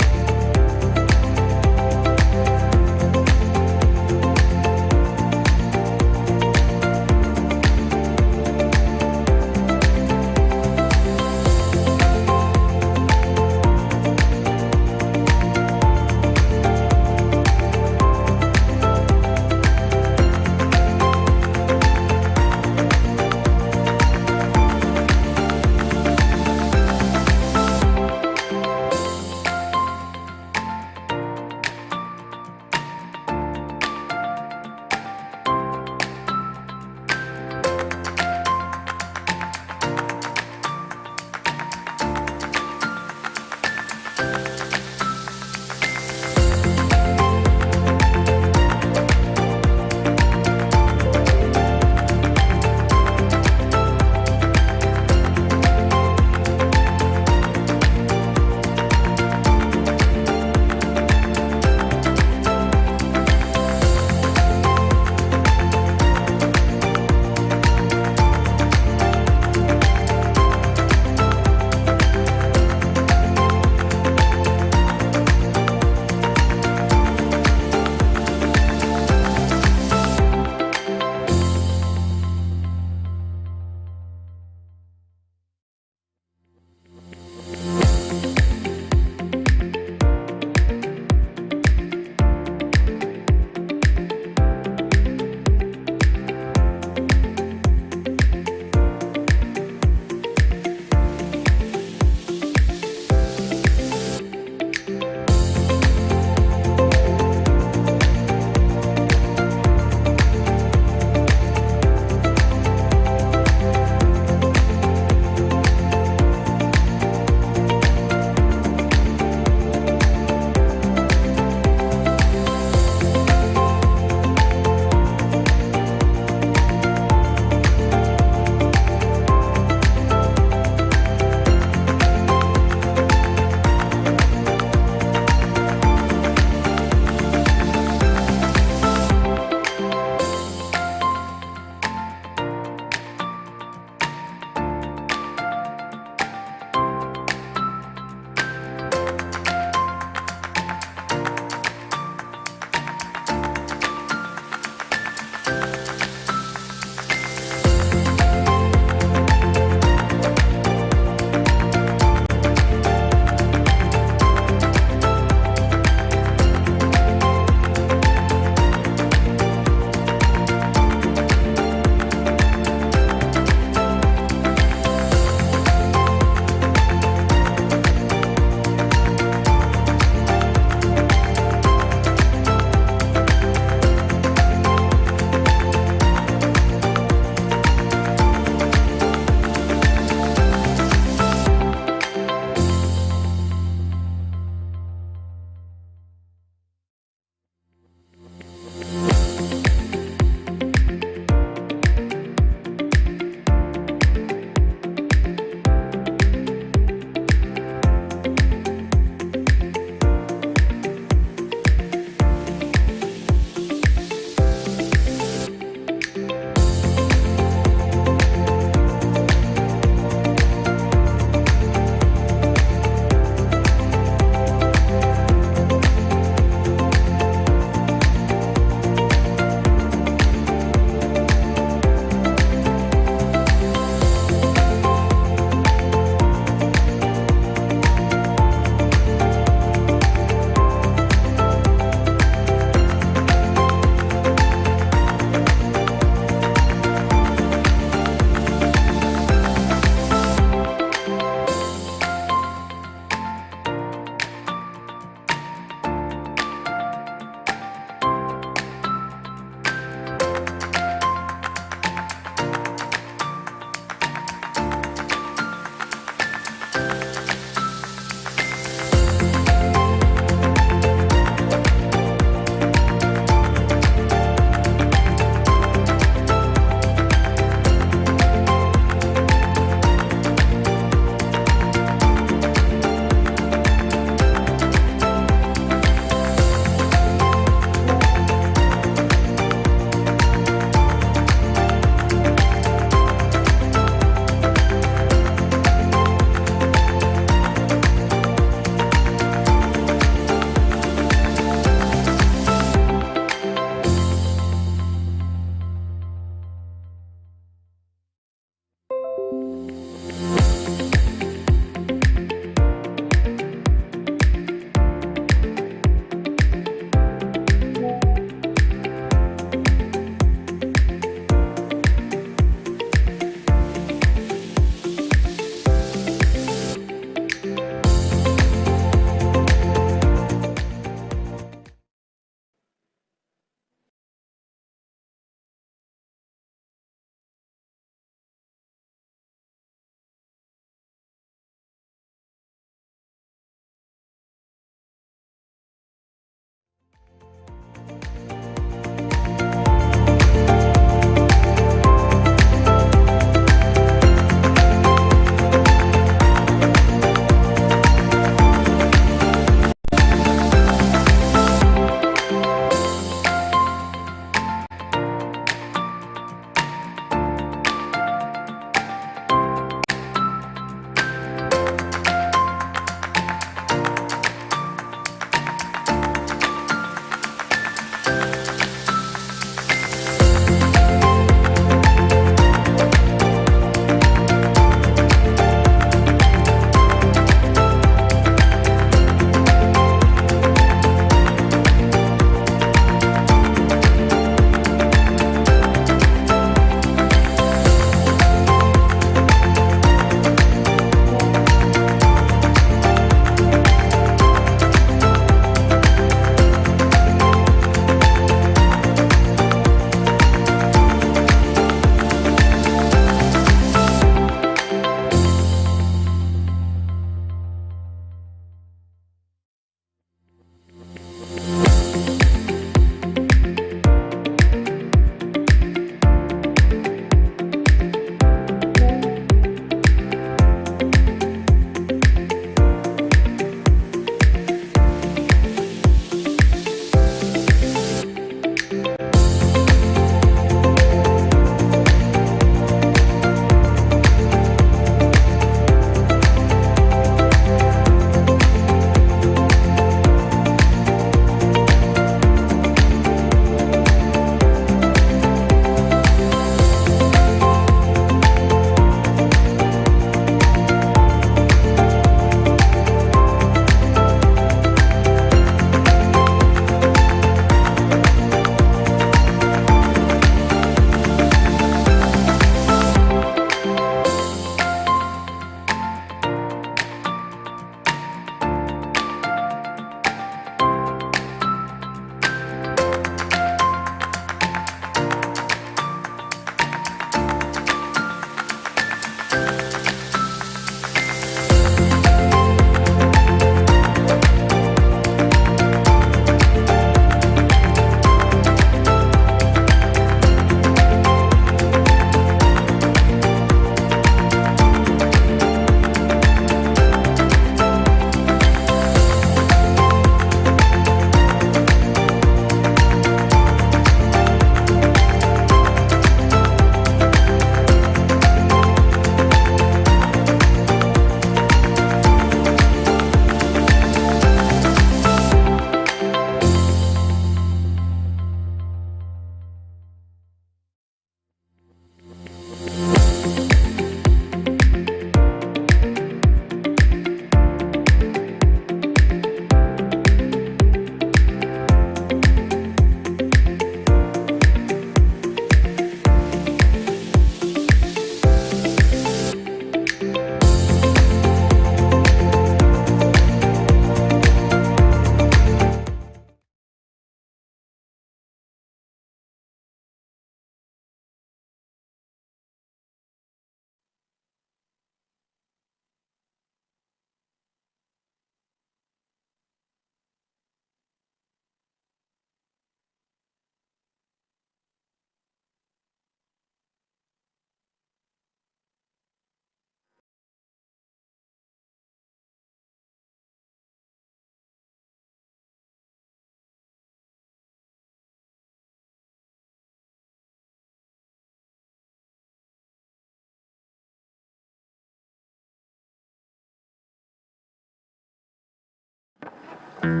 En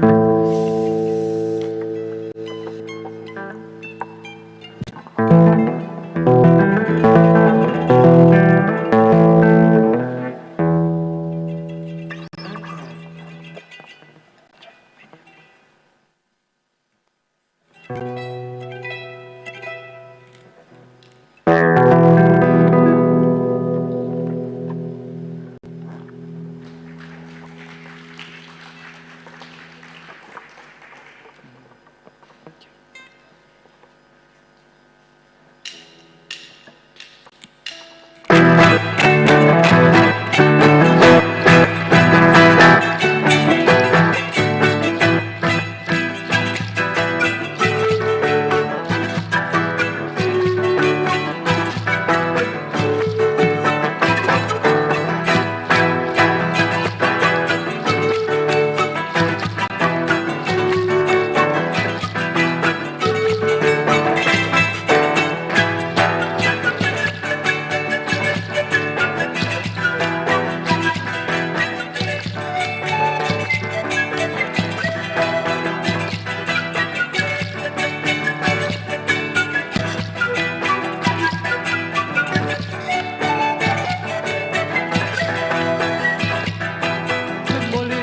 Bolivia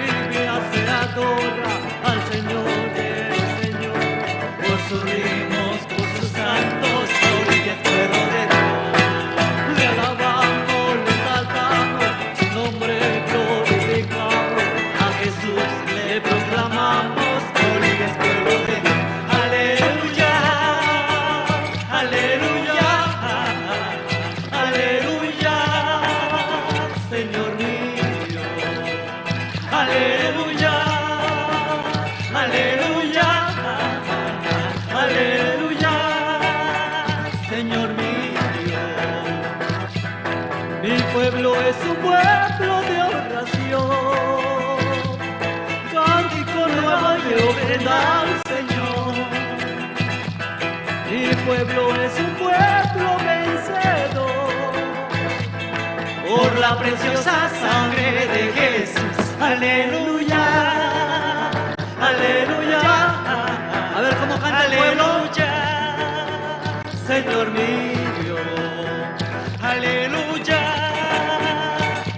se adora al Señor de señores, por sus ritmos, por sus cantos, Bolivia es pueblo de Dios. Le alabamos, le exaltamos, su nombre glorificamos, a Jesús le proclamamos, Bolivia es pueblo de Dios. Aleluya, aleluya, aleluya, Señor mío. Aleluya, aleluya, aleluya, Señor mío. Mi pueblo es un pueblo de oración, cántico nuevo y ofrenda al Señor. Mi pueblo es un pueblo vencedor por la preciosa sangre de Jesús. Aleluya, aleluya. A ver cómo canta el pueblo. Aleluya, Señor mío. Aleluya,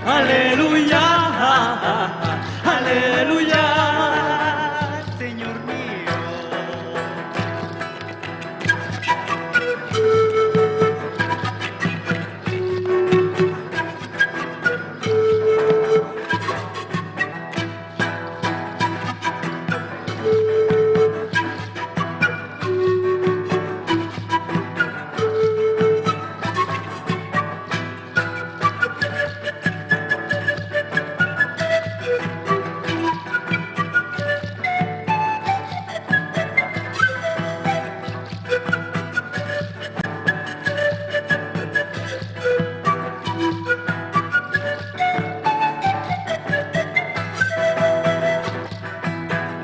aleluya, aleluya, Señor mío.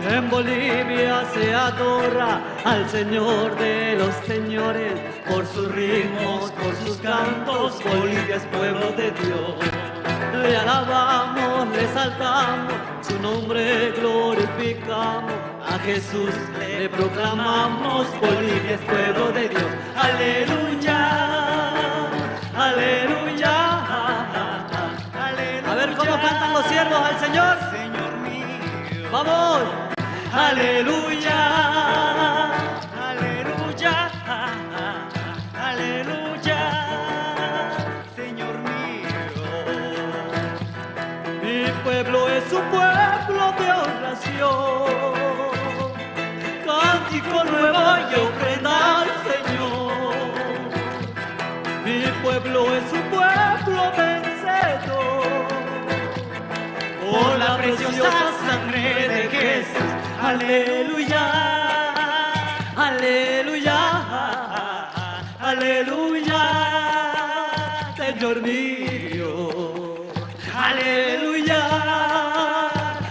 En Bolivia se adora al Señor de los señores, por sus ritmos, por sus cantos, Bolivia es pueblo de Dios. Le alabamos, le exaltamos, su nombre glorificamos, a Jesús le proclamamos, Bolivia es pueblo de Dios. Aleluya, aleluya, aleluya. A ver cómo cantan los siervos al Señor. Señor mío. Vamos. Aleluya, aleluya, aleluya, Señor mío. Mi pueblo es un pueblo de oración, cántico nuevo y ofrenda al Señor. Mi pueblo es un pueblo vencedor por la preciosa sangre de Jesús. Aleluya, aleluya, aleluya, Señor mío. Aleluya,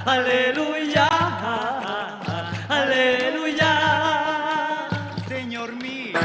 aleluya, aleluya, Señor mío.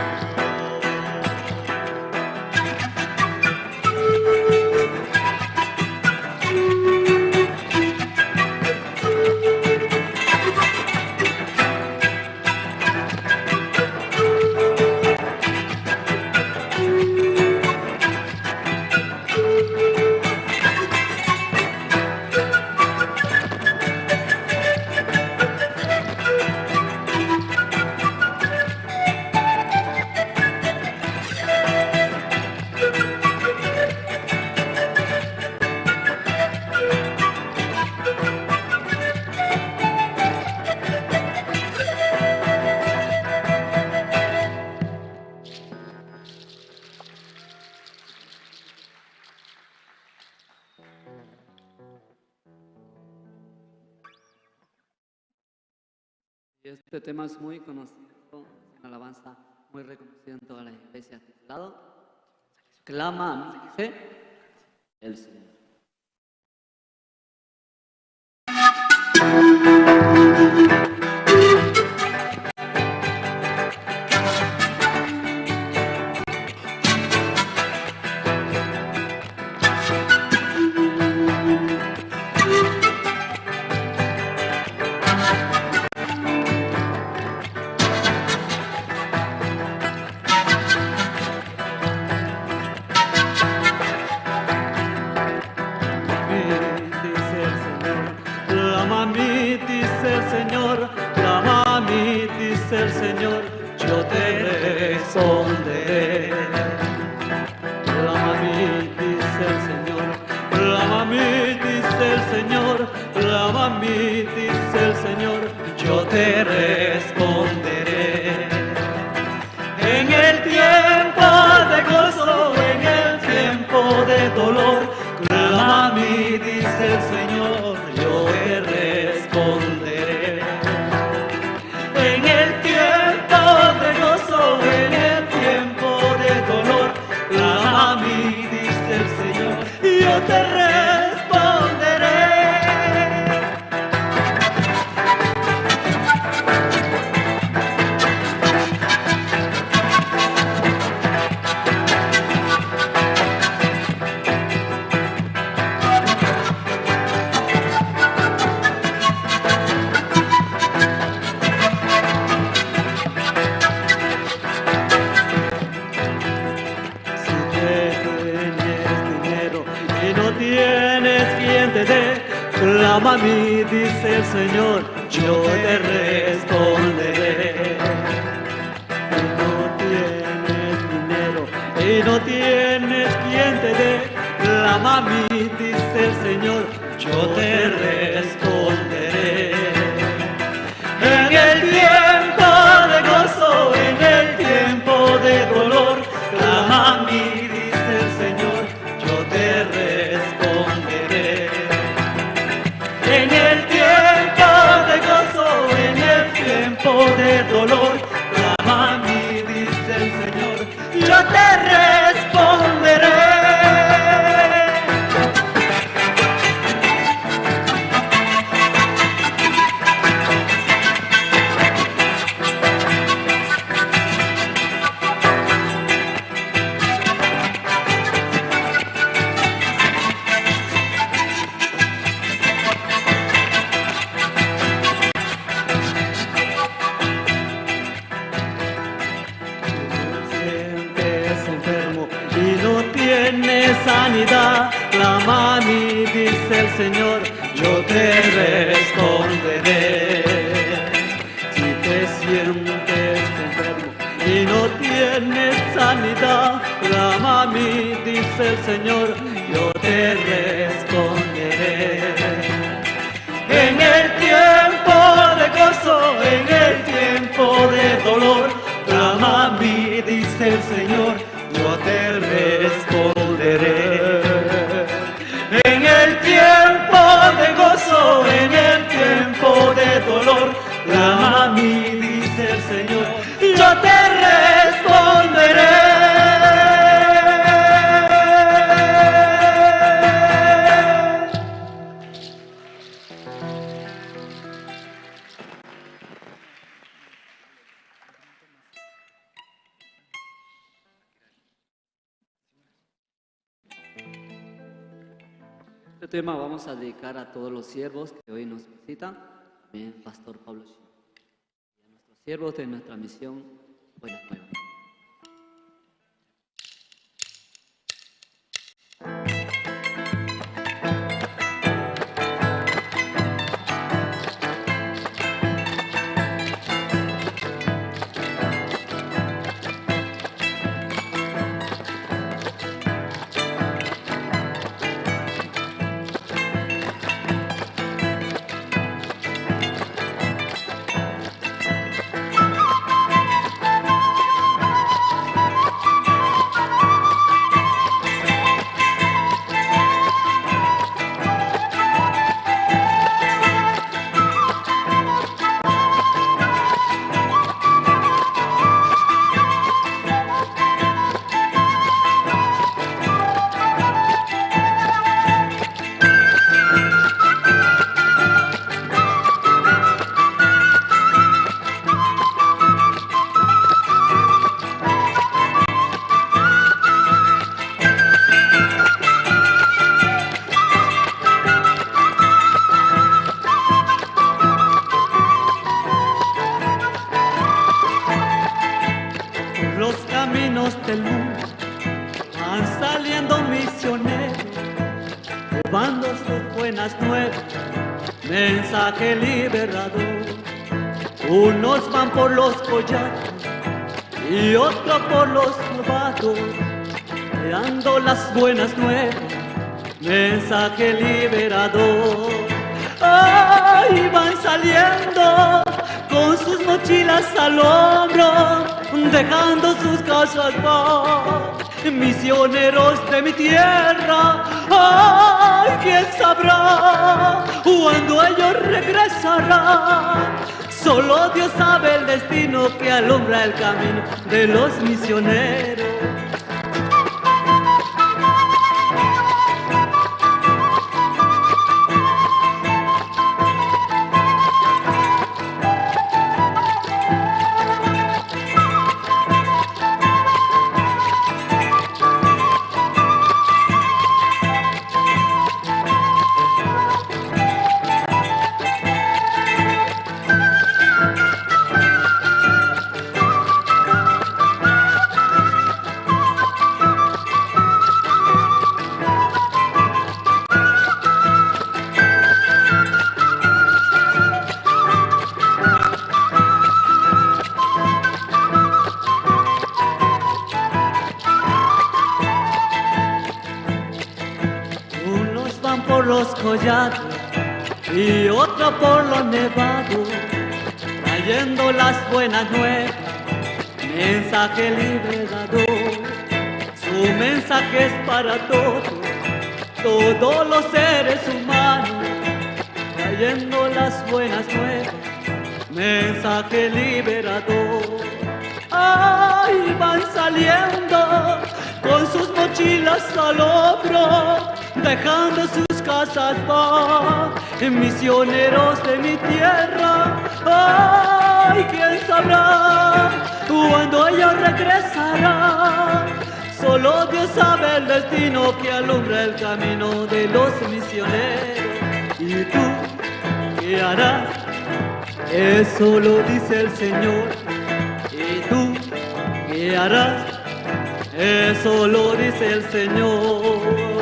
Este tema es muy conocido, es una alabanza muy reconocida en toda la iglesia, titulado Clama a mí, dice el Señor. Dice el Señor, clama a mí, dice el Señor, clama a mí, dice el Señor, yo te responderé. Clama a mí, dice el Señor, clama a mí, dice el Señor, clama a mí, dice el Señor, yo te responderé. En el tiempo de gozo, en el tiempo de dolor, clama a mí, dice el Señor, yo te responderé. En el tiempo de gozo, en el tiempo de dolor, clama a mí, dice el Señor, y yo te responderé. Si tienes dinero y no tienes quien te dé, clama a mí, dice el Señor, yo te responderé. Si no tienes dinero y no tienes quien te dé, clama a mí, dice el Señor, yo te responderé. En el tiempo de gozo, en el tiempo de dolor, clama a mí, dice el Señor, yo te responderé. En el tiempo de gozo, en el tiempo de dolor, clama a mí, dice el Señor, yo te responderé. Si te sientes enfermo y no tienes sanidad, clama a mí, dice el Señor, yo te responderé. Si te sientes enfermo y no tienes sanidad, clama a mí, dice el Señor, yo te responderé. En el tiempo de gozo, en el tiempo de dolor, clama a mí, dice el Señor, yo te responderé. En el tiempo de gozo, en el tiempo de dolor, clama a mí, dice el Señor, yo te responderé. Este tema vamos a dedicar a todos los siervos que hoy nos visitan, también Pastor Pablo Shinoda, y a nuestros siervos de nuestra misión Buenas Nuevas. Cuando sus buenas nuevas, mensaje liberador. Unos van por los collados y otros por los novatos, dando las buenas nuevas, mensaje liberador. Ay, van saliendo con sus mochilas al hombro, dejando sus casas, van misioneros de mi tierra. Ay, quién sabrá cuándo ellos regresarán. Solo Dios sabe el destino que alumbra el camino de los misioneros. Unos van por los collados y otros por los nevados, trayendo las buenas nuevas, mensaje liberador. Su mensaje es para todos, todos los seres humanos, trayendo las buenas nuevas, mensaje liberador. Ay, van saliendo con sus mochilas al hombro, dejando sus casas, van misioneros de mi tierra. Ay, quién sabrá cuándo ellos regresarán. Solo Dios sabe el destino que alumbra el camino de los misioneros. ¿Y tú qué harás? Eso lo dice el Señor. ¿Y tú qué harás? Eso lo dice el Señor.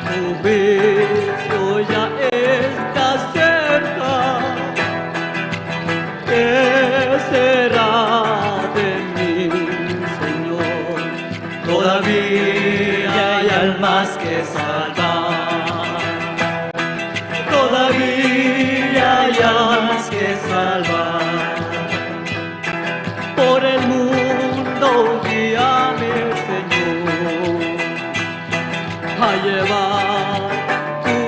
Tu juicio ya está cerca. ¿Qué será de mí, Señor? Todavía hay almas que salvar. Todavía hay almas que salvar. Por el mundo guíame, Señor, a llevar tu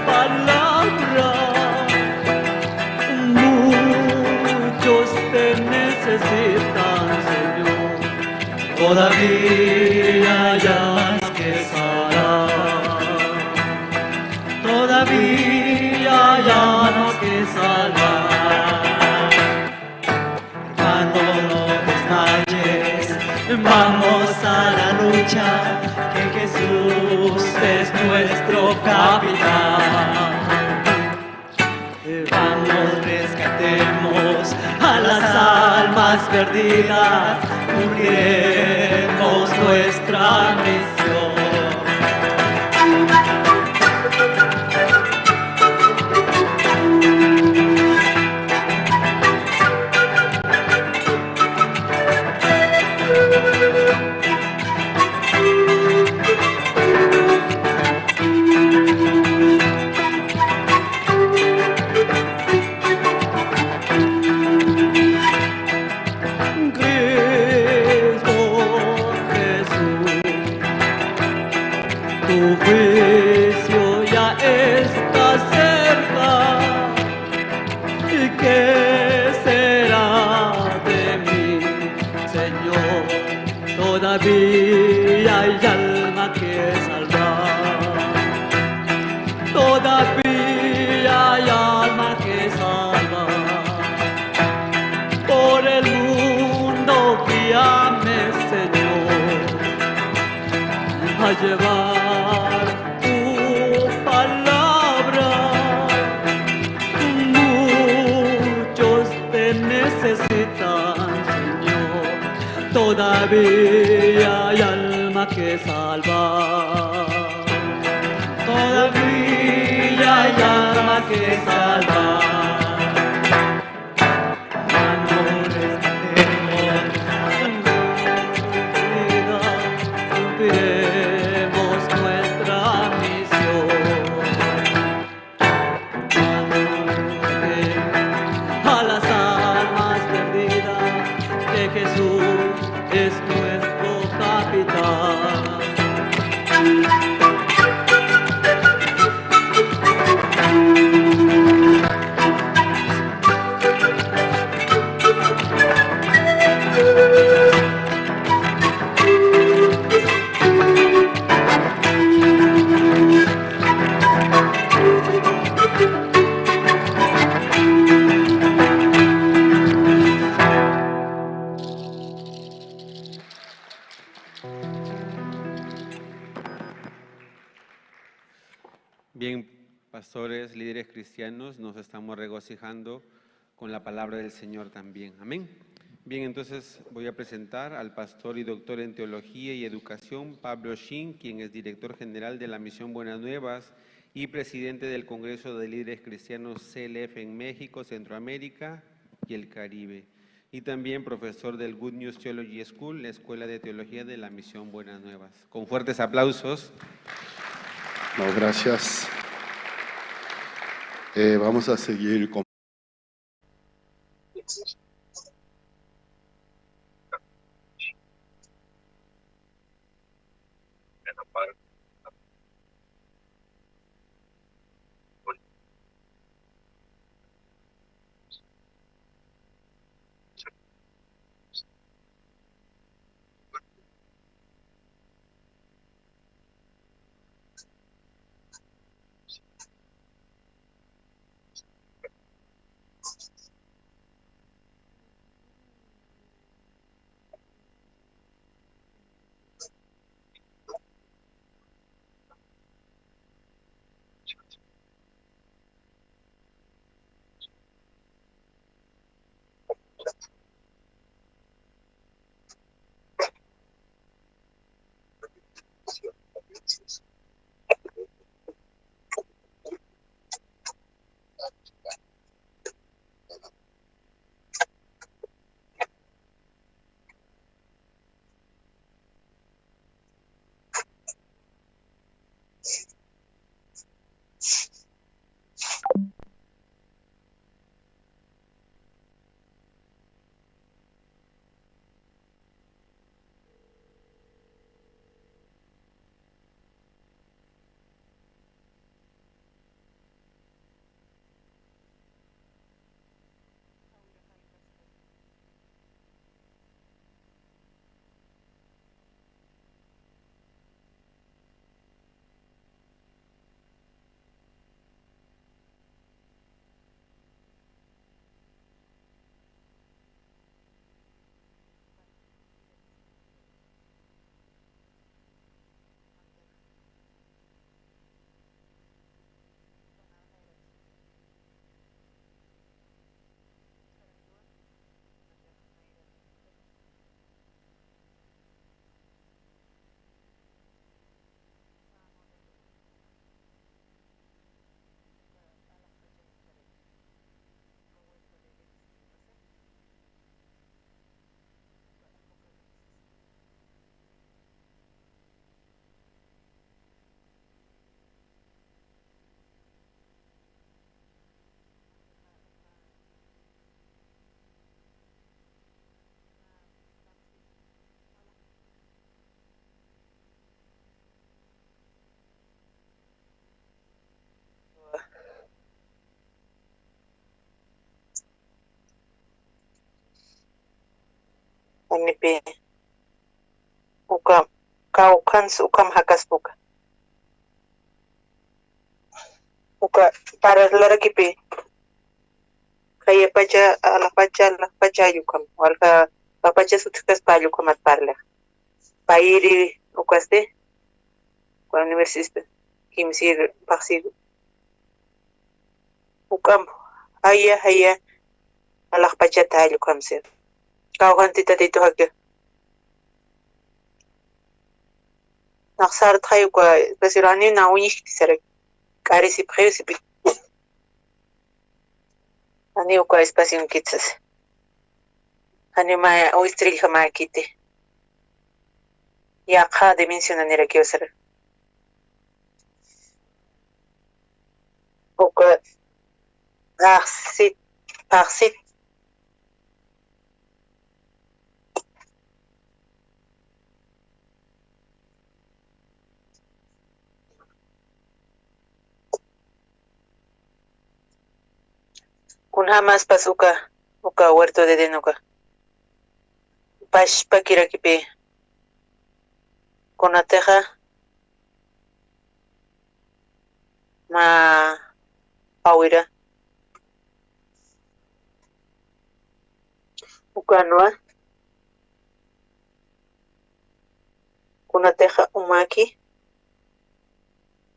palabra. Muchos te necesitan, Señor. Todavía hay almas que salvar. Todavía hay almas que salvar. Hermano, no desmayes, vamos a la lucha, que Jesús es nuestro capitán. Vamos, rescatemos a las almas perdidas, cumpliremos nuestra misión. Todavía hay alma que salva. Por el mundo guíame, Señor, a llevar tu palabra. Muchos te necesitan, Señor. Todavía hay alma que salvar. Todavía hay alma que salvar. Amores que tenemos en vida, cumpliremos nuestra misión. A las almas perdidas, que Jesús es nuestro capitán. Bien, pastores, líderes cristianos, nos estamos regocijando con la palabra del Señor también. Amén. Bien, entonces voy a presentar al pastor y doctor en teología y educación, Pablo Shin, quien es director general de la Misión Buenas Nuevas y presidente del Congreso de Líderes Cristianos C L F en México, Centroamérica y el Caribe. Y también profesor del Good News Theology School, la Escuela de Teología de la Misión Buenas Nuevas. Con fuertes aplausos. No, gracias. Eh, vamos a seguir con Janipi uka, kawkhans ukham jakaspa uka. Uka pararlarakipi, jayapacha, alapacha, alapacha allukam, walja, alapacha sutkas pa allukamat parla. Payiri ukasti, uka universista, kimsir, paxsir, ukam, jaya, jaya, alaxpachata allukam sir. Kawjanti Tatitu jaki. Naxsartxay uka, especial ani na uñixti sarak. K'arisipxiw sipi. Ani uka espacio kitsas. Ani ma uistrillja ma kiti. Yaqha dimensionanirakiw sir. Uka, paxsit, paxsit. Kunjamaspas uka, uka huerto de Edén uka. Pashpakirakipi. Kunatixa ma pawira. Ukanwa. Kunatixa umaki.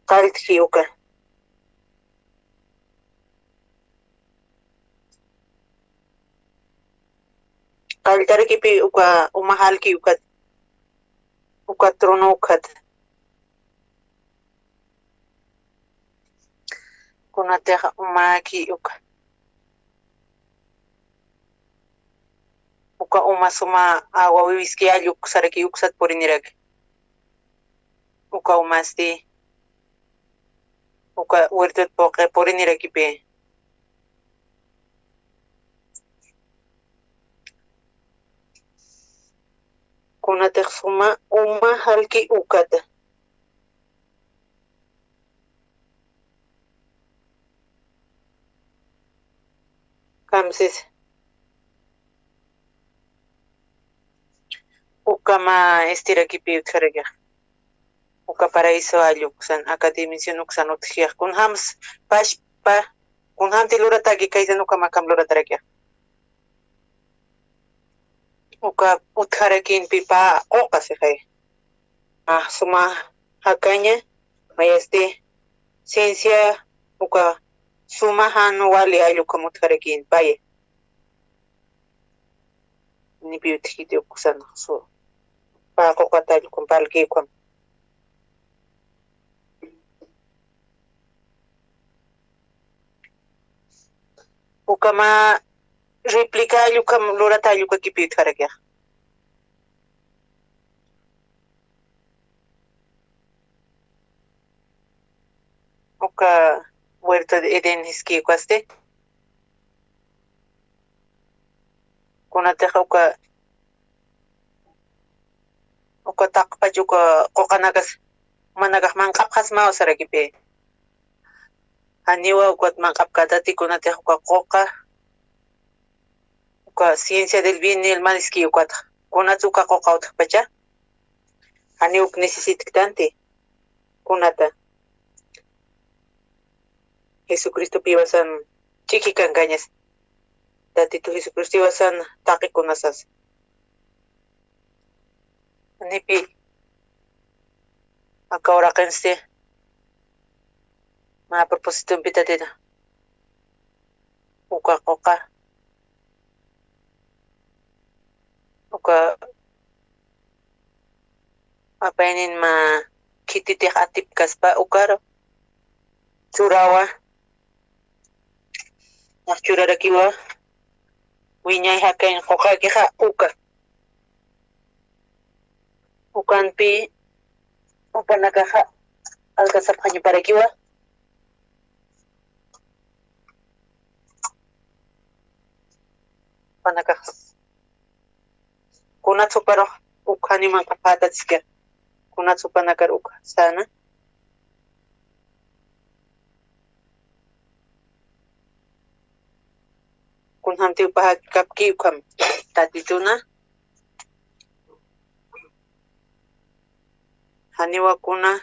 Qalltki uka. Qalltarakipi uka uma jalki ukat. Uka trono ukat. Kunatixa umaki uka. Uka uma suma agua wiwiski alluk saraki uksat puriniraki. Uka umasti. Uka huertot puqi purinirakipi. Kunatix suma uma jalki ukata. Kamsis. Ukama estirakipi utjarakixa. Uka paraíso alluksan, aka dimensión uksan utjixa. Kunjams pashpa, kunjamti lurataki kaysan ukamakam luratarakixa. Uka utjarakinpi pa quqa sixay. Ah, suma jakaña, mayasti ciencia uka suma jan wali allukam utjarakin paya. Nipi utjiti uksan su. Pa quqata allukam parlki ukam. Ukama réplica allukam lurata allukakipi utjarakixa. Uka huerto de Edén jiski ukasti. Kunatixa uka, uka taqpach uka quqanakas, manakax manq'apxasmaw sarakipi. Janiwa ukat manq'apkatati kunatix uka quqa, uka ciencia del bien y el mal iski ukatxa. Kunats uka quqa utjpacha. Janiw uk necesitktanti. Kunata. Jesucristopiwasan ch'ikikankañas. Tatitu Jesucristopiwasan taqikunasas. Nipi. Aka uraqinsti. Mä propositompi Tatitu. Uka quqa. Uka apaynin mä khititix atipkaspa ukar churawa. Nax churarakiwa. Wiñay jakañ quqakixa uka. Ukanpi jupanakaxa alcanzapxañaparakiwa. Jupanakaxa. Kunats juparux ukxaniman q'apxätatsiskir. Kunats jupanakar ukxa säna. Kunjamti jupaxakapki ukham Tatituna. Janiwa kuna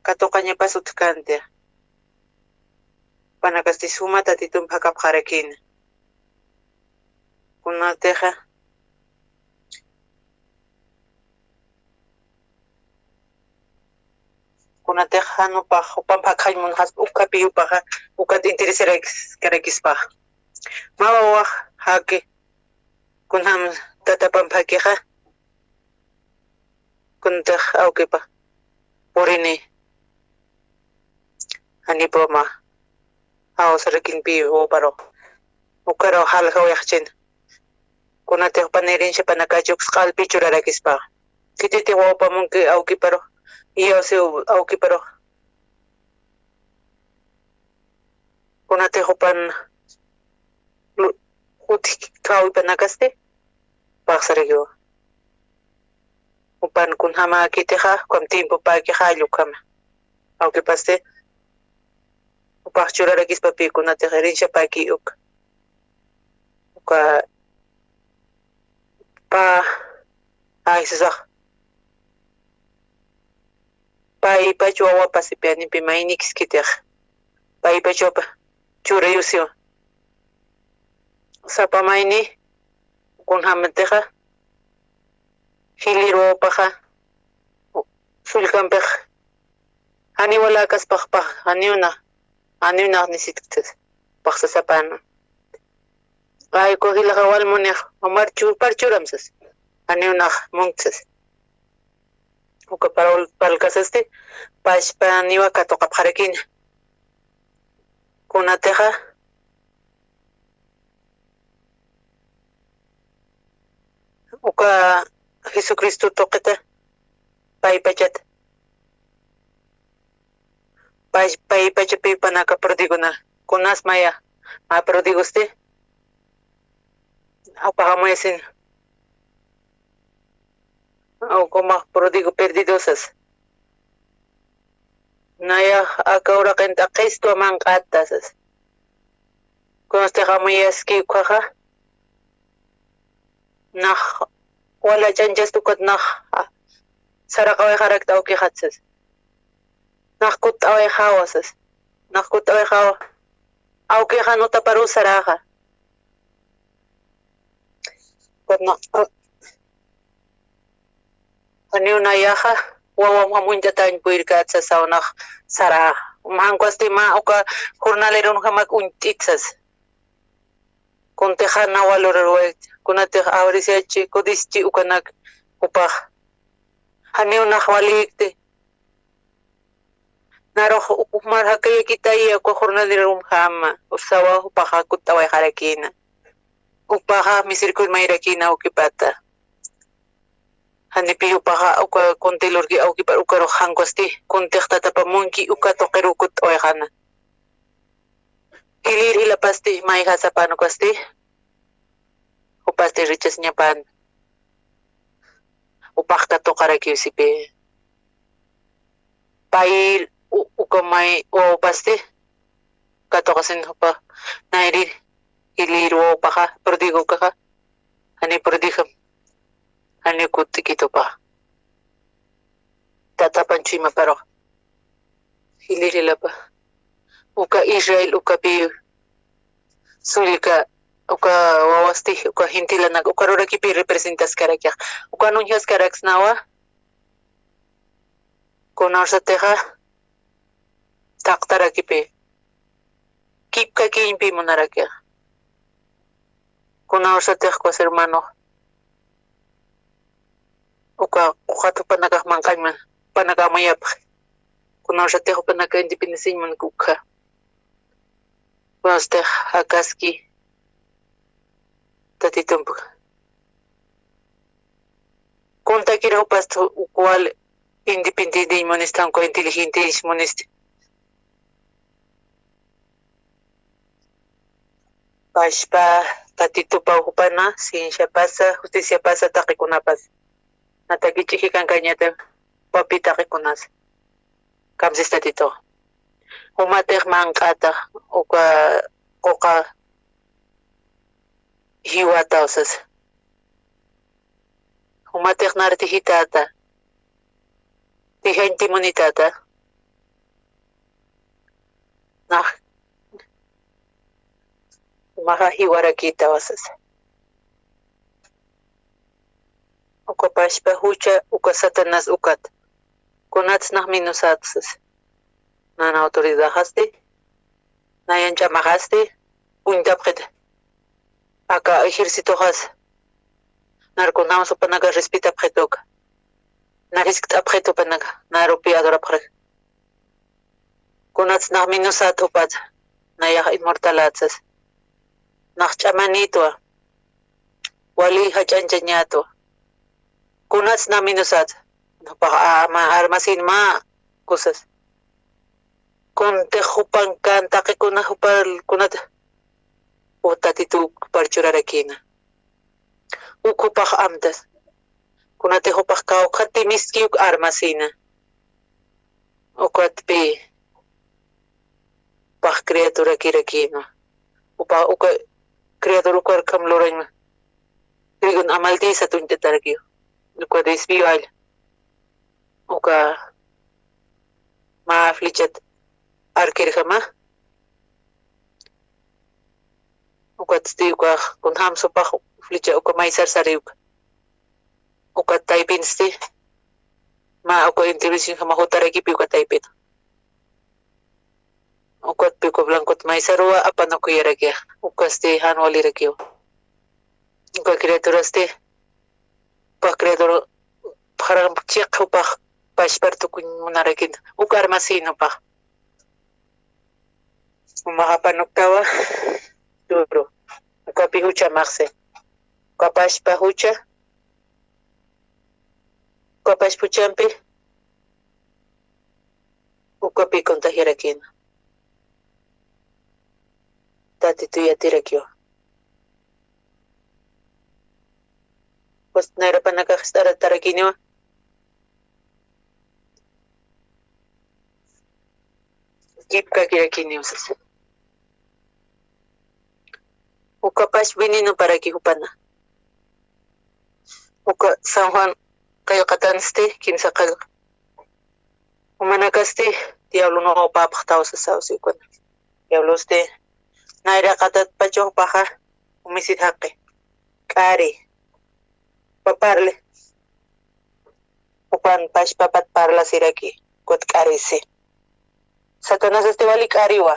katuqañapas utjkänti. Jupanakasti suma Tatitump jakapxarakïna. Kunatixa, kunatix jan jupax, jupamp jakxañ munxaspa, ukhapi jupaxa, ukat interesarakis-, karakispaxa. Mä wawax jaki, kunjam tatapamp jakixa, kunatix awkipa purini, janipaw mä jawsarakïnpï wawaparux, ukaru jaljaw yaqchina. Kunatix jupan herenciapanakachi uks q'alpi churarakispa. Khititix wawapa munki awkiparux, iyawsiw awkiparux. Kunatix jupan lu-, utji kawkipanakasti, paxsarakiwa. Jupan kunjamäkitixa, ukham tiempopäkixa, jall ukhama. Awkipasti, jupax churarakispapi kunatix herenciapäki uk. Uka pä, ay, susax. Paypach wawapasipi, janipi maynikiskitix. Paypach wawapa churayusiwa. Sapa mayni, kunjamatixa, jilïr wawapaxa, sullkampix, janiw walakaspax pax, janiw nax, janiw nax nisitksas, paxsasapäna. Ay, uka jilaxa wal munix, jumar churpar churam sas. Janiw nax munksas. Uka parul-, parlkasasti, pachpaniwa katuqapxarakïna. Kunatixa, uka Jesucristo tuqita, paypachat. Pay, paypachapi jupanaka prodigona, kunas maya, mä prodigosti, apaxamuyasin. Uka mä prodigo perdidosas. Nayax aka uraqin t'aqhistwa manq'ata sas. Kunastix amuyaski ukkhaxa, nax wala ch'añchasti ukat nax saraqawayxarakta awkixat sas. Nax kutt'awayxawa sas. Nax kutt'awayxawa. Awkixa nutaparuw saraxa. Ukat nax, janiw nayaxa, wawamjam uñt'atañ purirkät sasaw nax saraxa. Mankwasti mä uka jornalerunjamak uñt'it sas. Kuntixa na valoraruwayt, kunatix avariciachi, codiciachi ukanak jupax. Janiw nax valïkti. Narux jumar jakayakitaya uka jornalerumjama, usawa jupaxa kutt'awayxarakïna. Jupaxa misericordia mayirakïna awkipata. Janipi jupaxa uka kunti lurki awkipar ukarux jankwasti, kuntix tatapa munki uka tuqiruw kutt'awayxäna. Jilïr jilapasti, mayjasapän ukasti, jupasti rechazañapän. Jupax katuqarakiw sipi. Pay u-, uka may wawapasti, katuqasin jupa, nayri, jilïr wawapaxa, prodigo ukaxa, jani prodigam, jani kutt'ikit jupa. Tatapan chuymaparux, jilïr jilapa. Uka Israel, ukapi sullka, uka wawasti, uka gentilanak, uka rurakipi representaskarakix. Ukan uñjaskaraksnawa, kuna ursatixa, taqtarakipi. Kipkakiñpi munarakixa. Kuna ursatix ukas hermano, uka quqat jupanakax manq'añma, jupanaka amuyapxi. Kuna ursatix jupanaka independenciañ munki ukkha. Kunastix jakaski Tatitump. Kuntakir jupast uk wal independientiñ munista, uk inteligenteñ munista. Pachpa Tatitupaw jupana, cienciapasa, justiciapasa, taqikunapas. Nataki ch'ijikankañata papi taqikunas. Kamsis Tatitu. Jumatix manq'ata, uka quqa jiwata usas. Jumatix nartijitata. Tijañtimunitata. Nax, Maxa jiwarakïtawa sasa. Uka pachpa jucha, uka Satanás ukat. Kunats nax minusat sasa. Nan autoridadxasti, nayan ch'amaxasti, uñtapxita. Aka ejércitoxas. Nar kunjams jupanaka respetapxita uka. Nar jiskt'apxita jupanaka, nar jupi adorapxaraki. Kunats nax minusat jupat, nayax inmortalat sasa. Nax ch'amanïtwa. Wali jach'añchañätwa. Kunats nax minusat. Jupax ama armasin mä kusas. Kuntix jupan kan taqikuna jupar kunata. Uj Tatitu ukpar churarakïna. Uk jupax amtas. Kunatix jupax kawkhat timiski uk armasïna. Ukatpï jupax criaturakirakïna. Jupa uka criatura ukar ukham lurañma. Trigon amaltïsat uñt'atarakiw. Uka desvío alla. Uka mä flechat arquerjama. Ukatsti ukax kunjams jupax flecha uka maysar sariw uka. Ukat taypinsti. Mä uka intervencionjama jutarakipi uka taypin. Ukatpi uka blancot maysaruwa apanukuyarakixa. Ukasti jan walirakiwa. Uka criaturasti. Jupax criatura pharam chiq jupax pachpar tukuñ munarakïna. Uk armasïna jupax. Jumax apanuktawa. Duro. Ukapi jucha maxsi. Uka pachpa jucha. Uka pachpa juchampi. Ukapi contagiarakïna. Tatitu yatirakiwa. Pues nayrapanakax jist'aratarakïniwa. Kipkakirakïniw sasa. Uka pachpa venenoparaki jupana. Uka San Juan qillqatansti, kimsa qillqa. Jumanakasti diablonuw p'apxtaw sasaw si ukana. Diablosti nayraqatatpacha jupaxa, umisit jaqi. K'ari. Jupa parli. Jupan pachpapat parlasiraki, ukat k'arisi. Satanasasti wali k'ariwa.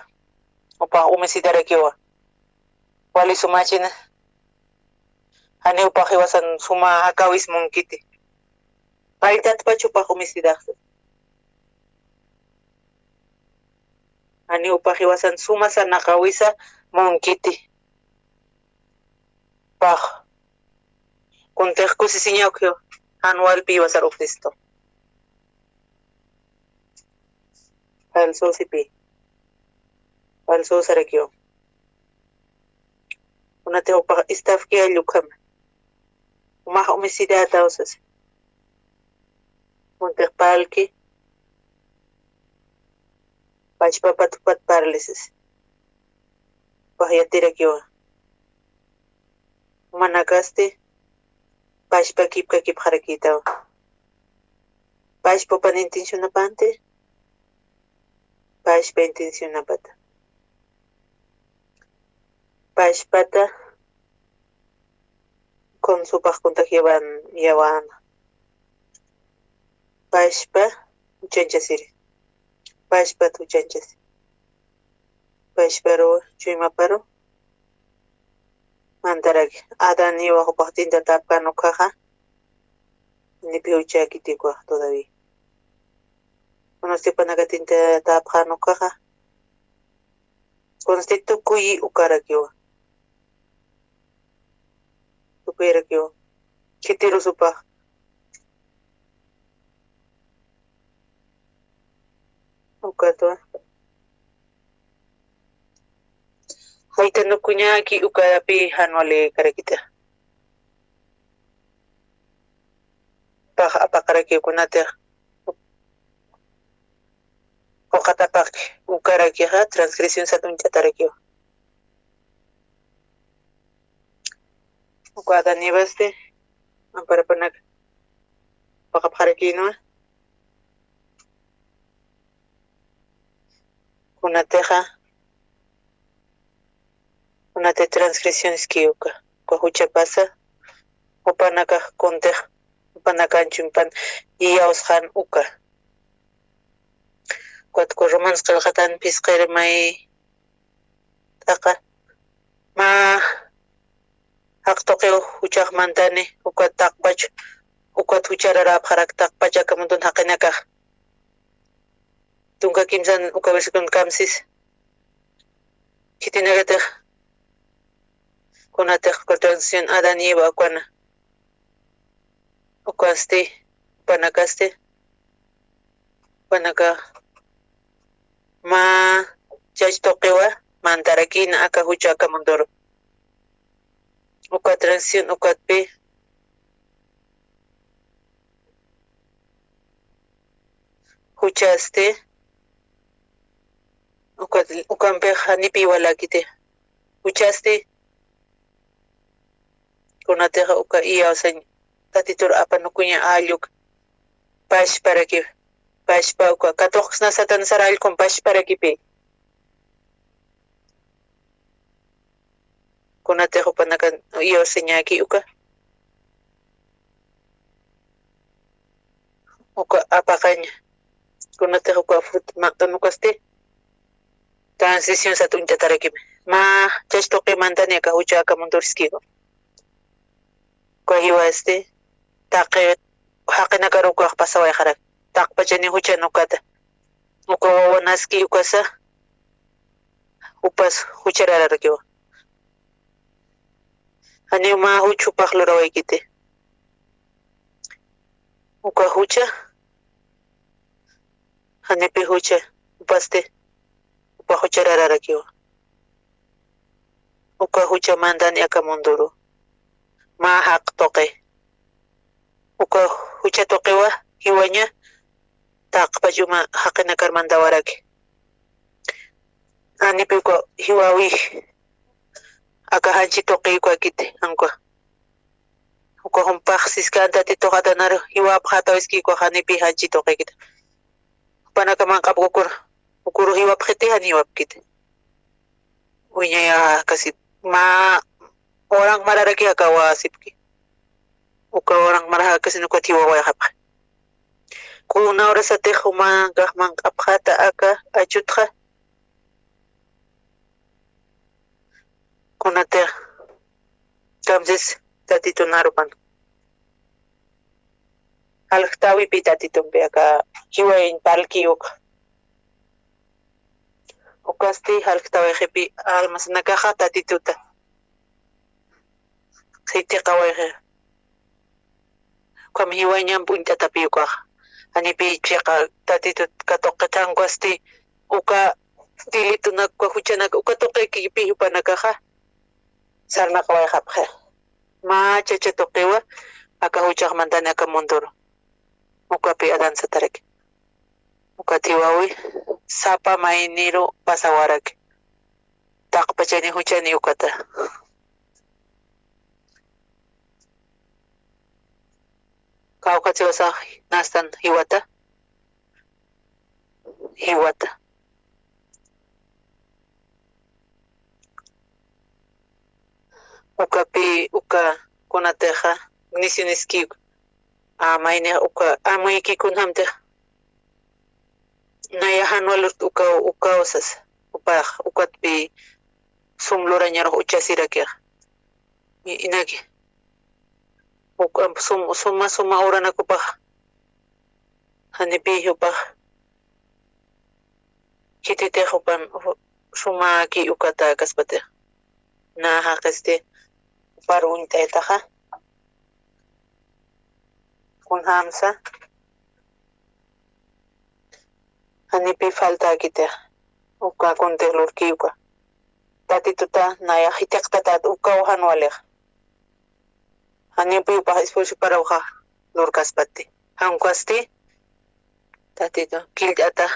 Jupax umisidarakiwa. Wali sumachina. Janiw jupax jiwasan suma jakawis munkiti. Paytatpach jupax umisidaxsa. Janiw jupax jiwasan suma sanaqawisa munkiti. Pax. Kuntix kusisiñaw ukhiw, jan walpi jiwasar uktistu. Falso sipi. Falso sarakiw. Kunatix jupax istafki alli ukhama. Jumax umisidätaw sasa. Kuntix parlki. Pachpapat jupat parli sasa. Jupax yatirakiwa. Jumanakasti pachpa kipkakipxarakïtawa. Pachpa jupan intencionapanti. Pachpa intencionapata. Pachpata con jupax contagiawan yawana. Pachpa juchanchasiri. Pachpat juchanchasi. Pachparu chuymaparu mantaraki. Adaniwa jupax tintatapkan ukhaxa. Ni piwchakiti ukax todavía. Kunasti jupanaka tintatapkan ukhaxa. Kunasti tukuyi ukarakiwa. Tukuyarakiwa. Khitirus jupax. Ukatwa. Jaytanukuñaki ukapi jan walikarakita. Pax apaqarakiw kunatix. Uqatapaqki ukarakixa transgresión sat uñt'atarakiw. Uka Adán Evasti amparapanak paqapxarakïnwa. Kunatixa Kunatix transgresión iskiy uka, uka juchapasa, jupanakax kuntix, jupanakan chumpan iyawsxan uka. Ukat uka Romanos qillqatan phisqiri may t'aqa, mä jaqtuqiw juchax mantani, ukat taqpach, ukat juchararäpxarak taqpach aka mundun jaqinakax. Tunka kimsan uka versículon kamsis. Khitinakatix, kunatix uka transición Adán y Eva ukana. Ukasti, jupanakasti, jupanaka mä chach tuqiwa mantarakïna aka jucha aka munduru. Uka transición ukatpi juchasti, ukat, ukampix janipi iwalakiti. Juchasti, kunatix uka iyawsañ Tatitur apanukuña alluk pachparaki, pachpa uka katuqksna Satanas sara allkun pachparakipi. Kunatix jupanakan iyawsañäki uka, uka apaqaña. Kunatix uka fruta maqt'an ukasti transición sat uñt'atarakimi. Mä chach tuqi mantani aka jucha aka munduru iskiwa. Uka jiwasti taqi jaqinakar ukax pasawayxarak. Taqpachani juchan ukata. Uka wawanaski ukasa, jupas jucharararakiwa. Janiw mä juch jupax lurawaykiti. Uka jucha, janipi jucha, jupasti, jupa jucharararakiwa. Uka jucha mantani aka munduru. Mä jaq tuqi. Uka jucha tuqiwa, jiwaña, taqpach uma jaqinakar mantawaraki. Janipi uka jiwäwi, aka janchi tuqi ukakiti, jan uka. Uka jumpax siskan Tatitux Adanar jiwapxätaw iski uka janipi janchi tuqikiti. Jupanaka manq'apkukura, ukuru jiwapxiti, jan jiwapkiti. Wiñaya kasi mä urank mararaki aka wasipki. Uka urank maraxa kasi ukat jiwawayxapxi. Kuna urasatix jumankax manq'apxäta aka achutxa. Kunatix kamsis Tatitun arupan. Jaljtäwipi Tatitumpi aka jiwayañ parlki uk. Ukasti jaljtäwayxipi almasanakaxa Tatituta. Sitiqawayxi. Ukham jiwañamp uñt'atapi ukax. Janipi chiqa Tatitut katuqitxankwasti uka delitonak, uka juchanak, uka tuqikipi jupanakaxa sarnaqawayxapxi. Mä chacha tuqiwa aka juchax mantani aka munduru. Ukapi Adán sataraki. Ukat jiwäwi sapa mayniru pasawaraki. Taqpachani juchani ukata. Kawkha jiwasax nastan jiwata. Jiwata. Ukapi, uka kunatixa, ignición iski, a, maynixa uka, amuyki kunjamtix. Naya jan walurta ukaw, ukaw sasa, upax, ukatpi sum lurañarux uchasirakixa. I-, inaki. Uka sum-, suma, suma uranakupax. Janipi jupax. Khititix jupan, ju-, sumaki ukata kaspatix. Na jaqisti jupar uñt'aytaxa. Kunjamsa. Janipi faltakitix. Uka kuntix lurki uka. Tatituta naya jitiqtatat ukaw jan walix. Janipi jupax expulsio parawxa lurkaspati. Jan ukasti. Tatitu, killt'ata.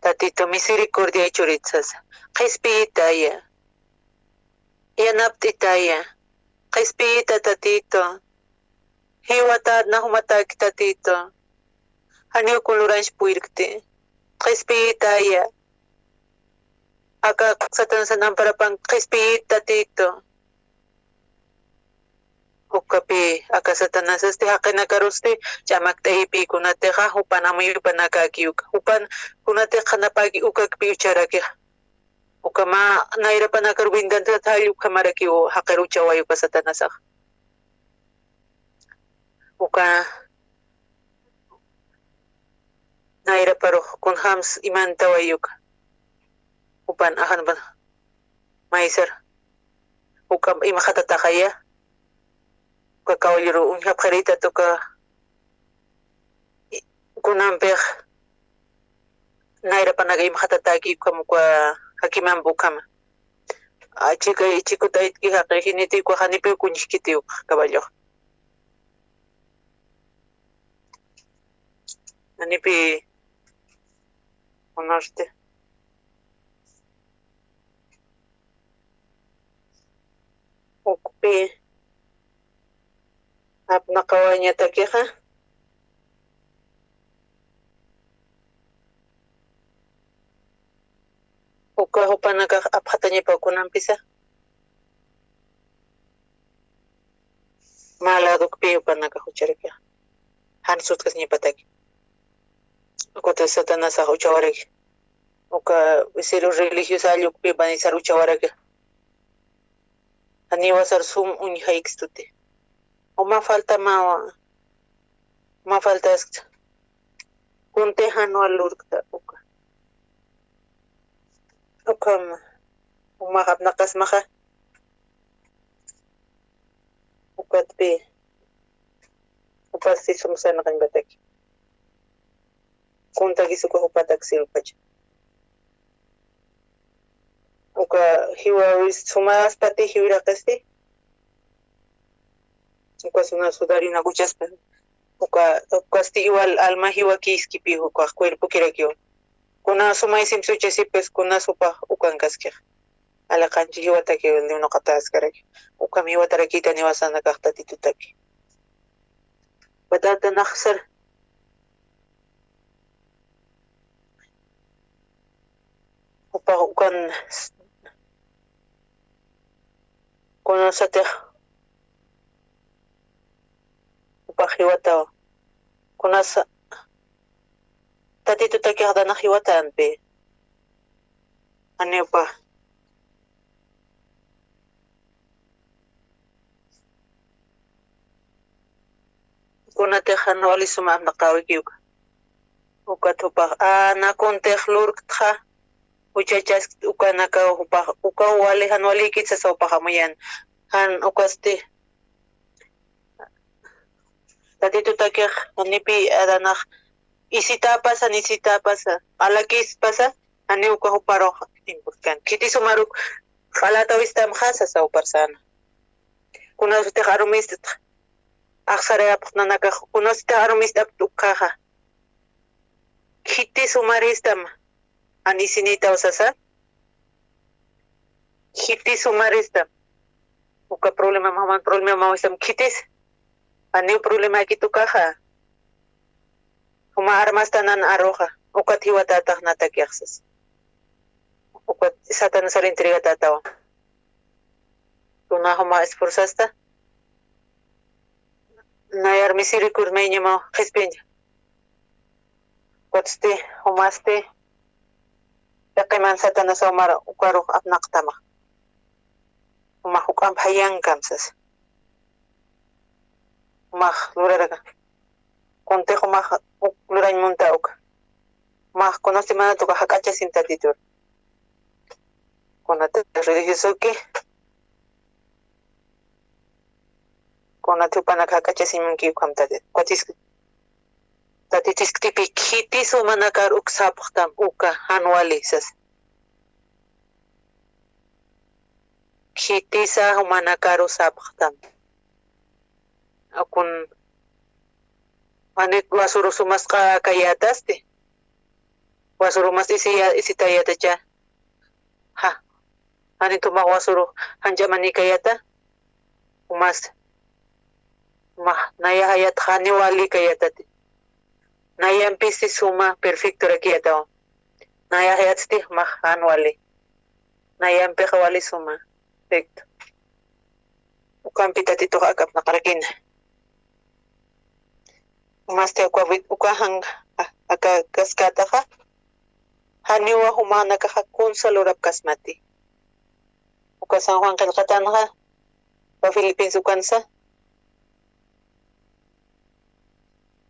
Tatitu, misericordia churit sasa. Qhispiyitaya. Yanapt'itaya. Qhispiyita Tatitu. Jiwatat nax jumataki Tatitu. Janiw kun lurañs puyrkti. Qhispiyitaya. aka Satanasan amparapan qhispiyit Tatitu. Ukapi aka Satanasasti jaqinakarusti ch'amakt'ayipï kunatixa, jupan amuyupanakäki uka. Jupan kunatix qhanapaki ukakpi ucharakixa. Uka mä nayrapanakar windantata jall ukhamarakiw jaqir uchaway uka Satanasax. Uka nayraparux kunjams imantaway uka. Jupan ajanpan maysar. Uka imxatataxaya. Uka kawalliru uñjapxiritat uka kunampix nayrapanaka imxatatäki ukham uka jakimamp ukhama. Achika chikutaytki jaqi jiniti uka janipiw kuñjkiti uka caballox. Janipi unaste. Ukpi apnaqawañatakixa. Uka jupanakax apxatañapa kunampisa. Mä ladokpi jupanakax ucharakixa. Jan sutkasiñapataki. Ukata Satanasax uchawaraki. Uka visiru religiosa allukpi vanisar uchawaraki. Janiwasar sum uñjaykstuti. Uma falta mä, uma falta es kunti jan wal lurkta uka. Ukham uma apnaqasmaxa. Ukatpi. Upasti sum sarnaqañpataki. Kuntakis uka jupatak sirpacha. Uka jiwawis sumaspati jiwiraqisti. Uka suna sudarinakuchaspa. Uka, ukasti igual alma jiwakiskipi uka cuerpokirakiw. Kuna suma isimsuchasipis kuna supa ukankaskix. Alaqanchi jiwataki liwnuqataskaraki. Ukam jiwatarakitani wasanakax Tatitutaki. Patata naxsar. Upa ukan kunasatix upa jiwataw. Kunasa Tatitutakix danax jiwatanpi. Janiw upa. Kunatix jan wali suma apnaqäwiki uka. Ukat jupax, a, na kuntix lurktxa, juchachaskta ukanakaw jupax, ukaw wali jan walikit sasa jupax amuyan. Jan ukasti. Tatitutakix, janipi Adanax, isitapasa, nisitapasa, q'alakispasa, janiw uka juparux importante. Khiti sumaruk q'alatäwistamxa sasa juparsana. Kunasutix arumistxa. Axsarayapxta nanakax, kunasutix arumist'apxta ukhaxa. Khiti sumaristama. Jan isinïtaw sasa. Khiti sumaristam. Uka problema maman problema mawistam khitis. Janiw problemakit ukaxa. Juma armasta nan aruxa. Ukat jiwatätax natakix sasa. Ukat Satanasar entregatätawa. Kuna juma esforzasta. Nayar misericordiañamaw qhispiña. Ukatsti, jumasti, taqiman Satanasaw mara ukarux apnaqtama. Juma juk'amp jayankam sasa. Jumax luraraka. Kuntix jumax uk lurañ munta uka. Jumax kunasti manat uka jak'achasin Tatitur. Kunatix religiosoki. Kunat jupanak jak'achasin munki ukham Tatitu. Ukatis Tatitisktipi khiti sumanakar uk sapxtam uka jan wali sasa. Khitisa jumanakaru sapxtam. Akun, manit wasuru sumasqa kayätasti. Wasuru mas isiya-, isitayätacha. Ja. Janit jumax wasuru janch'amanikayäta. Jumas. Jumax nayajayat janiw walikayätati. Nayampisi suma perfectorakiyätawa. Nayajayatsti jumax jan wali. Nayampixa wali suma. Perfecto. Ukampi Tatitux aka apnaqarakina. Masti uka wi-, uka jan-, a-, aka kaskataxa, janiwa jumanakaxa kunsa lurapkasmati. Uka San Juan qillqatanxa, uka Filipenses ukansa,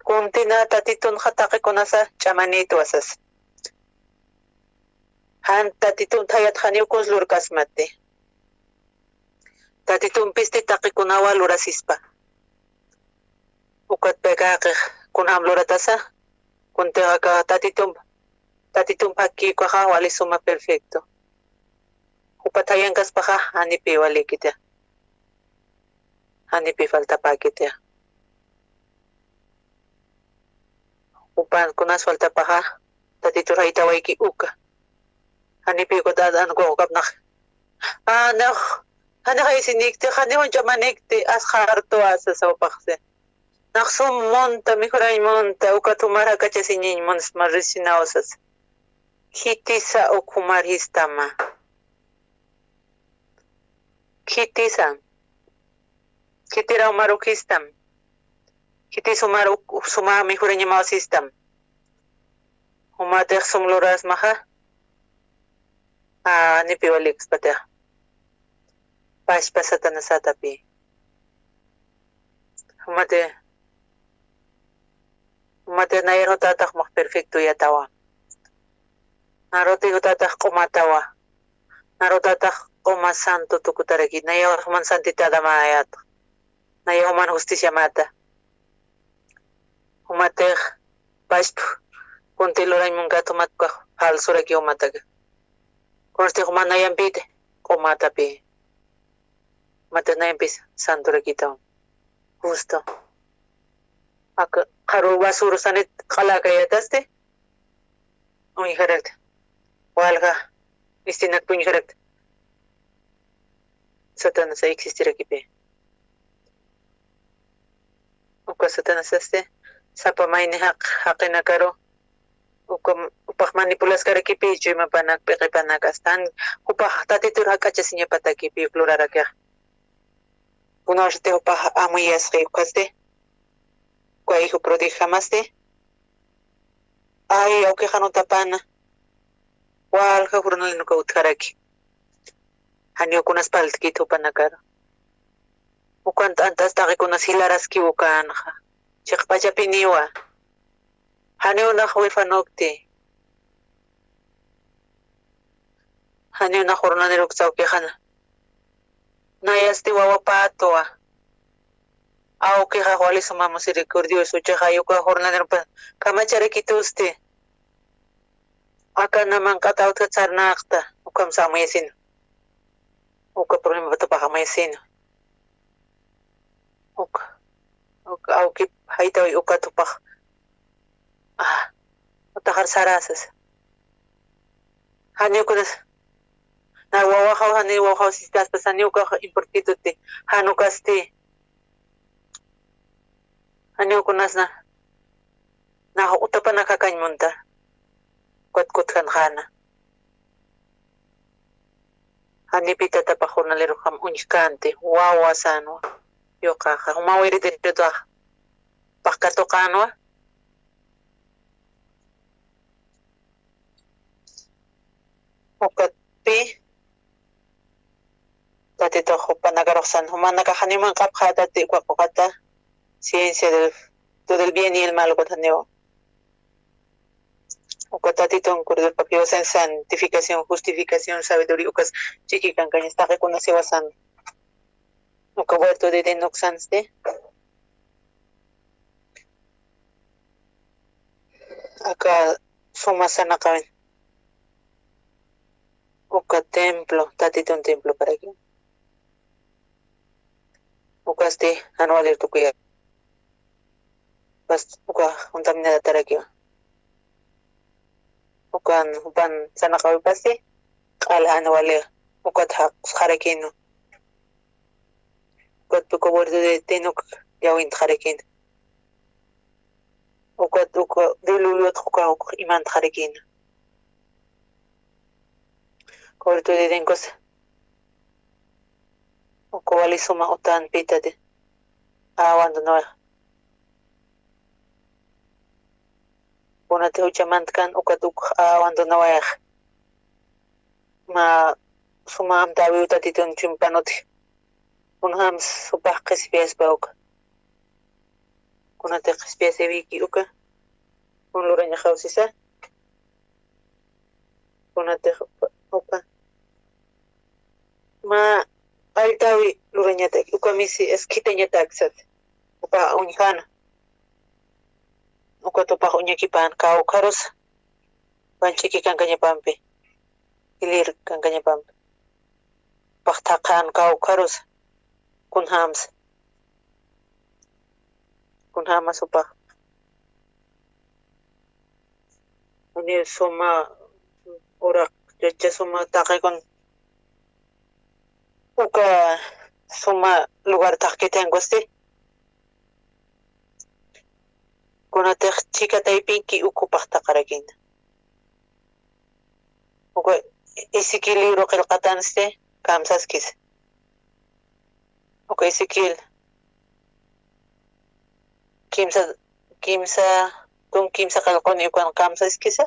kuntina Tatitunxa taqikunasa ch'amanitwa sasa. Jan Tatitun thayat janiw kuns lurkasmati. Tatitumpisti taqikunawa lurasispa. Ukat paykaxaqix kunjam luratasa, kuntixa aka Tatitump, Tatitump jakki ukaxa wali suma perfecto. Jupa thayankaspaxa janipi walikita. Janipi faltapäkita. Jupan kunas faltapaxa, Tatitur jaytawayki uka. Janipi uka Tatitunxa ukapnax. Janix, janix aysinikti, janix ch'amanikti, asxartuwa sasa jupaxsi. Nax sum munta, mijurañ munta, ukat jumar jakachasiñañ munsma risinaw sasa. Khitisa uk jumar jistama. Khitisa. Khitira jumar uk jistam. Khitis jumar uk, suma mijurañamaw sistam. Jumatix sum lurasmaxa. Janipi walikispatixa. Pachpa Satanasatapi. Jumati, jumati nayar jutatax max perfecto yatawa. Naruti jutatax q'umatawa. Narutatax q'uma santo tukutaraki. Nayaw juman santidad amayat. Nayaw juman justicia amata. Jumatix pachpa kunti lurañ munkat jumat ukax falsuraki jumataka. Kunsti juman nayampiti q'umatapi. Jumatix nayampis santurakitaw. Justo. Aka qharu basuru sanit q'alakayatasti. Uñjarakta. Walja. Mistinakpi uñjarakta. Satanasa existirakipi. Uka Satanasasti sapa mayni jaq-, jaqinakaru uka, jupax manipulaskarakipi chuymapanak, p'iqipanak, astan jupax Tatitur jak'achasiñapatakipi uk lurarakixa. Kunawsati jupax amuyasqi ukasti, uka hijo prodigojamasti. Ay, awkixa nutapana. Walja jornalin uka utjaraki. Janiw kunas parltkit jupanakaru. Ukan t'ant'as taqikunas jilaraskiw ukanxa. Chiqpachapiniwa. Janiw nax huérfanokti. Janiw nax jornaliruksa awkixana. Nayasti wawapatwa. Awkixax wali suma misericordios, uchaxa uka jornalirupa kamacharakitusti. Aka naman q'atawtkat sarnaqta, ukham samuyasin. Uka problema tupax amuyasin. Uka, uka awkip jaytawi uka tupax. Ah, utaxar sarasas. Jani ukanas. Na wawaxaw, jani wawaxaw sistaspas, jani ukax importituti. Jan ukasti. Jani ukunasna. Na utapana kakañ munta. Ukat kutkanxana. Janipi tatapax jornaliruxam uñjkänti, wawa sänwa. Yuqaxa, jumaw iritiritutax. Paqkatuqänwa. Ukatpi, Tatitux jupanakarux san, jumanakax janiw manq'apxätati uka quqata, ciencia del, todo el bien y el mal ukat janiw. Uka Tatitun Cordero Pakiwa san, santificación, justificación, sabiduría, ukas chikikankañas taqikuna siwa san. Uka huerto de Edén uksansti. Aka suma sanaqawin. Uka templo, Tatitun templo karaki. Ukasti jan walir tukuya. Ukas, uka juntaminatarakiwa. Ukan, upan sanaqawipasti, q'al jan walir, ukat jaqsxarakinu. Ukat uka huerto de Edén uk llawintxarakinu. Ukat uka diluvio utx uka uk imantxarakina. Corto de dengusa. Uka wali suma utanpï tati. Abandonawayax. Kunatix jucha mantkan ukat uk abandonawayax. Mä suma amtäwiw Tatitun chimpanutix. Kunjams jupax qhispiyaspa uka. Kunatix qhispiyasiwiki uka. Kun lurañaxaw sisa. Kunatix uka, uka. Mä alltawi lurañataki, uka misi eskhitañatak sat. Jupax uñjana. Ukat jupax uñakipan kawkharus. Panchiki kankañapampi. Ilir kankañapampi. Jupax thaqhan kawkharus. Kunjams. Kunjams jupax. Uni suma uraq, chacha suma taqikun. Uka suma lugar thaqkithankusti. Kunatix chika taypinki uk jupax thaqarakina. Uka Ezequiel libro qillqatansti kamsaskis. Uka Ezequiel kimsa, kimsa, tum kimsa qillquni ukan kamsaskisa.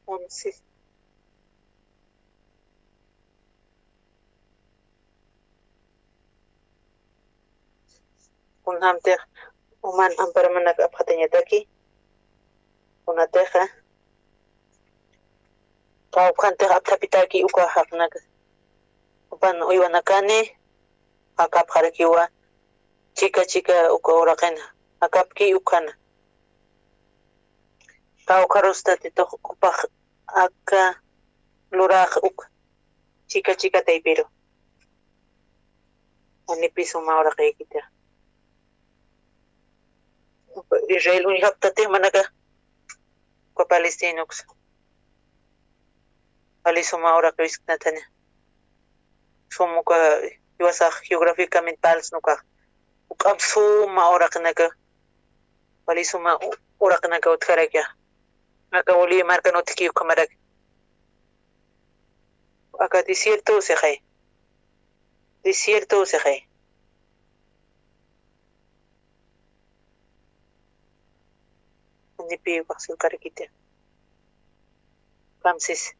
Once. Kunjamtix uman amparamanaka apxatañataki. Kunatixa kawkhantix apthapitaki uka jaqinaka. Jupan uywanakani jakapxarakiwa chika chika uka uraqina. Jakapki ukhana. Kawkharus Tatitux jupax aka lurax uk chika chika taypiru. Janipis suma uraqikiti. Israel uñjaptati jumanaka. Uka Palestina uksa. Wali suma uraqiw isknathani. Sum uka jiwasax geográficamente parlsna ukax. Juk'amp suma uraqinaka. Wali suma u-, uraqinaka utjaraki. Aka Bolivia markan utjki ukhamaraki. Aka desierto sixay. Desierto sixay. Nipi ukax silqarakiti. Kamsis.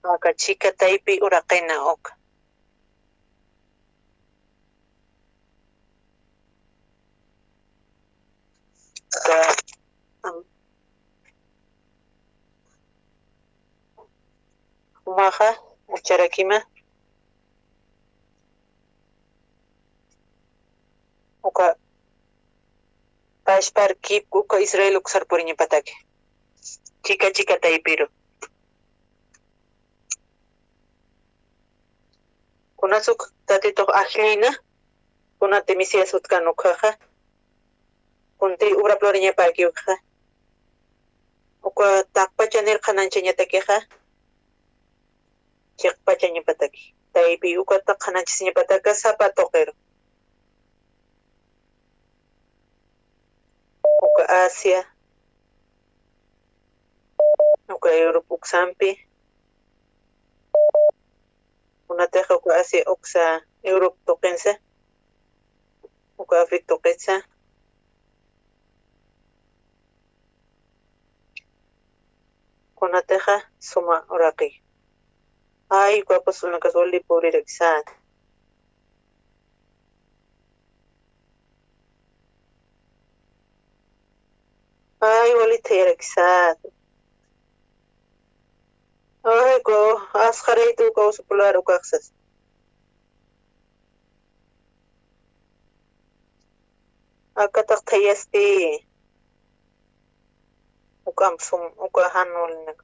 Aka chika taypi uraqina uk. Aka, am, jumaxa ucharakima. Uka pachpar kip uka Israel uksar puriñapataki. Chika chika taypiru. Kunasuk Tatitux ajllina, kunati Mesías utkan ukhaxa, kunti ubrap luriñapaki ukxa, uka taqpachanir qhanañchañatakixa, chiqpachañapataki. Taypi ukata qhanañchasiñapataka sapa tuqiru. Uka Asia, uka Europa uksampi, kunatixa uka Asia uksa Europa tuqinsa, uka África tuqinsa, kunatixa suma uraqi. Ay, uka apostolnakas wali purirakisat. Ay, wali thayarakisat. Ay, uka asqaraytu uka usupular ukaxsas. Akatax thayasti. Uk'amp sum, uka jan ulinak.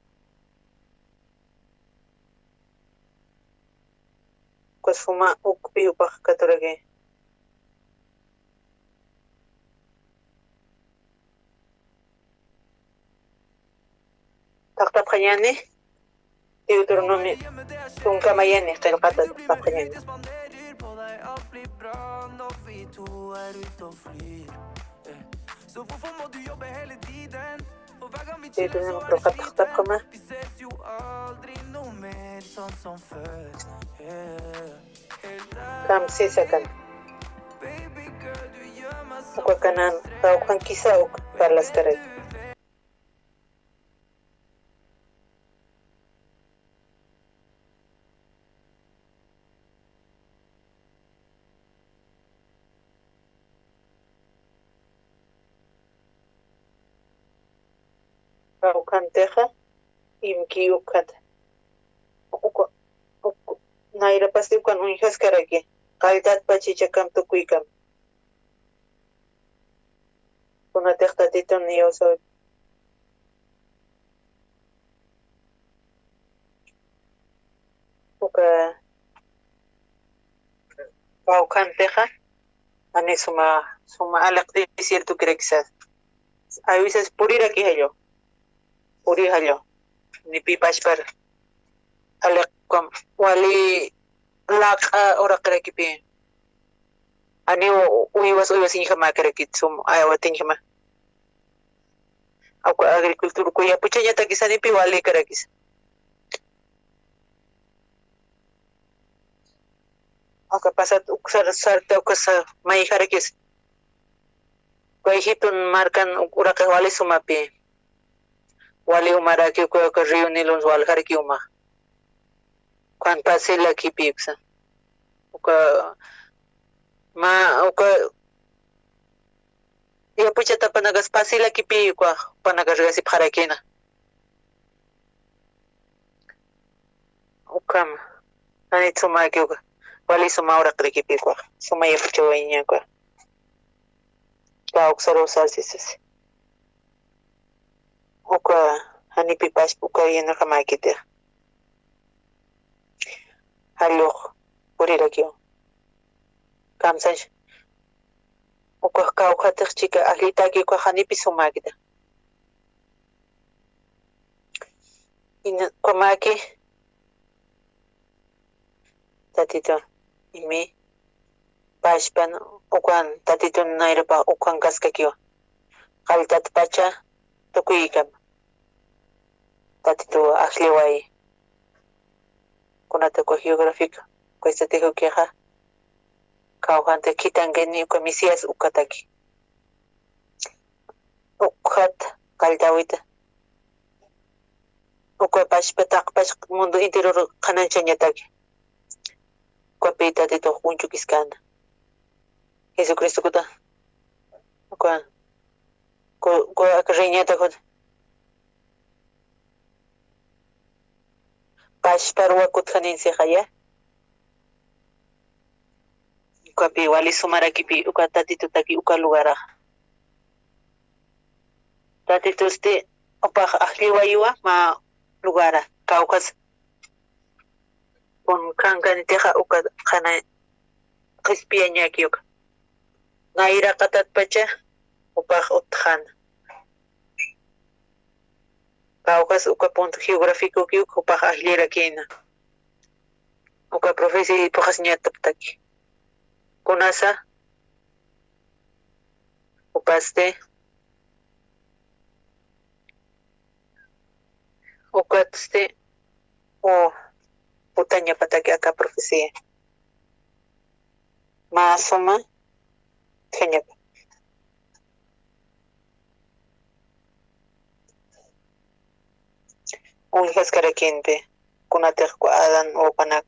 Uka suma ukpi jupax katuraki. Taqtapxañani, Deuteronomio tunka mayani qillqata taqtapxañani. Deuteronomio qillqata taqtapxama. Kamsisa kan. Uka kanan, kawkhankisa uk parlaskaray. Kawkhantixa, imki ukkhat. Uka, uk-, nayrapasti ukan uñjaskaraki. Qalltatpach jichhakam tukuykam. Kunatix Tatitun Dios uka kawkhantixa, ani suma, suma aliq desiertokirakisa. A veces purirakijallu, purijallu, ni pi pachpar aliq, wali laq'a uraqirakipi. Ani u-, uywas, uywasiñjamäkirakit sum, ayawatiñjama. Uka agricultura, uka yapuchañatakisa ni pi walikarakisa. Uka pasat uksar sarta ukasa mayjarakisa. Uka Egipton markan uk-, uraqix wali sumapi. Wali umaraki uka, uka río Nilo waljaraki uma. Ukan pasilakipi uksa. Uka ma, uka yapuchatapanakas pasilakipi uka, panakas riqsipxarakina. Ukham, janit sumaki uka, wali suma uraqirakipi uka, suma yapuchawayaña uka. Kawksaru sasisas. Uka, janipi pachpa uka yanurjamäkitix. Jallux purirakiw. Kamsañ. Uka kawkhatix chika ajllitaki uka janipi sumäkita. Ina, ukamaki Tatitun, imi, pachpan, ukan, Tatitun nayrapa ukankaskakiwa. Qalltatpacha tukuykam. Tatitu ajlliway. Kunata uka geográfico, uka estratégico kixa, kawkhanti khithankini uka Mesías ukataki. Ukhat qalltawita. Uka pachpa taqpach mundo enteror qhananchañataki. Ukapi Tatitux uñchukiskana. Jesucristokuta. Uka, ku, ku, aka riñata kun. Pachpar wakut janinsixa ya. Ukapi wali sumarakipi uka Tatitutaki uka lugaraxa. Tatitusti upax ajlliwaywa mä lugara, kawkhas. Kun khankanitixa uka qhana qhispiyañaki uka. Nayraqatatpacha upax utjana. Kawkhas uka punto geográficoki uka jupax ajllirakïna. Uka profecía phuqhasiñataptaki. Kunasa, jupasti, ukatsti, u, utañapataki aka profecía. Mä suma utjañapa. Uñjaskarakïnti, kunatix uka Adán wawapanak,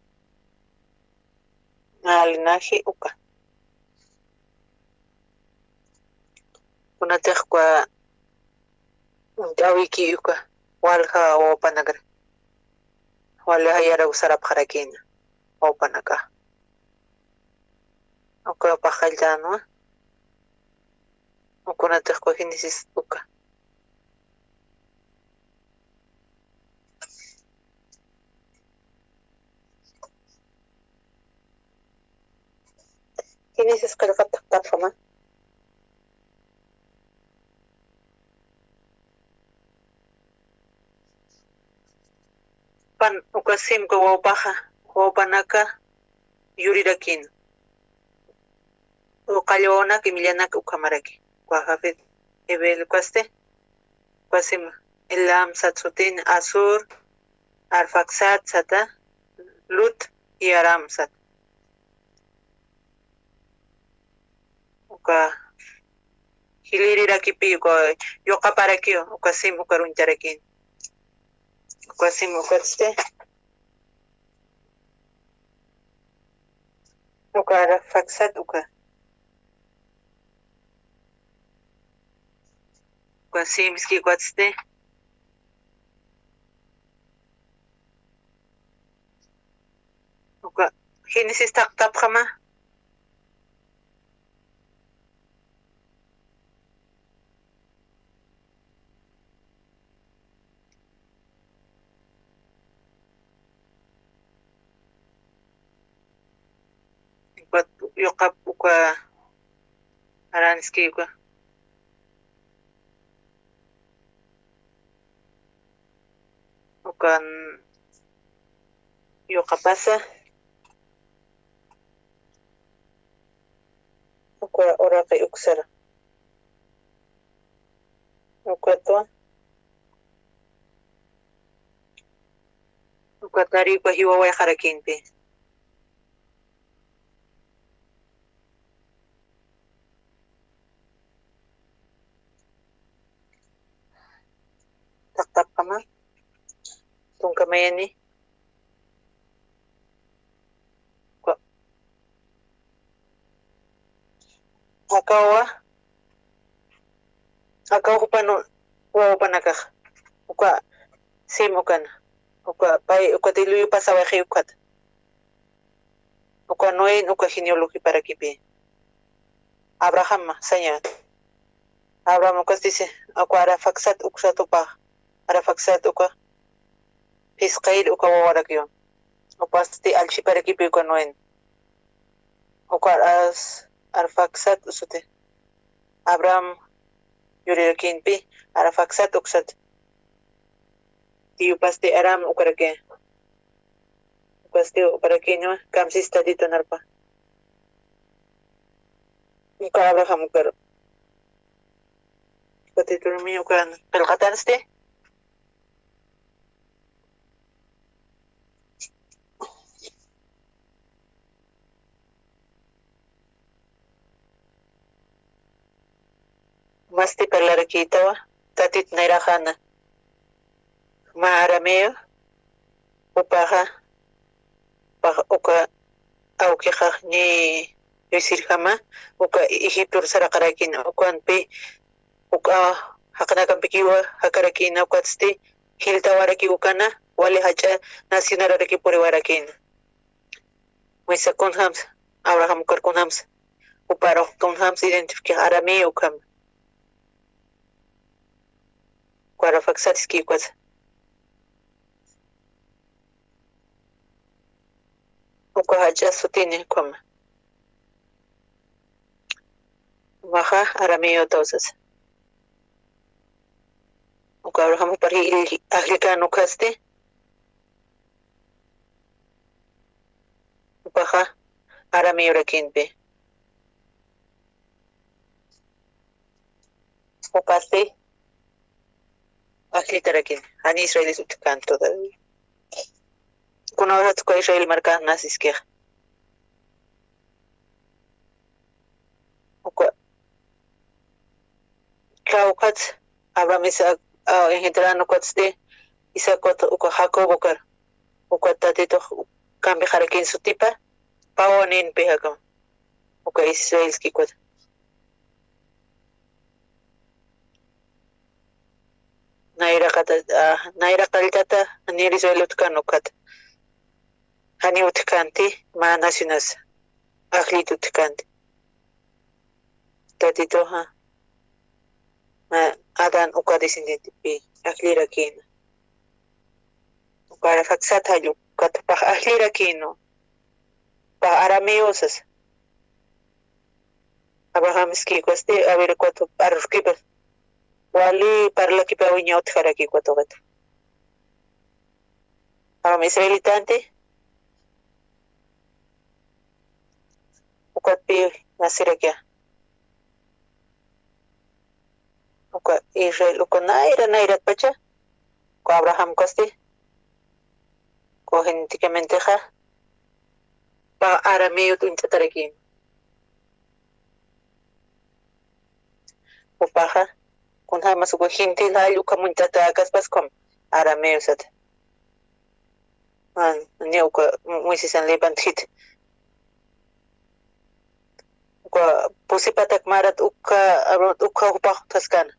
mä linaje uka. Kunatix uka uñt'awiki uka, walja wawapanakra. Wali jayaraw sarapxarakïna, wawapanakax. Uka paxalltanwa. Ukunatix uka Génesis uka. Génesis qillqat taqtapxama. Ukan, uka sim uka wawpaxa, wawpanaka yurirakïn. Uka qallwanak, Emilianak ukhamaraki. Uka Jafet, Ebel ukasti. Uka sim Elam sat sutin, Asur, Arfaxad sata, Lud y Aram sat. Uka jilïrirakipi, uka yuqaparakiw, uka sim uka uñtarakïn. Uka sim ukatsti. Uka Arfaxad uka. Uka simski ukatsti. Uka Génesis taqtapxama. Ukat yuqap uka aranski uka. Ukan yuqapasa. Uka uraqi uksara. Ukatwa. Ukatari uka jiwawayxarakïnti. Taqtapxama. Tunka mayani. Uka. Akawa. Akaw jupan wawpanakax. Uka sim ukana. Uka pay, uka diluyu pasawayxi ukat. Uka Noen uka genealogiparakipi. Abraham saña. Abraham ukasti, uka Arafaxad uksat upa. Arafaxad uka. Pisqayl uka wawarakiwa. Upasti allchhiparakipi uka Noen. Uka As-, Arfaxad usuti. Abraham yurirakïnpi Arafaxad uksat. Tiyupasti Aram ukaraki. Ukasti ukarakïnwa, kamsis Tatitu narpa. Uka Abraham ukaru. Tatitumi ukan qillqatansti. Masti parlarakïtawa, Tatit nayraxana. Mä arameo, upaxa, pax uka awkixax ni yusirjama, uka Egiptor saraqarakïna, ukanpi, uka jaqinakampikiwa jakarakïna, ukatsti, jiltawarakiw ukana, wali jach'a nacionararaki puriwarakïna. Moisés kunjams, Abraham ukar kunjams, uparux kunjams identifiqax arameo ukham. Uka Arafaxadski ukat. Uka jach'a sutini ukhama. Umaxa arameo tawsas. Uka Abraham upar ajllikan ukasti. Upaxa arameorakïnpi. Upasti ajllitarakïn, jani Israelis utjkän todavía. Kunawsat uka Israel marka nasiskixa. Uka, kawkhat, Abraham Isaac, a, engendran ukatsti, Isaac ukat, uka Jacob ukar, ukat Tatitux kampixarakïn sutipa, pawaninpi jakama. Uka Israelski ukat. Nayraqata, a, nayraqalltata, janiw Israel utjkän ukat. Janiw utjkänti, mä nacionas, ajllit utjkänti. Tatituxa, mä Adán uka descendientepi, ajllirakïna. Uka Arafaxad jallu, ukat pax ajllirakïna. Pax arameo sasa. Abrahamski ukasti, a ver, ukat p'arurkipa. Wali parlakipawiña utjaraki ukat ukat. Abraham israelitanti, ukatpi nasirakiya. Uka Israel, uka nayra, nayratpacha, uka Abraham kasti, uka genéticamentexa, pa arameo t'uñt'atarakin. Upaxa, kunjamas uka gentil jall uka muñt'ata kaspas ukham arameo sata. Jan, ni uka Moisesan lepan thit. Uka pusi patak marat uka, uka jupax utjaskana.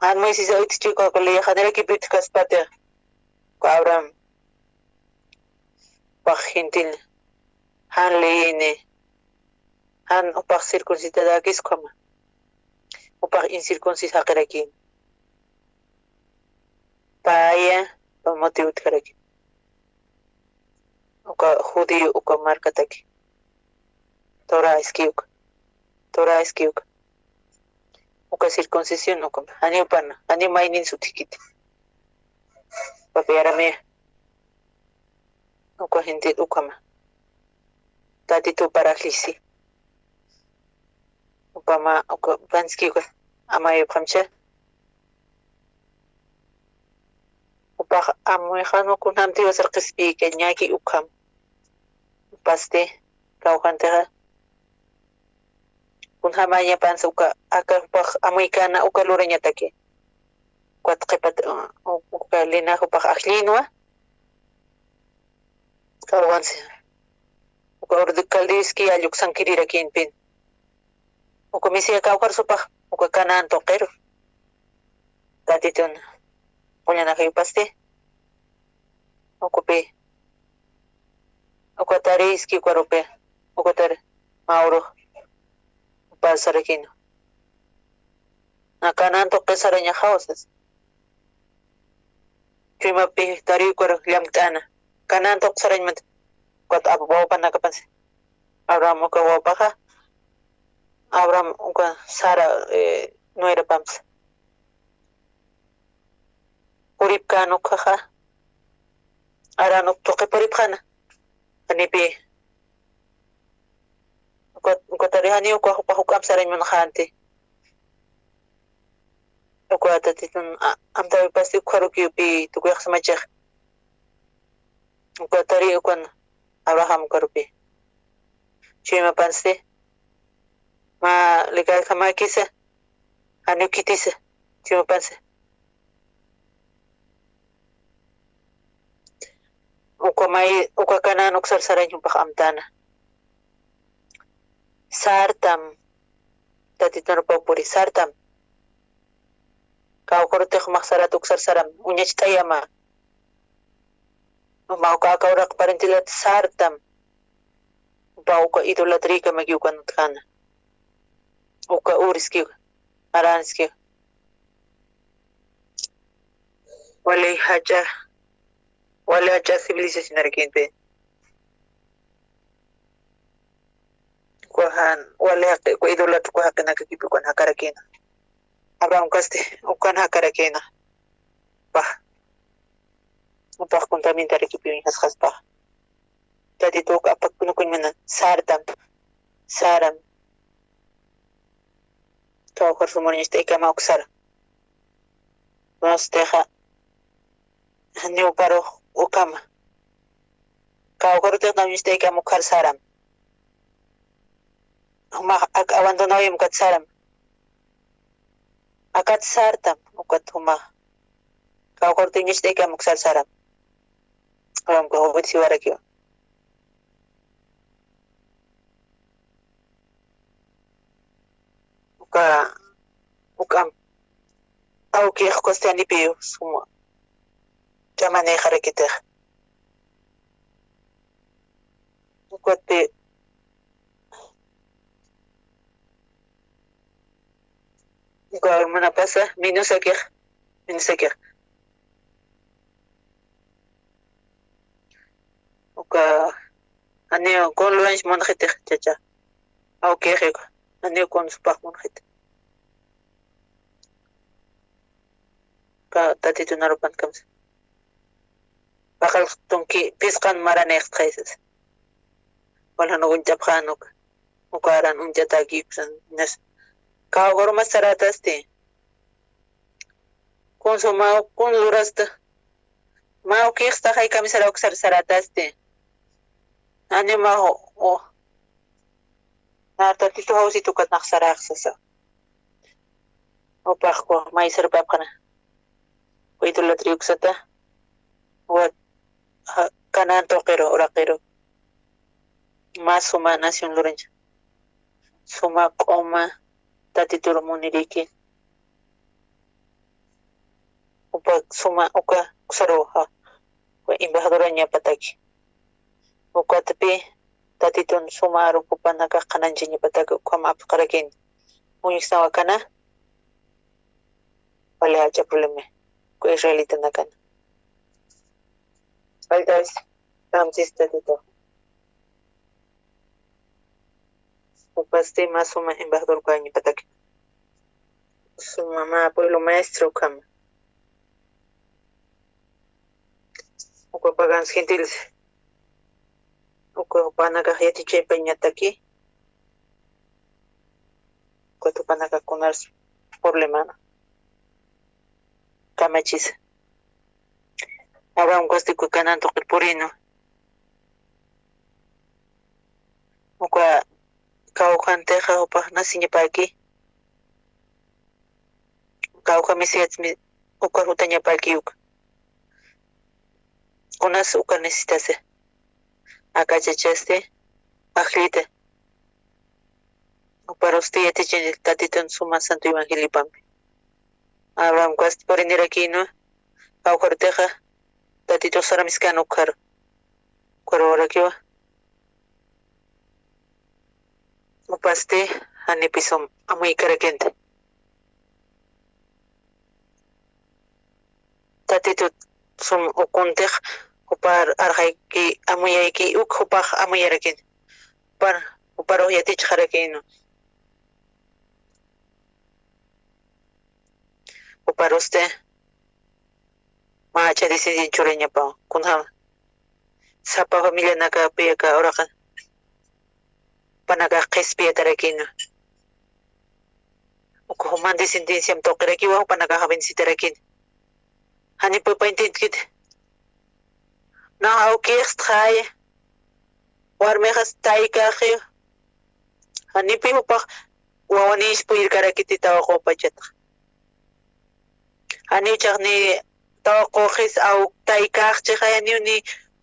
Jan Moisesa utjchi uka, uka ley janirakipi utjaspati. Uka Abraham. Upax gentil. Jan leyini. Jan upax circuncidadakis ukhama. Upax incircuncis jaqirakin. Paya, pamoti utjaraki. Uka judío, uka markataki. Torah iski uka. Torah iski uka. Uka circuncisión uka. Janiw pana, janiw maynin sutjikiti. Papi aramea. Uka gentil ukhama. Tatitu parajlisi. Upama, uka, panski uka, amay ukamcha. Upax amuyxan ukunamti wasar qhispiyka ñaki ukham. Upasti, kawjantixa. Kunjamaña pansa uka, aka upax amuykana uka lurañataki. Ukat qhipat, uh, uka linax upax ajllinwa. Kawjansi. Uka Ur de Caldeoski alluksankirirakinpin. Uka Mesías kawkharsupax, uka Canaán tuqiru. Tatitun. Qullanaxayupasti. Ukupi. Uka tari iski ukarupi. Uka tari. Mauro. Pasarakinu. Na Canaán tuqi sarañaxaw sas. Chuymapi tari ukaru llamkt'ana. Canaán tuqi sarañmanta. Ukat ap-, wawpanakapansi. Abraham uka wawpaxa. Abraham uka Sara, eh, nuerapamsa. Puripkän ukhaxa. Aran uk tuqi puripxana. Janipi. Uka, uka tari jani uka, uka juk'amp sarañ munxänti. Uka Tatitun, a, amtawipasti ukharukiw pï tukuyax samachix. Uka tari ukan Abraham ukarupi. Chuymapansti. Mä legaljamäkisa. Janiw khitisa. Chuymapansti. Uka may, uka Canaán uksar sarañ jupax amtäna. Sartam. Tatitun arunpaw puri, sartam. Kawkharutix jumax sarat uksar saram, uñacht'ayama. Juma uka aka uraq parentilat sartam. Jupa uka idolatrïkamaki ukan utjäna. Uka Ur iskiw, Canaán iskiw. Wali jach'a, wali jach'a civilizacionarakïnpi. Uka jan, wali jaqi, uka idolatra uka jaqinakakipi ukan jakarakïna. Abraham kasti, ukan jakarakïna. Pä. Upax contaminarakipi uñjasxaspa. Tatitu uka apakpinakuñ mana sartam, saram. Kawkhar sumur ñacht'aykama uksar. Mastixa, janiw paru ukama. Kawkharutix naw ñacht'aykama ukhar saram. Jumax ak abandonawim ukat saram. Akat sartam, ukat jumax. Kawkharutix ñacht'aykama uksar saram. Jumax ukat siwarakiwa. Uka, uka, awkix kasti janipiw suma ch'amanïxarakitix. Ukatpi, uka munapasa, minusakix, minusakix. Uka, janiw kun luranch munxitix, chacha. Awkixi uka, janiw kun supax munxit. Uka Tatitun arupan kamsa. Paqallqtunki pisqan maranïxtxay sasa. Waljan uñt'apxän uka. Uka aran uñt'atäki uksan. Nas. Kawkharumas sarätasti. Kun suma kun lurasta. Mä ukïxstaxay kamisara uksar sarätasti. Janiw mä u, u, nar Tatitu jawsit ukat nax saräx sasa. Jupax ku maysarpapxäna. Ku idolatría uksata. Wa, ja, Canaán tuqiru, uraqiru. Mä suma nación luraña. Suma q'uma Tatitur muniriki. Jupa suma uka uksaru, ja, wa embajadora ñapataki. Ukatpi Tatitun suma aru jupanakax qhanañchañapataki ukham apsqarakin. Uñjsnawa kana. Wali jach'a problema. Uka israelitanakana. Faltas, Ramses Tatitu. Jupasti mä suma embajador ukañapataki. Suma mä pueblo maestro ukham. Uka pagans gentiles. Uka jupanakax yatichaypañataki. Uka jupanakax kunas problemana. Kamachis. Abraham kasti uka Canaán tuqir purïnwa. Uka kawkhantixa jupax nasiñapaki. Kawkha Mesiasmi uka jutañapaki uka. Kunas uka necesitasi. Aka chachasti ajllita. Juparusti yatichini Tatitun suma santo evangeliopampi. Abraham kasti purinirakïnwa, kawkharutixa Tatitux saramiskan ukkharu. Ukkharuwarakiwa. Jupasti janipis sum amuykarakïnti. Tatitut sum ukuntix jupar arxayki amuyayki uk jupax amuyarakïn. Jupar, juparux yatichxarakïnwa. Juparusti mä jach'a descendiente churañapawa. Kunjam sapa familianakapi aka uraqan jupanakax qhispiyatarakïnwa. Uka juman descendenciam tuqirakiwa jupanakax bendecitarakïn. Janipi jupa intintkiti. Nax awkïxstxay. Warmixas taykaxiw. Janipi jupax wawanïs puyirkarakiti tawaqupachatxa. Janiw chax ni tawaquxis aw taykaxchixay janiw ni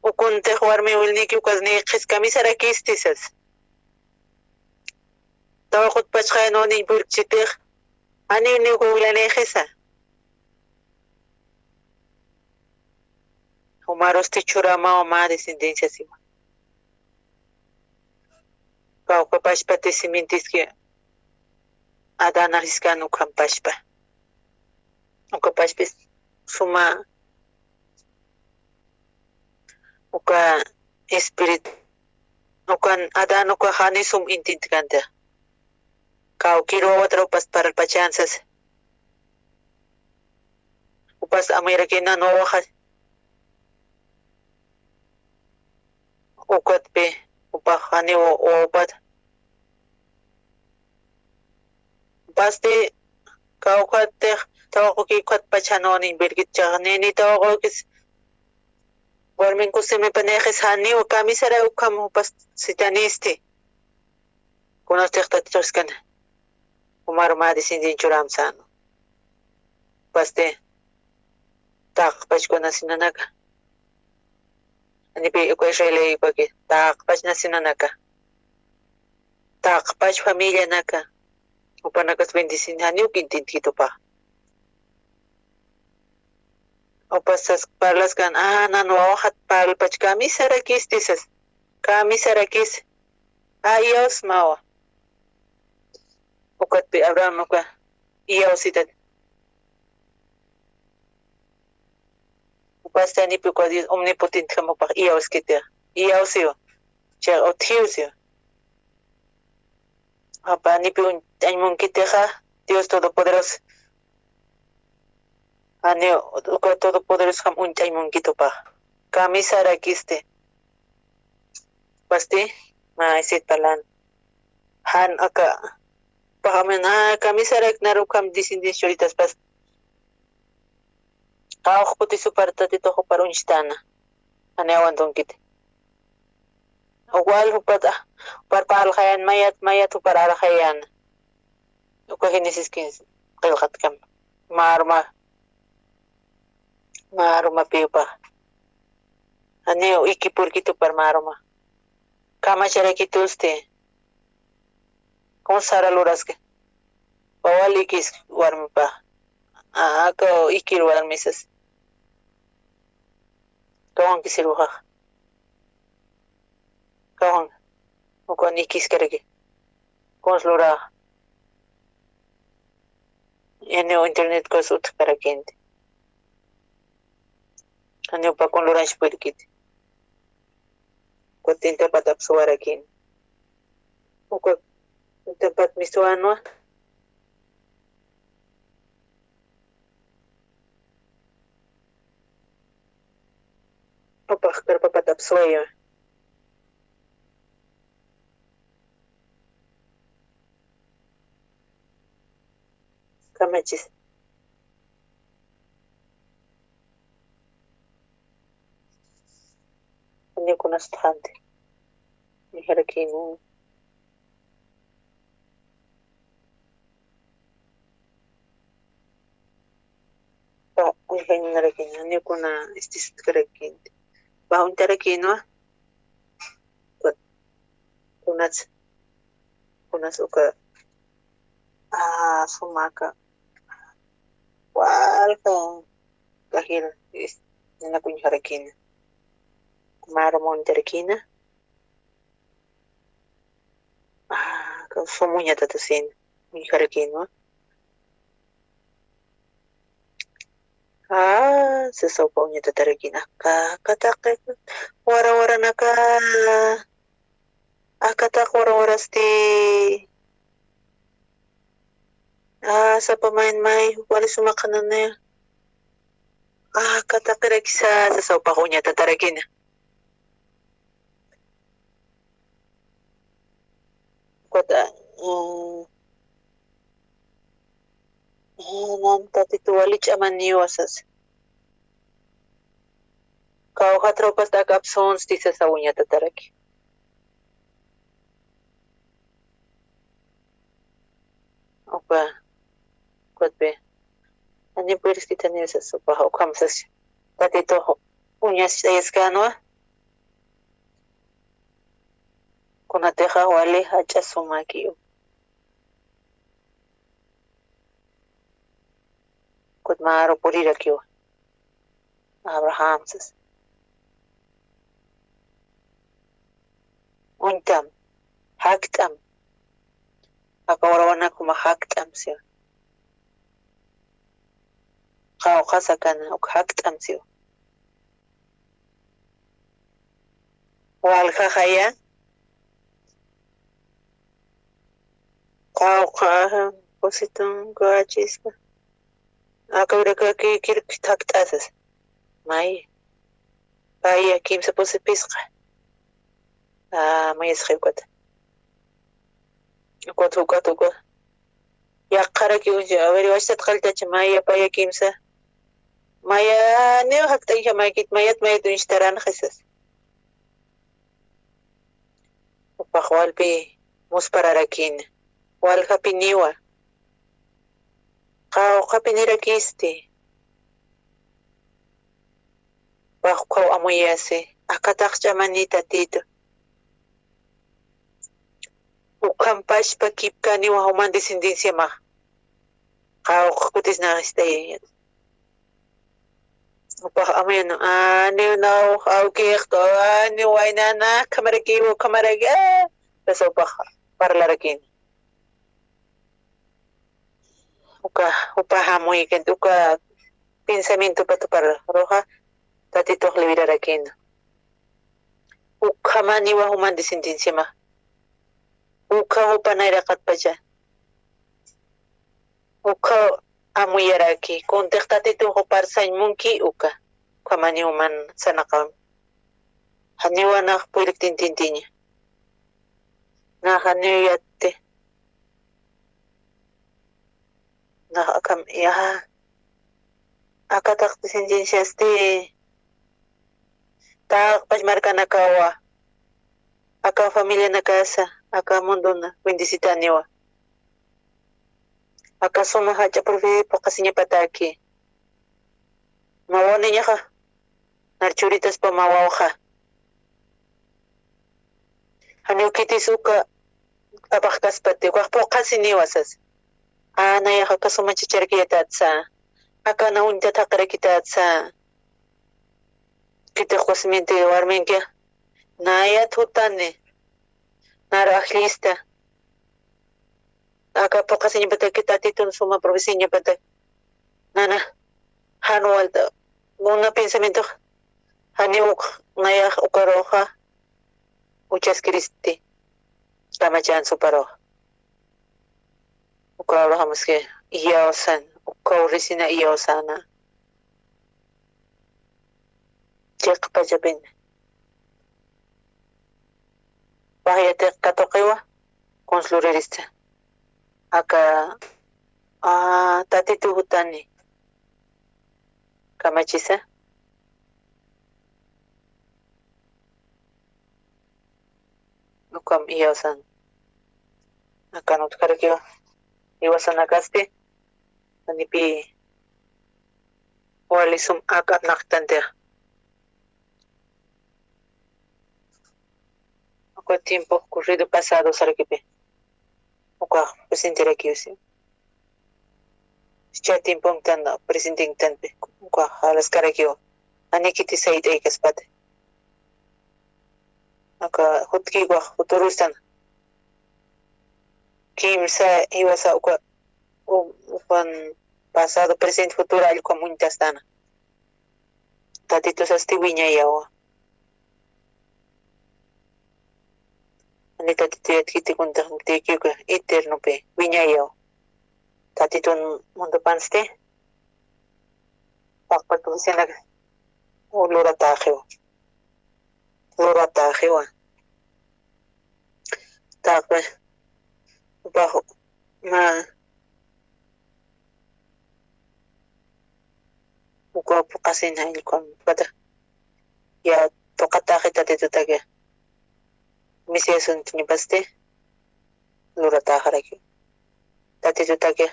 ukuntix warmi wilniki ukas ni qhis kamisarakisti sas. Tawaqutpachxay nuniñ puyirkchitix. Janiw ni uka wilanïxisa. Jumarusti churamawa mä descendencia siwa. Kawkha pachpati simintiski Adán ajiskan ukham pachpa. Uka pachpis suma uka espíritu ukan Adán uka jani sum intintkanti. Kawkïr wawatrupas parlpachan sas. Jupas amuyarakinan wawaxa. Ukatpi jupax janiw wawapat. Jupasti kawkhatix tawaqukï ukhatpach jan nuniñ puyirkiti chax ni ni tawaqukis warmin kusimapanïxis janiw kamisara ukham jupas sitanisti. Kunastix Tatitux jiskana. Jumaru mä descendiente churämsänwa. Jupasti taqpach kuna nacionanaka. Janipi uka israelïkaki taqpach nacionanaka. Taqpach familianaka. Jupanakas bendecin janiw intintkiti jupax. Jupas sas parlaskan, ah, nan wawaxat parlpach kamisarakisti sas. Kamisarakis. Ah, iyawsmawa. Ukatpi Abraham uka iyawsitat. Jupasti janipi uka Dios omnipotente jam jupax iyawskiti. Iyawsiwa. Chiqa utjiwsiwa. Japa janipi uñt'añ munkitixa Dios Todopoderoso. Jani uka Todopoderoso jam uñt'añ munkiti jupax. Camisarakisti. Pasti, mä, isit palan. Jan aka, pajamen, ah, camisarak naru kam disin disin churitas pas. Qawq kuti supar Tatitux jupar uñstana. Janiw awantunkiti. Igual jupat, ah, jupar parlxayan mayat, mayat jupar arxayan. Uka jinisis quince qillqatkam. Mä aruma. Mä arumapi jupa. Janiw ikipurkiti jupar mä aruma. Kamacharakitusti. Kun sara luraski. Wawal ikis warmipa. Aka ikir warmisas. Kawankisiruxa. Kawan. Ukan ikiskaraki. Kuns lura. Janiw internet kas utjkarakinti. Janiw pakun luranch purkiti. Uka tintapat apsuwarakin. Uka tintapat miswanwa. Upax karpapat apsuwayu. Kamachis. Janiw kunas utjänti. Uñjarakïna. Uñjarakïna, janiw kuna istisitkarakïnti. Uñjarakïnwa. Kunats, kunats uka, ah, sumaka. Walja kajir, is, nina uñjarakïna. Mä aruma uñjarakïna. Ah, sum uñatatasin, uñjarakïnwa. Ah, sasa upa uñatatarakïna. Aka, aka taqi wara waranaka. Aka taq wara warasti. Ah, sapa mayn may, wali suma qhanani. Aka taqirakisa, sasa upax uñatatarakïna. Ukat, mm, ah, nan Tatitu wali ch'amaniwa sasa. Kawjat rupas aka apsunsti sasa uñatataraki. Upa, ukatpi. Janiw puriskitaniw sasa upax, ukham sasa. Tatitux uñacht'ayaskänwa. Kunatixa wali jach'a sumakiw. Ukat mä aru purirakiwa. Abraham sasa. Uñtam, jakt'am. Aka warawanak juma jakt'am siwa. Qawqhas akana, uk jakt'am siwa. Waljaxaya. Qawqha, ajá, pusitun, kawachispa. Aka urakaki kirki jakt'asas. May. Paya kimsa pusi phisqa. Ah, mayasxi ukata. Ukat, ukat, ukat. Yaqharaki uñcha, a ver, wachtat qalltacha, maya, paya kimsa. Maya, niw jakt'añjamaykit, mayat, mayat uñstaranxisas. Upax walpi muspararakïna. Waljapiniwa. Qawqhapinirakisti. Upax ukhaw amuyasi. Aka taq ch'amani Tatitu. Ukham pachpa kipkaniwa juman descendenciamax. Qawqha kutis naxist'ayañat. Upax amuyana, ani unaw, awkix, ani waynana, ukhamarakiwa, ukhamaraki, ah, sasa upax parlarakïna. Uka, upax amuyakïnti, uka pensamientopa tupar ruxa, Tatitux librarakiwa. Ukhamaniwa juman descendenciamax. Ukha jupa nayraqatpacha. Ukha amuyaraki, kuntix Tatitux jupar sañ munki uka. Ukhamaniw juman sarnaqaw. Janiwa nax puyriktintintiña. Nax janiw yatti. Nax akham, ya. Aka taqti sintinchasti. Taqpach markanakawa. Aka familianakasa, aka mundona bendecitaniwa. Aka suma jach'a profe phuqhasiñapataki. Mä wawaniñaxa, nar churitaspa mä wawxa. Janiw khitis uka apaxkaspati, ukax phuqhasiniwa sas. A, nayax aka suma chacharkiyatätsa. Aka na uñtat jaqirakitätsa. Khitix wasminti warminki. Nayat jutani. Nar ajllista. Aka phuqhasiñapataki Tatitun suma profesiañapatak. Nana, jan walta, una pensamiento, janiw uk, nayax ukaruxa, uchaskiristi, kamachan suparuxa. Ukaruxa maski, iyawsan, ukaw risina iyawsana. Chiqpachapin. Paqyatiq katuqiwa, consulirista. Aka, a, Tatitu jutani. Kamachisa. Ukam iyawsan. Akan utjarakiwa. Iwasanakasti. Janipi wali sum ak apnaqtantixa. Uka tiempo corrido pasado sarakipi. Uka presenterakiw si. Cha tiempo tan presente tanpi. Uka jalaskarakiw. Jani khitis sayt'aykaspati. Uka jutkiwa futurostan. Kimsa jiwasa uka, u-, ukan pasado, presente, futuro allqum uñtastana. Tatitusasti wiñayawa. Ani Tatituyat khitikun taqnitiyki uka eternopi wiñayawa. Tatitun mundopansti. Paqpa tusinak lurataxiwa. Lurataxiwa. Taqi, upax mä, uka phuqhasina, uka phuqhata. Ya, phuqhataxi Tatitutaki. Misiasuntiñapasti lurataxaraki. Tatitutaki.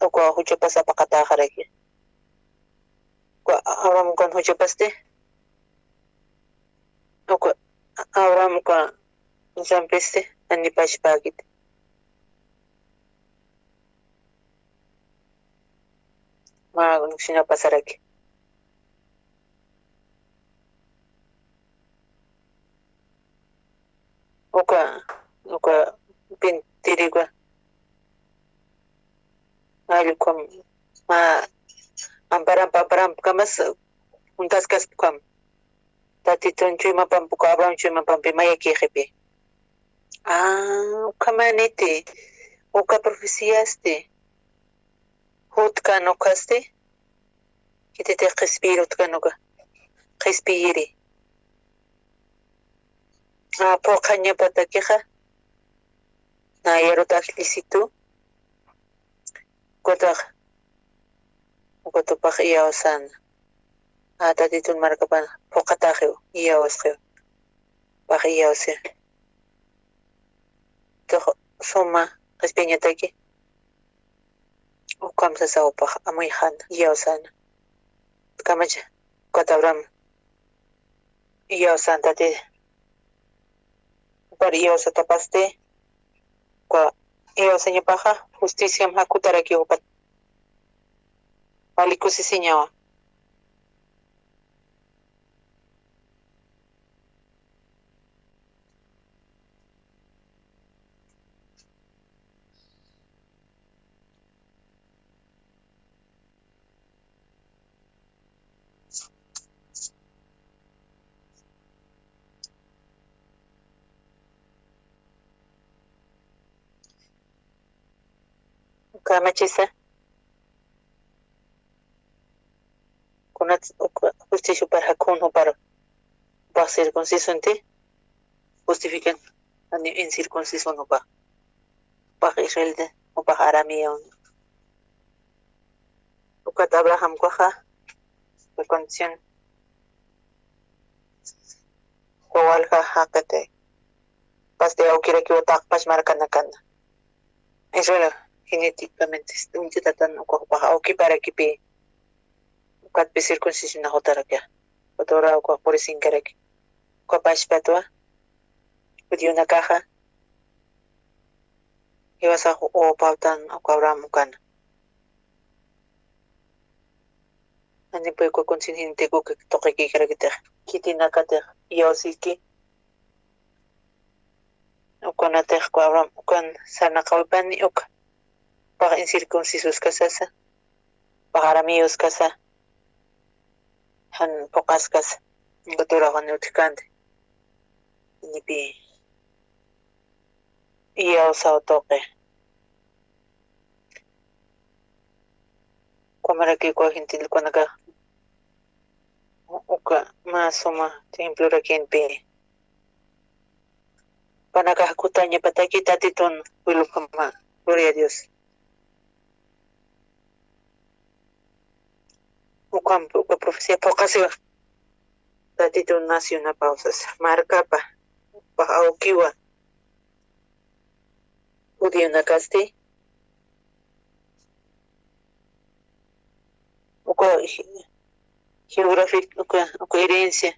Uka juchapas apaqataxaraki. Uka Abraham ukan juchapasti. Uka Abraham uka sampisti, anipachpäkiti. Mä, uksina pasaraki. Uka, uka pintirikwa. Allqum, mä, amparamp, amparamp, kamas, juntaskaspkam. Tatitun chuymapamp, uka Abraham chuymapampi, mayakixipi. Ah, ukhamaniti, uka profeciasti. Jutkan ukasti. Khititix qhispiyir utkan uka. Qhispiyiri. Ah, phuqhañapatakixa. Nayarut ajllisitu. Ukatax. Ukatupax iyawsan. Ah, Tatitun markapan phuqhataxiw, iyawsxiw. Pax iyawsi. Tux suma qhispiyañataki. Ukham sasa upax amuyxan, iyawsan. Kamacha, ukat Abraham. Iyawsan Tati. Upar iyawsatapasti. Uka iyawsañapaxa, justiciam jakutarakiw upat. Wali kusisiñawa. Kamachisa. Kunat uk justicia jupar jakun jupar. Jupax circunciso inti justifican, ani incircunciso jupax, jupax Israel de, jupax arameo. Ukat Abraham ukaxa, la condición, wawalja jaqiti, pasti awkirakiwa taqpach markanakana. Israel genéticamente, uñcha tatan uka jupax awkiparakipi, ukatpi circuncisionax jutarakixa. Ukatura ukax purisinkaraki. Uka pachpatwa judionakaxa jiwasax wawapawtan uka Abraham ukana. Janipay uka contingente uka tuqikïkarakitix, khitinakatix iyawsiki. Ukunatix uka Abraham ukan sarnaqawipani uka, jupax incircuncisos kasasa, jupax arameos kasa, jan phuqhas kasa, ukaturax jan utjkänti. Nipi iyawsaw tuqi. Jukamaraki uka gentilkunakax uka mä suma templorakinpi jupanakax kutañapataki Tatitun pueblokama. Gloria a Dios. Ukampi uka profecía phuqhasiwa. Tatitun nacionapaw sasa, markapa, jupax awkiwa. Judionakasti uka ge-, geográfico, uka, uka herencia,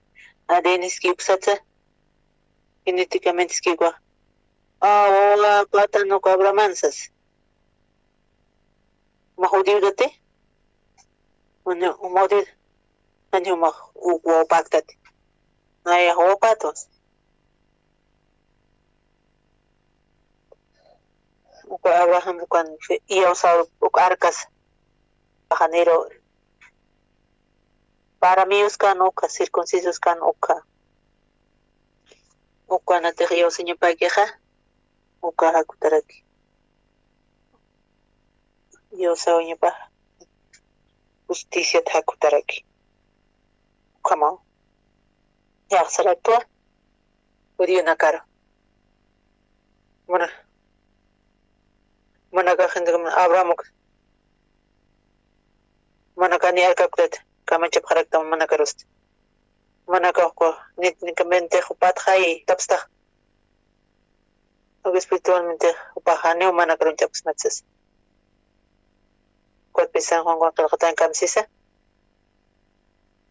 A D N ski uksatsa, genéticamente ski uka, a, wawapatan uka Abrahaman sasa. Mä judiotax, mä judiotax, jani jumax wawapaktat. Nayax wawapatwa. Uka Abraham ukan iyawsaw uka arkas. Janiru, jupax arameos kan uka, circuncisos kan uka. Ukanatix iyawsañapakixa, uka jakutaraki. Iyawsawañapax justiciat jakutaraki. Ukhamaw. Yaqsaraktwa judionakaru. Mana, manaka gente, Abraham uka, manaka ni arkakutat, kamachapxaraktam manakarusti. Manaka uka, nit, nikamente jupatxay, tapstax. Uka espiritualmente jupax janiw manakaruñ ch'apxsmat sasa. Ukatpï San Juan qillqatan kamsisa.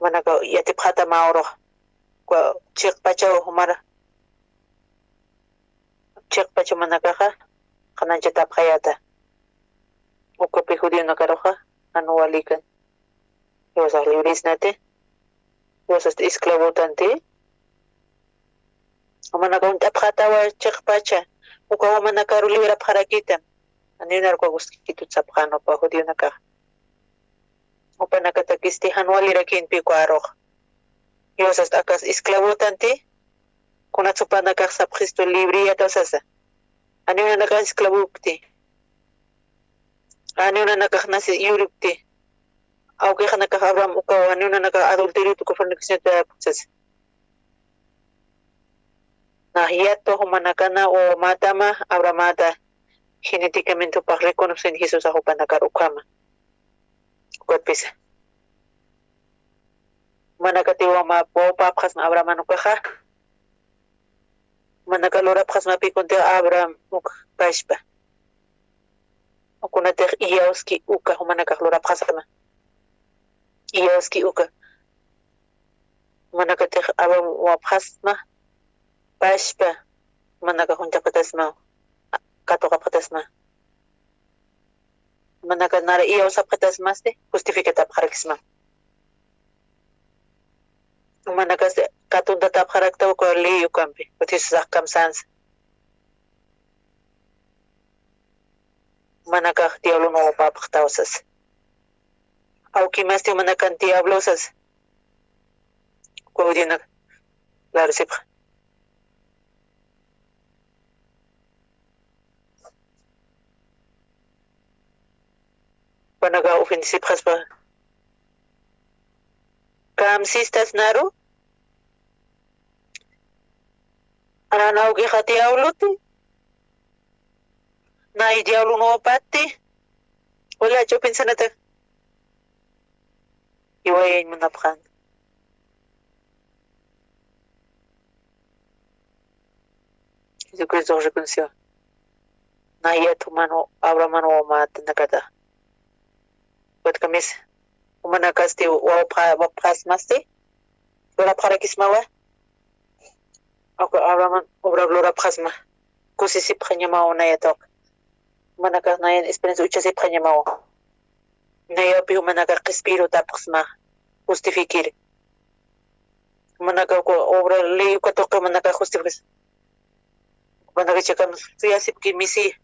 Manaka yatipxäta mä urux. Uka chiqpachaw jumara. Chiqpachaw manakaxa qhanañchatapxayäta. Ukapï judionakaruxa jan walikan. Diosas librisnati, Diosas esclavotanti. Jumanakaw uñt'apxätawa chiqpacha, uka jumanakaru librapxarakitam. Janiw uka guskitut sapxän jupa judionakax. Jupanakatakisti jan walirakinpï uka arux. Diosas akas esclavotanti, kunats jupanakax sapxistu libriyätaw sasa. Janiw nanakax esclavokti. Janiw nanakax nasi yurukti. Awkixanakax Abraham ukawa, janiw nanakax adulteriot uka fornicacionta sasa. Nax yatwa jumanakana wawamätama Abrahamäta genéticamente jupax reconocen Jesusax jupanakar ukhama. Ukatpisa. Manakatiwa mä wawapapxasma Abrahaman ukaxa. Manaka lurapxasmapï kuntixa Abraham uk pachpa. Ukunatix iyawski uka jumanakax lurapxasma. Iyawski uka. Manakatix Abraham wapxasma pachpa. Manaka juntapxatasma. Katuqapxatasma. Manaka nara iyawsapxatasmasti justificatapxarakisma. Manakasti katuntatapxarakta uka ley ukampi, uka Jesusax kamsänsa. Manakax diablon wawapapxtaw sasa. Awkimasti manakan diablo sasa. Uka judionak, claro, sipxa. Jupanakax ofendisipxaspa. Kamsistas naru. Anawkixati diabluti. Nay diablo no pati. Wala chupin sanata. Iwayañ munapxan. Jesucristo reconoció. Nayat humano, Abraham humano, mata nakata. Ukat kamis, umanakasti, wapxa, wapxasmasti. Lurapxarakismawa. Uka Abraham obra lurapxasma. Kusisipxañamawa nayataw. Umanakax nayan experiencia uchasipxañamawa. Nayapi umanakax qhispiyirutapxsma. Justifikir. Umanakax uka obra ley uka tuqi umanakax justifikir. Umanakax chakam suyasipki misi.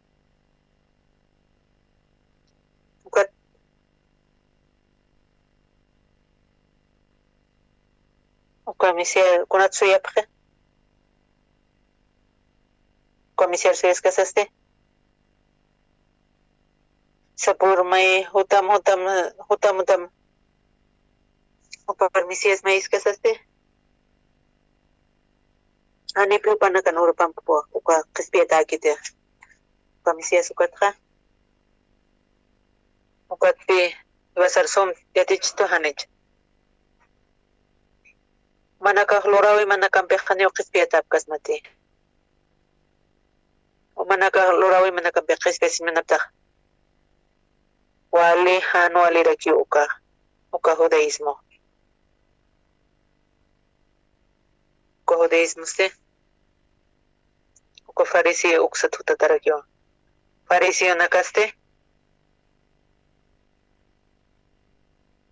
Ukat. Uka misiar kunat suyapxi. Uka misiar suyaskasasti. Sapur may jutam, jutam, jutam, jutam. Uka misias may iskasasti. Janipi jupanakan urupampuwa, uka qhispiyatäkiti. Uka misias ukatxa. Ukatpi, iwasar sum yatichitu janich. Manakax lurawi, manakampix janiw qhispiyatäpkasmati. Umanakax lurawi, manakampix qhispiyasiñanaptax. Wali jan walirakiw uka, uka judaísmo. Uka judaísmosti, uka fariseo uksat jutatarakiwa. Fariseonakasti,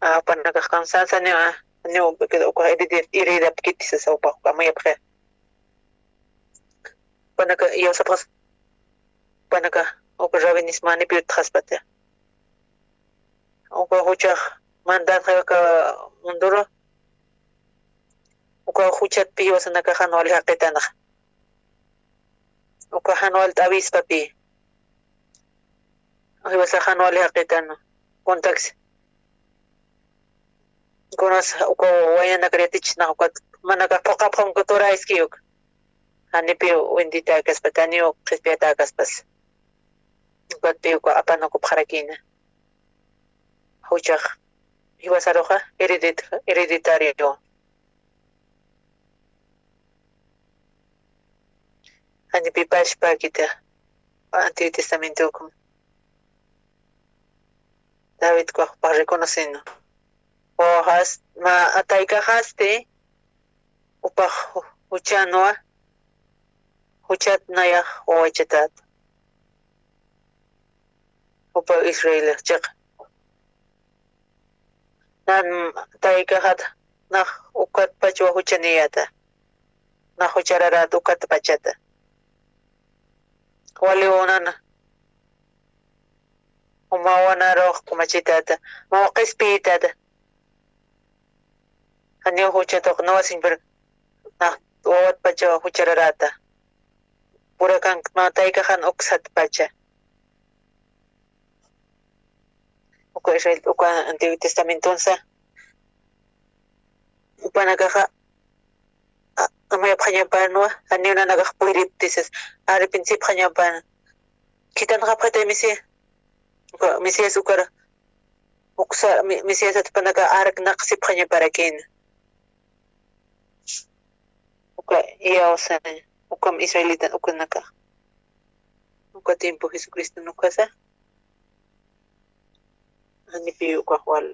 a, jupanakax kamsasaniwa, niw, uka heredapkiti sasa, jupax amuyapxi. Jupanaka iyawsapxas, jupanaka uka rabinismo janipi utjaspati. Uka juchax mandanxa aka munduru, uka juchatpi jiwasanakax jan wali jaqitanxa. Uka jan wal t'awispapi. Jiwasax jan wali jaqitan. Kuntaksi. Kunas uka wayanakar yatichisnax ukat manakax phuqhapxam uka tura iskiyuk. Janipiw benditakäkaspa, janiw qhispiyatäkaspas. Ukatpiw uka apanakupxarakïna. Juchax jiwasaruxa heredit-, hereditario. Janipi pachpäkiti Antiguo Testamento ukham. David ukax jupax reconocen. O jas-, mä taykaxasti, jupax ju-, juchanwa, juchat nayax wawachatäta. Jupa Israel chiqa. Nan taykaxat nax ukatpachwa juchaniyäta. Nax juchararäta ukatpachata. Waliw nana. Uma wanarux kumachitäta. Mä qhispiyätäta. Janiw juchatuq nawasiñ, pero nax wawatpachaw juchararäta. Purakan mä taykaxan uksatpacha. Uka Israel, uka Antiguo Testamentonsa. Jupanakaxa, a, amuyapxañapanwa, janiw nanakax puyripti sas, arrepentisipxañapan. Khitinxapxitay Mesías. Uka Mesías ukar, uksa, Mi-, Mesíasat jupanaka arknaqsipxañaparakïna. Uka iyawsañ, ukam israelita ukanakax. Uka tiempo Jesucristo ukasa. Janipi ukax wal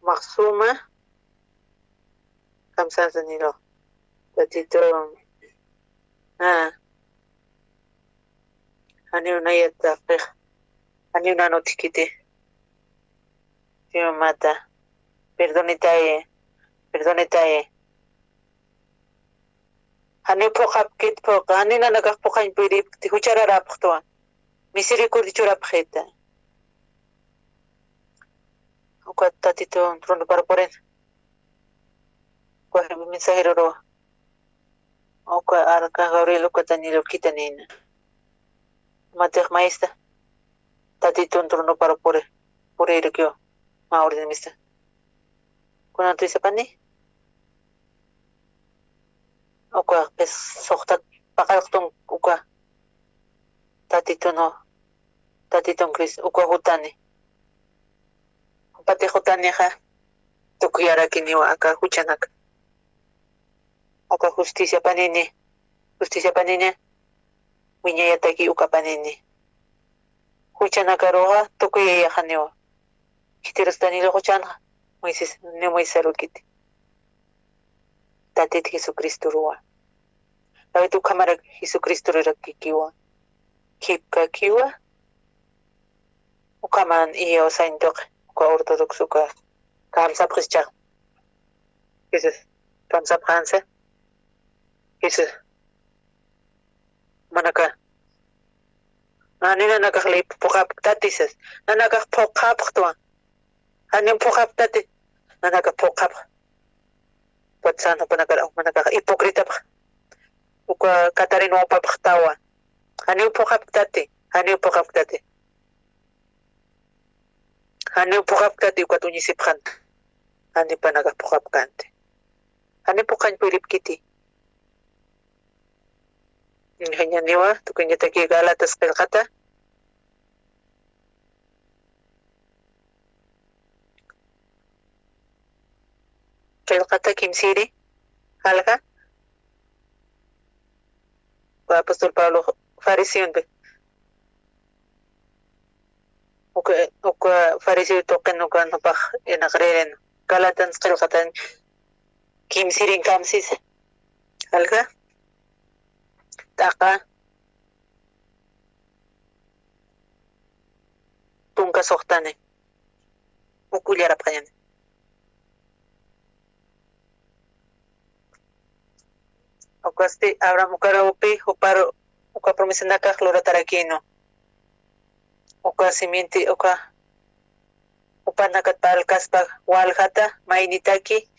maxsuma. Kamsasaniru. Tatitu. A. Janiw nayat taqix. Janiw nan utjkiti. Jimamata. Perdonitayi. Perdonitayi. Janiw phuqhapkit phuqa, janiw nanakax phuqhañ puyripkti, juchararapxtwa. Misericordia churapxita. Ukat Tatitu tronopar purin. Uka mensajeroruwa. Uka arcángel Gabriel uka Daniel khitinïna. Matix mayista. Tatitun tronopar puri, purïrukiw. Mä ordenista. Kunanti sapani. uka qis suxtat paqallqtun uka Tatitun, Tatitun Cristo, uka jutani. Jupati jutanixa tukuyarakiniwa aka juchanaka. Aka justiciapanini, justiciapanini, wiñayataki ukapanini. Juchanakaruxa tukuyayaxaniwa. Khitirus Daniel juchanxa, Moisés, ni Moisés arukiti. Tatit Jesucristoruwa. Lawit ukhamarak Jesucristorurak kikiwa. Khipkakiwa. Ukhaman iyaw sañtuq, uka ortodoxo, uka kamsapxischax. Jesús, kamsapxansa. Jesús. Manaka. Nani nanakax ley phuqhapktati sas. Nanakax phuqhapxtwa. Janiw phuqhapktati. Nanakax phuqhapx. Ukat san jupanakar, jupanakax hipócritapx. Uka Catarina wawpapxtawa. Janiw phuqhapktati. Janiw phuqhapktati. Janiw phuqhapktati ukat uñisipxanta. Janiw jupanakax phuqhapkänti. Janiw phuqhañ puyripkiti. Ingañaniwa, tukuñataki Gálatas qillqata. Qillqata kimsiri, jalja. Apóstol Pablo fariseonpi. Uka, uka fariseo tuqin ukan jupax inaqririn. Gálatas qillqatan kimsirin kamsisa. Jalja. T'aqa. Tunka suxtani. Uk ullarapxañani. Ukasti Abraham ukarupi, juparu uka promesanakax luratarakïnwa. Uka simiente, uka jupanakat parlkaspa waljata, maynitaki,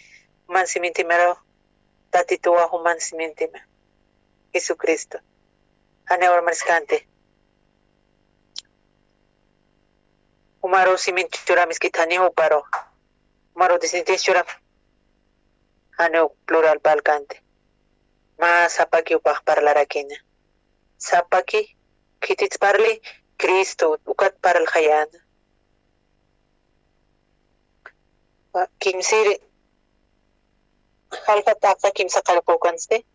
juman simientimiru, Tatituwa juman simientimi. Jesucristo. Janiw urmariskänti. Jumaru simiente churamiskit janiw juparu. Jumaru descendiente churam. Janiw plural parlkänti. Mä sapaki jupax parlarakïna. Sapaki, khitits parli, Cristo, ukat parlxayäna. Kimsiri, jalja t'aqa kimsa qallqu ukansti.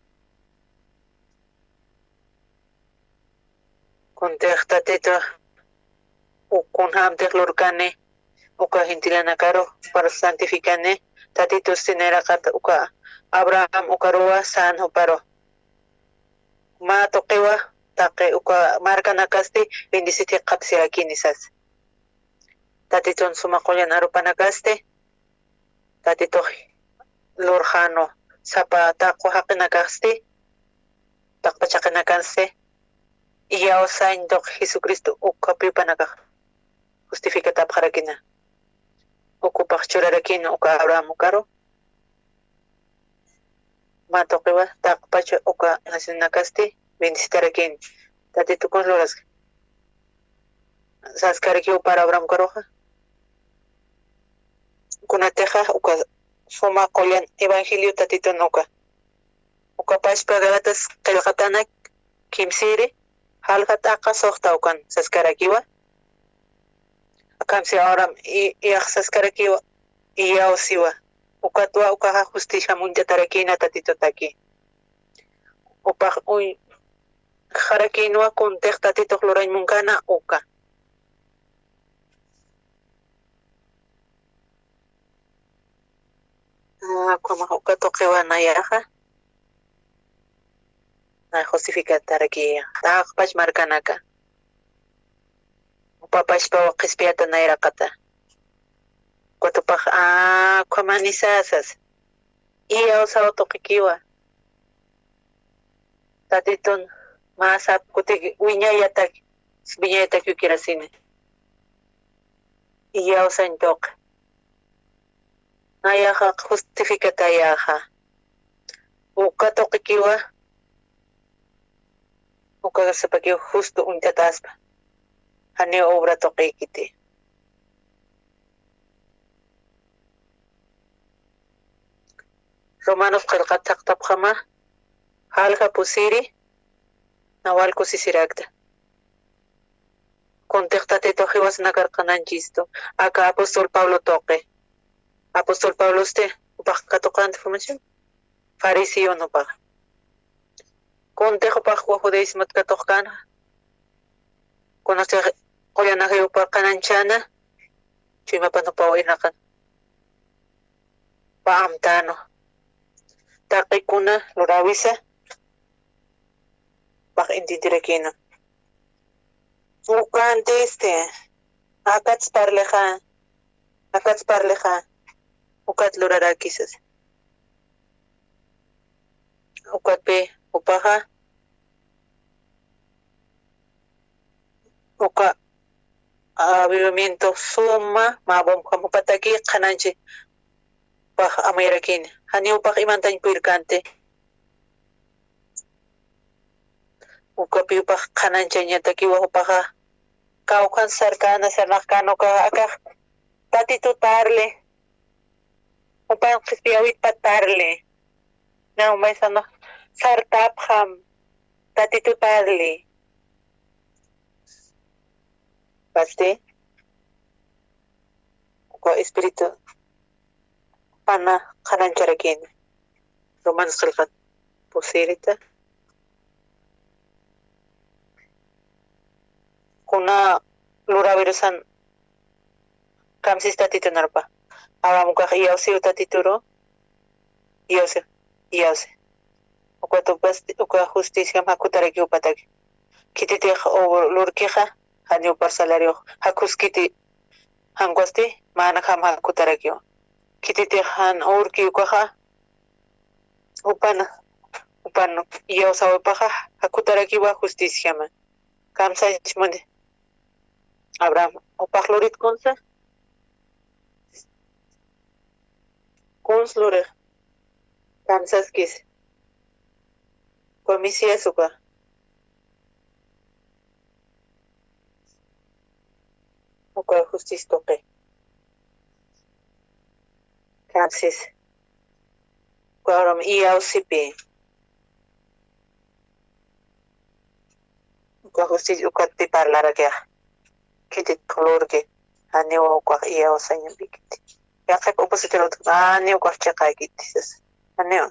Kuntix Tatitu, uk kunjämtix lurkani, uka gentillanakaru, juparu santificani, Tatitus nayraqat uka Abraham ukaruwa sän juparu. Mä tuqiwa, taqi uka markanakasti, bendecit jikxatasirakini sas. Tatitun suma qullan arupanakasti, Tatitux lurxänwa, sapa taqwa jaqinakasti, taqpach jaqinakansti, iyaw sañ tuq Jesucristo uka jupanakax justificatapxarakina. Uk jupax churarakina uka Abraham ukaru. Mä tuqiwa, taqpach uka nacionakasti bendecitarakini. Tatitu kun luraski. Saskarakiw para Abraham ukaruxa. Kunatixa uka suma qullan evangelio Tatitun uka. Uka pachpa Gálatas qillqatanak kimsiri, jalja t'aqa suxta ukan saskarakiwa. Akamsi Abraham i-, iyax saskarakiwa, iyaw siwa. Ukatwa ukaxa justicia munt'atarakina Tatitutaki. Jupax uy-, jarakinwa kuntix Tatitux lurañ munkana uka. Ah, ukhamax uka tuqiwa nayaxa. Nay justificatarakiya. Taqpach markanaka. Jupa pachpaw qhispiyata nayraqata. Ukat jupax, ah, ukhamani sasas. Iyaw saw tuqikiwa. Tatitun mä sap kutiki wiñayataki, wiñayataki ukirasini. Iyaw sañ tuqi. Nayaxa justificatayaxa. Uka tuqikiwa, uka sapakiw justo uñt'ataspa. Janiw obra tuqikiti. Romanos qillqat saqtapxama, Jalja pusiri, nawal kusisirakta. Kuntix Tatitux jiwasnakar qhanañchistu. Aka apóstol Pablo tuqi. Apóstol Pablosti jupax katuqanti, información. Fariseon jupax. Kuntix jupax judaísmot katuqkänxa. Kunasix qullanakax jupax qhanañchäna. Chuymapan jupaw irnaqan. Pä amtänu. Taqi kuna luräwisa. Jupax entienderakïna. Ukanti este, akats parlixa, akats parlixa, ukat lurarakisas. Ukatpi jupaxa, uka avivamiento suma, mä bomb jam jupataki qhanañchi jupax amuyarakini. Janiw jupax imantañ purirkänti. Ukapi jupax qhanañchañatakiwa jupaxa. Kawkhan sarkäna, sarnaqkän uka akax Tatitut parli. Jupan qhispiyäwitpat parli. Na, jumax sartapxam Tatitut parli. Pasti. Uka espíritu pana qhanañcharakini. Romanos qillqat pusirita. Kuna luräwirusan kamsis Tatitu narpa. Awam ukax iyawsiw Tatituru. Iyawsi, iyawsi. Ukat ukas, uka justiciam jakutarakiw jupataki. Khititix lurkixa, janiw juparsa lurix, jakhuskiti, jan ukwasti, mä jam jakutarakiwa. Khititix jan urki ukaxa, jupan, jupan iyawsäwipaxa, jakutarakiwa justiciaman. Kamsañ muni. Abraham, jupax lurit kunsa. Kuns lurix. Kamsaskis. Uka Mesías uka. Uka justicia tuqi. Kamsis. Uka abraham iyawsipi. Uka justicia ukatpi parlarakixa. Khititix lurki. Janiw ukax iyawsañampikiti. Yaqhip opositor utjki, janiw ukax chiqäkiti sasa. Janiw,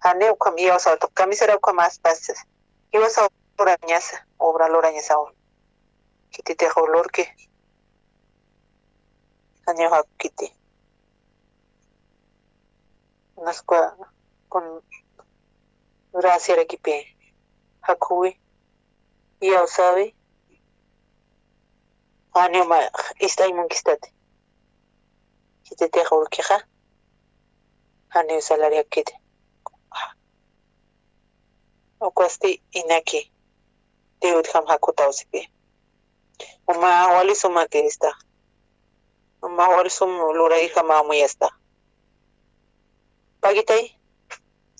janiw ukham iyawsäw tuq, kamisara ukham aspasa sasa. Jiwasaw lurañasa, obra lurañasaw. Khititix lurki. Janiw jakkiti. Unas uka kun graciarakipi jakhuwi, iyawsäwi, janiw mä ist'añ munkistati. Khititix urkixa, janiw salar jakkiti. Ukwasti inaki, Dios utjam jakkutaw sipi. Uma wali sumaki ista. Uma wali sum lurayjama amuyasta. Pagitay,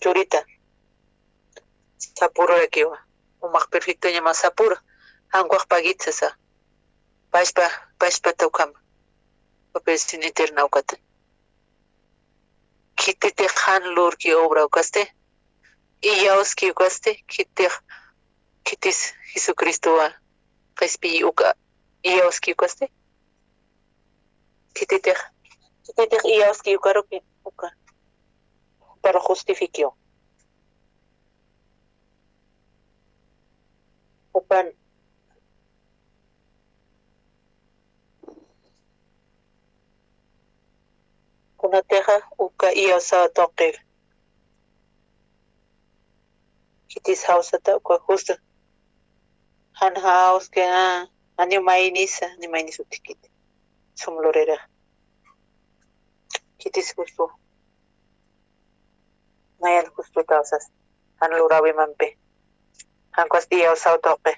churita. Sapururakiwa. Umax perfectoñama sapura. Jan ukax pagit sasa. Pachpa, pachpata ukhama. Papel sin eterna ukata. Khititix jan lurki obra ukasti, iyawski ukasti, khititix, khitis Jesucristowa qhispiy uka iyawski ukasti. Khititix, khititix iyawski ukaruki, uka. Para justifikiw. Jupan kunatixa uka iyawsaw tuqi. Khitis jawsata uka justo. Jan jawski, a, janiw maynisa, janiw maynisa utjkiti. Sum luririxa. Khitis justo. Nayan justutaw sasa. Jan luräwimampi. Jan ukwasti iyawsaw tuqi.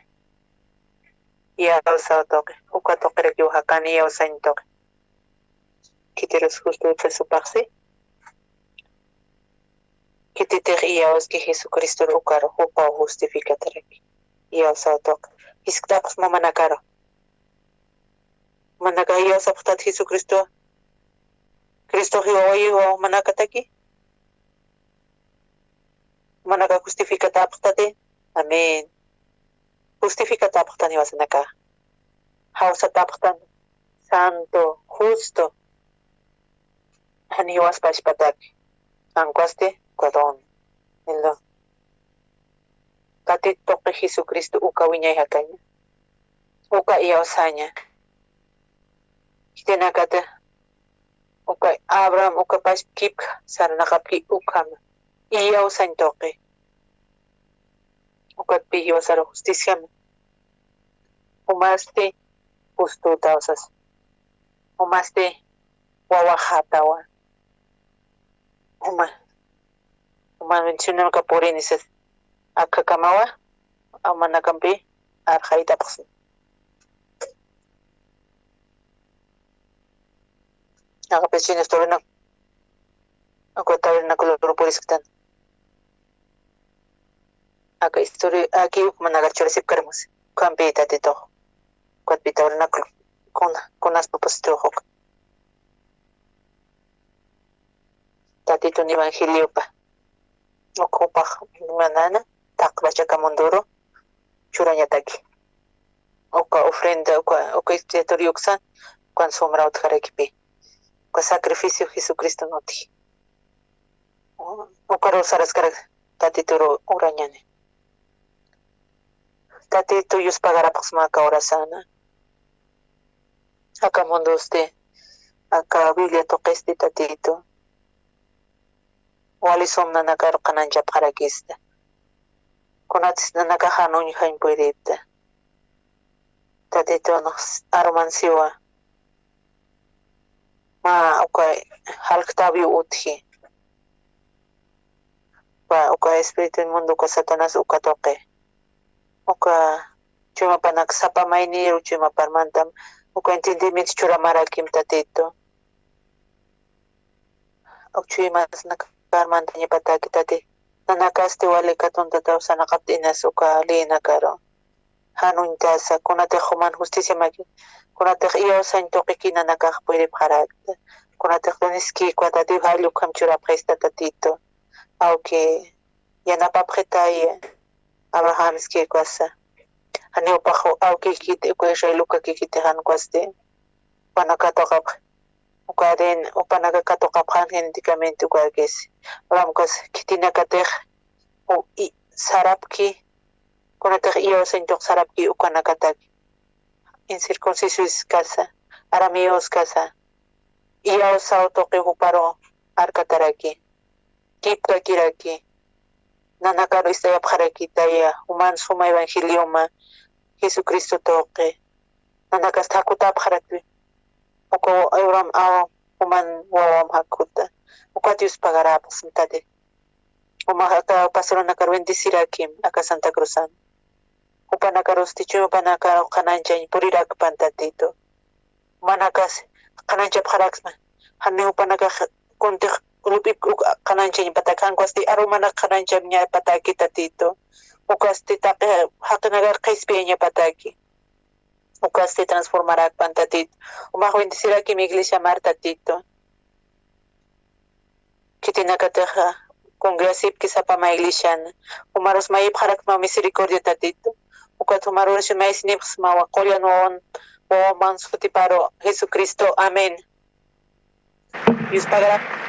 Iyawsaw tuqi. Uka tuqirakiw jakan iyawsañ tuqi. Khitirus justuta supaxsi. Khititix iyawski Jesucristor ukaru, jupaw justificataraki. Iyawsaw tuqi. Jiskt'apxsma manakaru. Manakax iyawsapxtat Jesucristo. Cristox jiwawayiwa manakataki. Jumanaka justificatapxtati. Amén. Justificatapxtan jiwasanaka. Jawsatapxtan santo, justo. Jan jiwaspachpataki. Jan ukwasti, perdón. Elo. Tatit tuqi Jesucristo uka wiñay jakaña. Uka iyawsaña. Khitinakata uka Abraham uka pachpkipka sarnaqapki ukhama. Iyawsañ tuqi. Ukatpi jiwasaru justiciama. Jumasti justo tawsas. Jumasti wawaxatawa. Juma. Juma bendicionaka purinisas. Akakamawa. Amanakampi arxaytapxsin. Aka pechinas tabernáculo, aka tabernáculo purisktan. Aka historia, aki uk manakar churasipkarmus. Ukampi tatitux. Ukatpi tabernáculo. Kuna, kunas propósito uk. Tatitun evangeliopa. Ukhupax manana, taqpach aka munduru churañataki. Uka ofrenda, uka, uka expiatorio uksa, ukan somra utjarakipi. Uka sacrificio Jesucristo utji. Ukaru saraskarak tatituru urañani. Tatitu yuspagarapxsma aka urasana. Aka mundusti, aka Biblia tuqisti tatitu. Wali sum nanakaru qhananchapxarakista. Kunatis nanakax jan uñjañ puyripta. Tatitun aruman siwa. Mä uka jalktawiw utji. Uka, uka espíritu inmundo, uka Satanás, uka tuqi. Uka chuymapanak sapa mayniru chuymaparmantam, uka entendimiento churamarakim tatitu. Uk chuymasnakarmantañapataki tati. Nanakasti wali katunta tawsanaqaptinas uka lïnakaru. Jan uñtasa, kunatix juman justiciamaki, kunatix iyawsañ tuqiki nanakax puyripxarakta, kunatix duniskïkwa tatiw jall ukham churapxista tatitu. Awki yanapapxitaya, Abrahamskïkwasa. Janiw upax awkikiti, uka Israel ukakikiti jan ukwasti. Jupanaka katuqapx, uka ADN, jupanaka katuqapxan genéticamente ukakis. Abraham ukas khitinakatix, u, i, sarapki, kunatix iyawsañ tuq sarapki ukanakataki. Incircuncisos kasa, arameos kasa, iyawsaw tuqi juparu arkataraki, kipkakiraki, nanakaru ist'ayapxarakitaya, juman suma evangelioma, Jesucristo tuqi, nanakas thakutapxarakti, uka Abraham aw, juman wawam jakhuta, ukat yuspagarapxsma tati. Jumax aka pastoranakar bendecirakim, aka Santa Cruzan. Jupanakarusti chuymapanakaru qhananchañ purirakpan tatitu. Jumanakas qhananchapxaraksma. Jani jupanakax kuntix lup'ip uk qhananchañpatak, jan ukwasti arumanak qhananchañapataki tatitu. Ukasti taqi jaqinakar qhispiyañapataki. Ukasti transformarakpan tatitu. Jumax bendecirakim iglesiamar tatitu. Khitinakatixa congregasipki sapa mä iglesiana. Jumarus mayipxarakma misericordia tatitu. Ukat jumarus maysinipxsmawa qullan wawan, wawaman sutiparu Jesucristo. Amén. Yuspagarak.